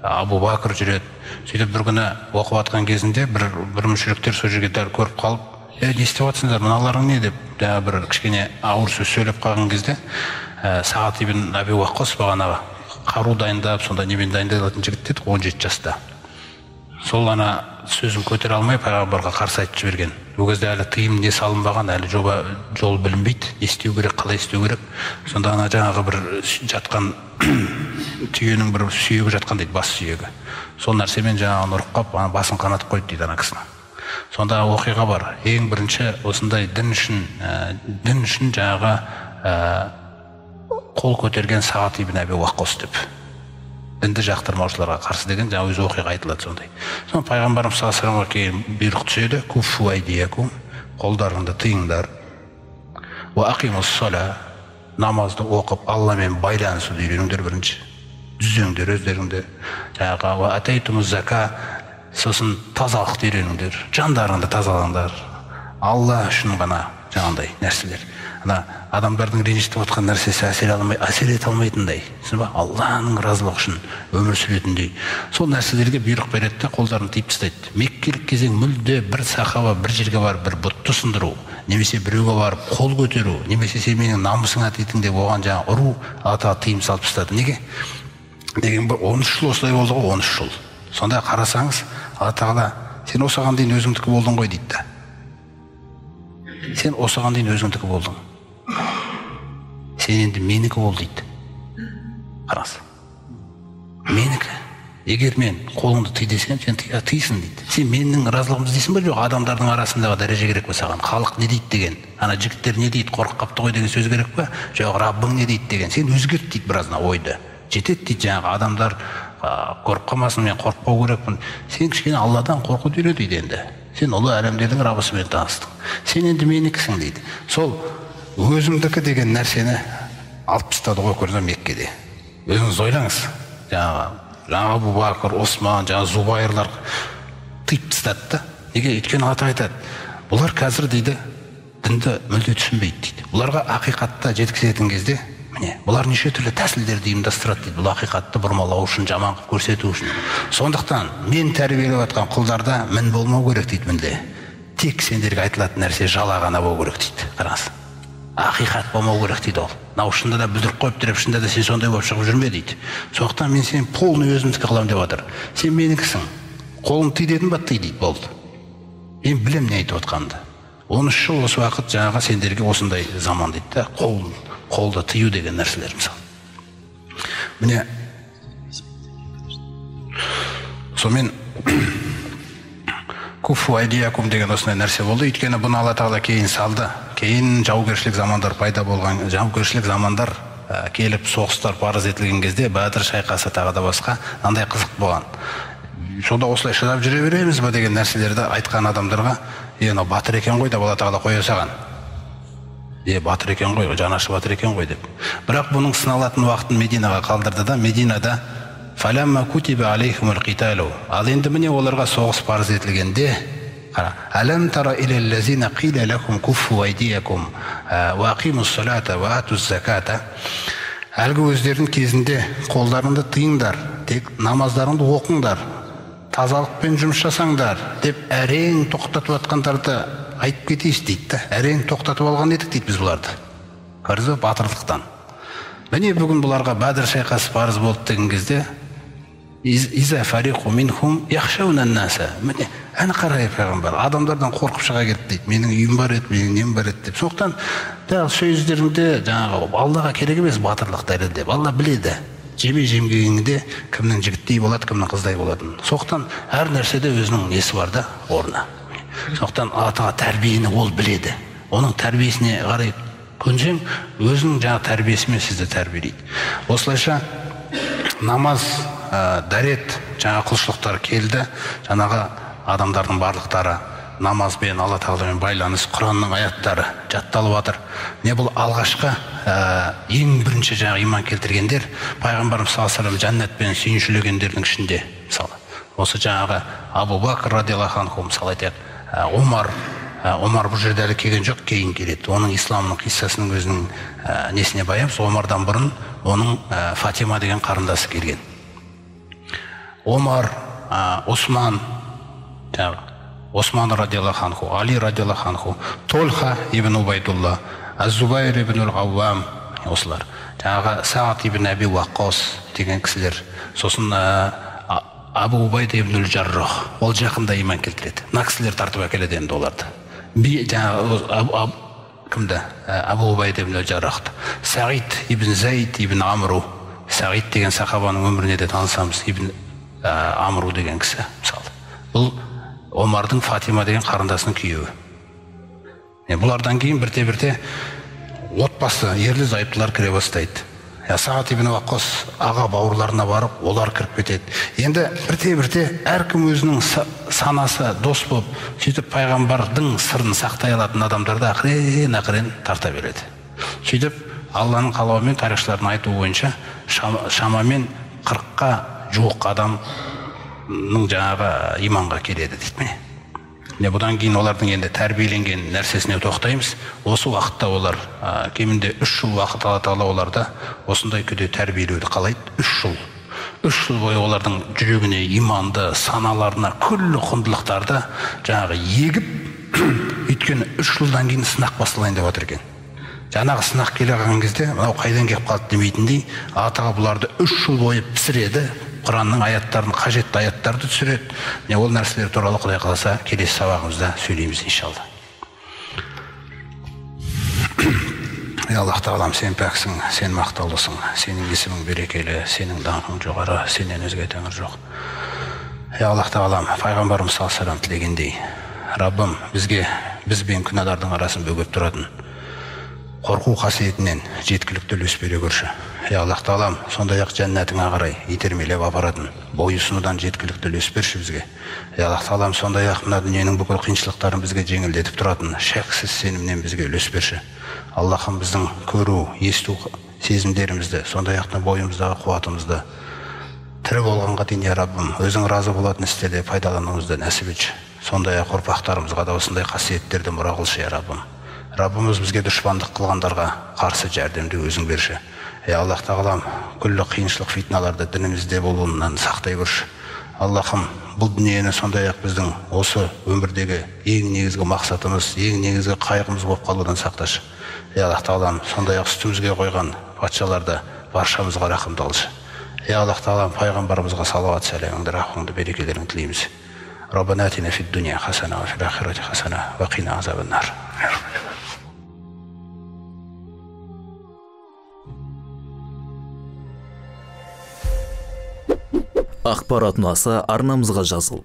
Абу Бәкір жүреді. Сөйтіп бір күні оқып жатқан кезінде бір мүшриктер сол жерге дәл көріп қалып, не істеп жатсыңдар, мыналарың не деп, жаңағы бір кішкене ауыр сөз сөйлеп қалған кезде, Сағат ибн Әби Уаққас бағанағы қару дайындап, сонда немен дайындалатын жігіт дедік, 17 жаста. Сол ана сөзін көтере алмай пайғамбарға қарсы айтып жіберген. Ол кезде әлі тыйым не салынбаған, әлі жоба жол білінбейді, не істеу керек, қалай істеу керек. Сонда ана жаңағы бір жатқан түйенің бір сүйегі жатқан дейді, бас сүйегі. Сол нәрсемен жаңағыны ұрып қап, ана басын қанатып қойды дейді ана кісіні. Сонда оқиға бар. Ең бірінші осындай дін үшін жаңағы қол көтерген Сағат ибн Әби Уаққас деп. Дінді жақтырмаушыларға қарсы деген жаңа өзі оқиға айтылады сондай. Сонда пайғамбарымыз саллаллаху алейхи вассаламға кейін бұйрық түседі: куффу айдиякум, қолдарыңды тыйыңдар, уа ақимус сала, намазды оқып Алламен байланысуды үйреніңдер бірінші, түзеңдер өздеріңді, жаңағы уа атайтумуз зака, сосын тазалықты үйреніңдер, жандарыңды тазалаңдар, Алла үшін ғана жаңағындай нәрселер. Ана адамдардың ренжітіп отқан нәрсесі әсер ете алмайтындай, түсіндің ба? Алланың разылығы үшін өмір сүретіндей. Сол нәрселерге бұйрық береді де қолдарын тыйып тастайды. Меккелік кезең мүлде бір сахаба бір жерге барып бір бұтты сындыру, немесе біреуге барып қол көтеру, немесе сен менің намысыңа тидің деп оған жаңа ұру, Алла тағала тыйым салып тастады. Неге? Деген бір 13 жыл осылай болды ғой, 13 жыл. Сонда қарасаңыз, Алла тағала сен осыған дейін өзіңдікі болдың ғой дейді да. Сен осыған дейін өзіңдікі болдың. Сен енді менікі бол дейді. Қараңыз. Менікі. Егер мен қолыңды тый десем, сен тыйсың дейді. Сен менің разылығымды іздейсің бе? Жоқ, адамдардың арасындағы дәреже керек пе саған? Халық не дейді деген? Ана жігіттер не дейді? Қорқып қапты ғой деген сөз керек пе? Жоқ, Раббың не дейді деген. Сен өзгерт дейді біраз ойды. Жетеді дейді жаңағы адамдар қорқып қалмасын, мен қорықпау керекпін. Сен кішкене Алладан қорқуды үйрен дейді енді. Сен ұлы әлемдердің Раббысымен таныстың. Сен енді менікісің дейді. Сол өзімдікі деген нәрсені алып тастады ғой көрдім Меккеде. Өзіңіз ойлаңыз. Жаңағы Абу Бәкір, Осман, жаңағы Зубайрлар тыйып тастады да. Неге? Өйткені ата айтады, бұлар қазір дейді дінді мүлде түсінбейді дейді. Бұларға ақиқатта жеткізетін кезде, міне, бұлар неше түрлі тәсілдерді ұйымдастырады дейді. Бұл ақиқатты бұрмалау үшін, жаман қылып көрсету үшін. Сондықтан мен тәрбиелеп жатқан құлдарда мін болмау керек дейді мінде. Тек сендерге айтылатын нәрсе жала ғана болу керек дейді. Қараңыз. Ақиқат болмау керек дейді ол. Мынау шында да бүлдіріп қойып тұрып, шында да сен сондай болып шығып жүрме дейді. Сондықтан мен сені полный өзімдікі қыламын деп жатыр. Сен менікісің. Қолың тый дедім ба, тый дейді, болды. Мен білем не айтып отқанымды. 13 жыл осы уақыт жаңағы сендерге осындай заман дейді да, қолды тыю деген нәрселер мысалы. Міне, сонымен куффу айдиякум деген осындай нәрсе болды. Өйткені бұны Алла тағала кейін салды. Кейін жаугершілік замандар пайда болған, жаугершілік замандар келіп соғыстар парыз етілген кезде Бәдір шайқасы тағы да басқа мынандай қызық болған. Сонда осылай шыдап жүре береміз ба деген нәрселерді айтқан адамдарға, мынау батыр екен ғой деп Алла тағала қоя салған. Батыр екен ғой, жаны ашып батыр екен ғой деп. Бірақ бұның сыналатын уақытын Мединаға қалдырды да, Мединада фаламма кутиба алейхимул қиталу. Ал енді міне оларға соғыс парыз етілгенде, қара, алам тара илаллазина қила лахум куффу айдиякум уа ақимус салата уа атуз заката. Әлгі өздерінің кезінде қолдарыңды тыйыңдар, тек намаздарыңды оқыңдар, тазалықпен жұмыс жасаңдар деп әрең тоқтатып жатқандарды айтып кетейінші дейді да. Әрең тоқтатып алған едік дейді біз бұларды. Көрдіңіз бе, батырлықтан. Міне бүгін бұларға Бәдір шайқасы парыз болды деген кезде Иза фариқу минхум яхшауна ан-наса. Міне, әне қарай пайғамбар, адамдардан қорқып шыға кетті дейді. Менің үйім бар еді, менің нем бар еді деп. Сондықтан жаңағы сөздерінде жаңағы Аллаға керек емес батырлық дәлелдеп. Алла біледі. Жеме-жем келгенде кімнің жігіттей болады, кімнің қыздай болатынын. Сондықтан әр нәрседе өзінің несі бар да, орны. Сондықтан Алла тағала тәрбиені ол біледі. Оның тәрбиесіне қарай көнсең, өзінің жаңағы тәрбиесімен сізді тәрбиелейді. Осылайша намаз, дәрет, жаңа құлшылықтар келді. Жаңағы адамдардың барлықтары намазбен, Алла тағаламен байланыс, Құранның аяттары жатталып жатыр. Не бұл алғашқы ең бірінші жаңағы иман келтіргендер, пайғамбарымыз саллаллаху алейхи вассалам жәннатпен сүйіншілегендердің ішінде, мысалы, осы жаңағы Абу Бәкір радиаллаху анху, мысалы айтайық, Омар бұл жерде әлі келген жоқ, кейін келеді. Оның исламның қиссасының өзінің несіне баямыз. Омардан бұрын оның Фатима деген қарындасы келген. Омар, Осман, Осман радиаллаху анху, Али радиаллаху анху, Толха ибн Убайдулла, Аз-Зубайр ибн Аль-Аввам, осылар. Жаңағы Саад ибн Әби Уаққас деген кісілер. Сосын Абу Убайда ибн Аль-Жаррах, ол жақында иман келтіреді. Мына кісілер тартып әкеледі енді оларды. Жаңағы кімді? Абу Убайда ибн Аль-Жаррахты. Сағид ибн Зайд ибн Амру. Сағид деген сахабаның өміріне де танысамыз. Ибн Амру деген кісі, мысалы. Бұл Омардың Фатима деген қарындасының күйеуі. Бұлардан кейін бірте-бірте отбасы, ерлі зайыптылар кіре бастайды. Сағат ибн Уаққас аға бауырларына барып, олар кіріп кетеді. Енді бірте-бірте әркім өзінің санасы дос болып, сөйтіп пайғамбардың сырын сақтай алатын адамдарды ақырын-ақырын тарта береді. Сөйтіп Алланың қалауымен, тарихшылардың айтуы бойынша шамамен 40-қа жуық адамның жаңағы иманға келеді дейді. Міне, бұдан кейін олардың енді тәрбиеленген нәрсесіне тоқтаймыз. Осы уақытта олар кемінде 3 жыл уақыт Алла тағала оларды осындай күйде тәрбиелеуді қалайды. 3 жыл. 3 жыл бойы олардың жүрегіне иманды, саналарына күллі құндылықтарды жаңағы егіп, өйткені 3 жылдан кейін сынақ басталайын деп отыр екен. Жаңағы сынақ келе қалған кезде мынау қайдан келіп қалды демейтіндей, Алла тағала бұларды 3 жыл бойы пісіреді. Құранның аяттарын, қажетті аяттарды түсіреді. Міне, ол нәрселер туралы Құдай қаласа келесі сабағымызда сөйлейміз иншалла. Ей Аллах тағалам, сен пәксің, сен мақтаулысың, сенің есімің берекелі, сенің даңқың жоғары, сенен өзге тәңір жоқ. Ей Аллах тағалам, пайғамбарымыз саллаллаху алейхи вассалам тілегендей, Раббым, бізге біз бен күнәлардың арасын бөгеп тұратын қорқу қасиетінен жеткілікті үлес бере көрші. Ей Аллах тағалам, сондай-ақ жәннатыңа қарай итермелеп апаратын бойұсынудан жеткілікті үлес берші бізге. Ей Аллах тағалам, сондай-ақ мына дүниенің бүкіл қиыншылықтарын бізге жеңілдетіп тұратын шексіз сенімнен бізге үлес берші. Аллахым, біздің көру, есту сезімдерімізді, сондай-ақ бойымыздағы қуатымызды тірі болғанға дейін, я Раббым, өзің разы болатын істерде пайдалануымызды нәсіп етші. Сондай-ақ ұрпақтарымызға да осындай қасиеттерді мұра қылшы, я Раббым. Раббымыз, бізге дұшпандық қылғандарға қарсы жәрдемді өзің берші. Ей Аллах тағалам, күллі қиыншылық фитналарды дінімізде болуынан сақтай көрші. Аллахым, бұл дүниені сондай-ақ біздің осы өмірдегі ең негізгі мақсатымыз, ең негізгі қайғымыз болып қалудан сақташы. Ей Аллах тағалам, сондай-ақ үстімізге қойған патшаларды баршамызға рахымды қылшы. Ей Аллах тағалам, пайғамбарымызға салауат, сәлеміңді, рахымыңды, берекелеріңді тілейміз. Раббана атина фид дуния хасана ва фил ахирати хасана ва қина азабан нар. Ақпарат ұнаса арнамызға жазыл.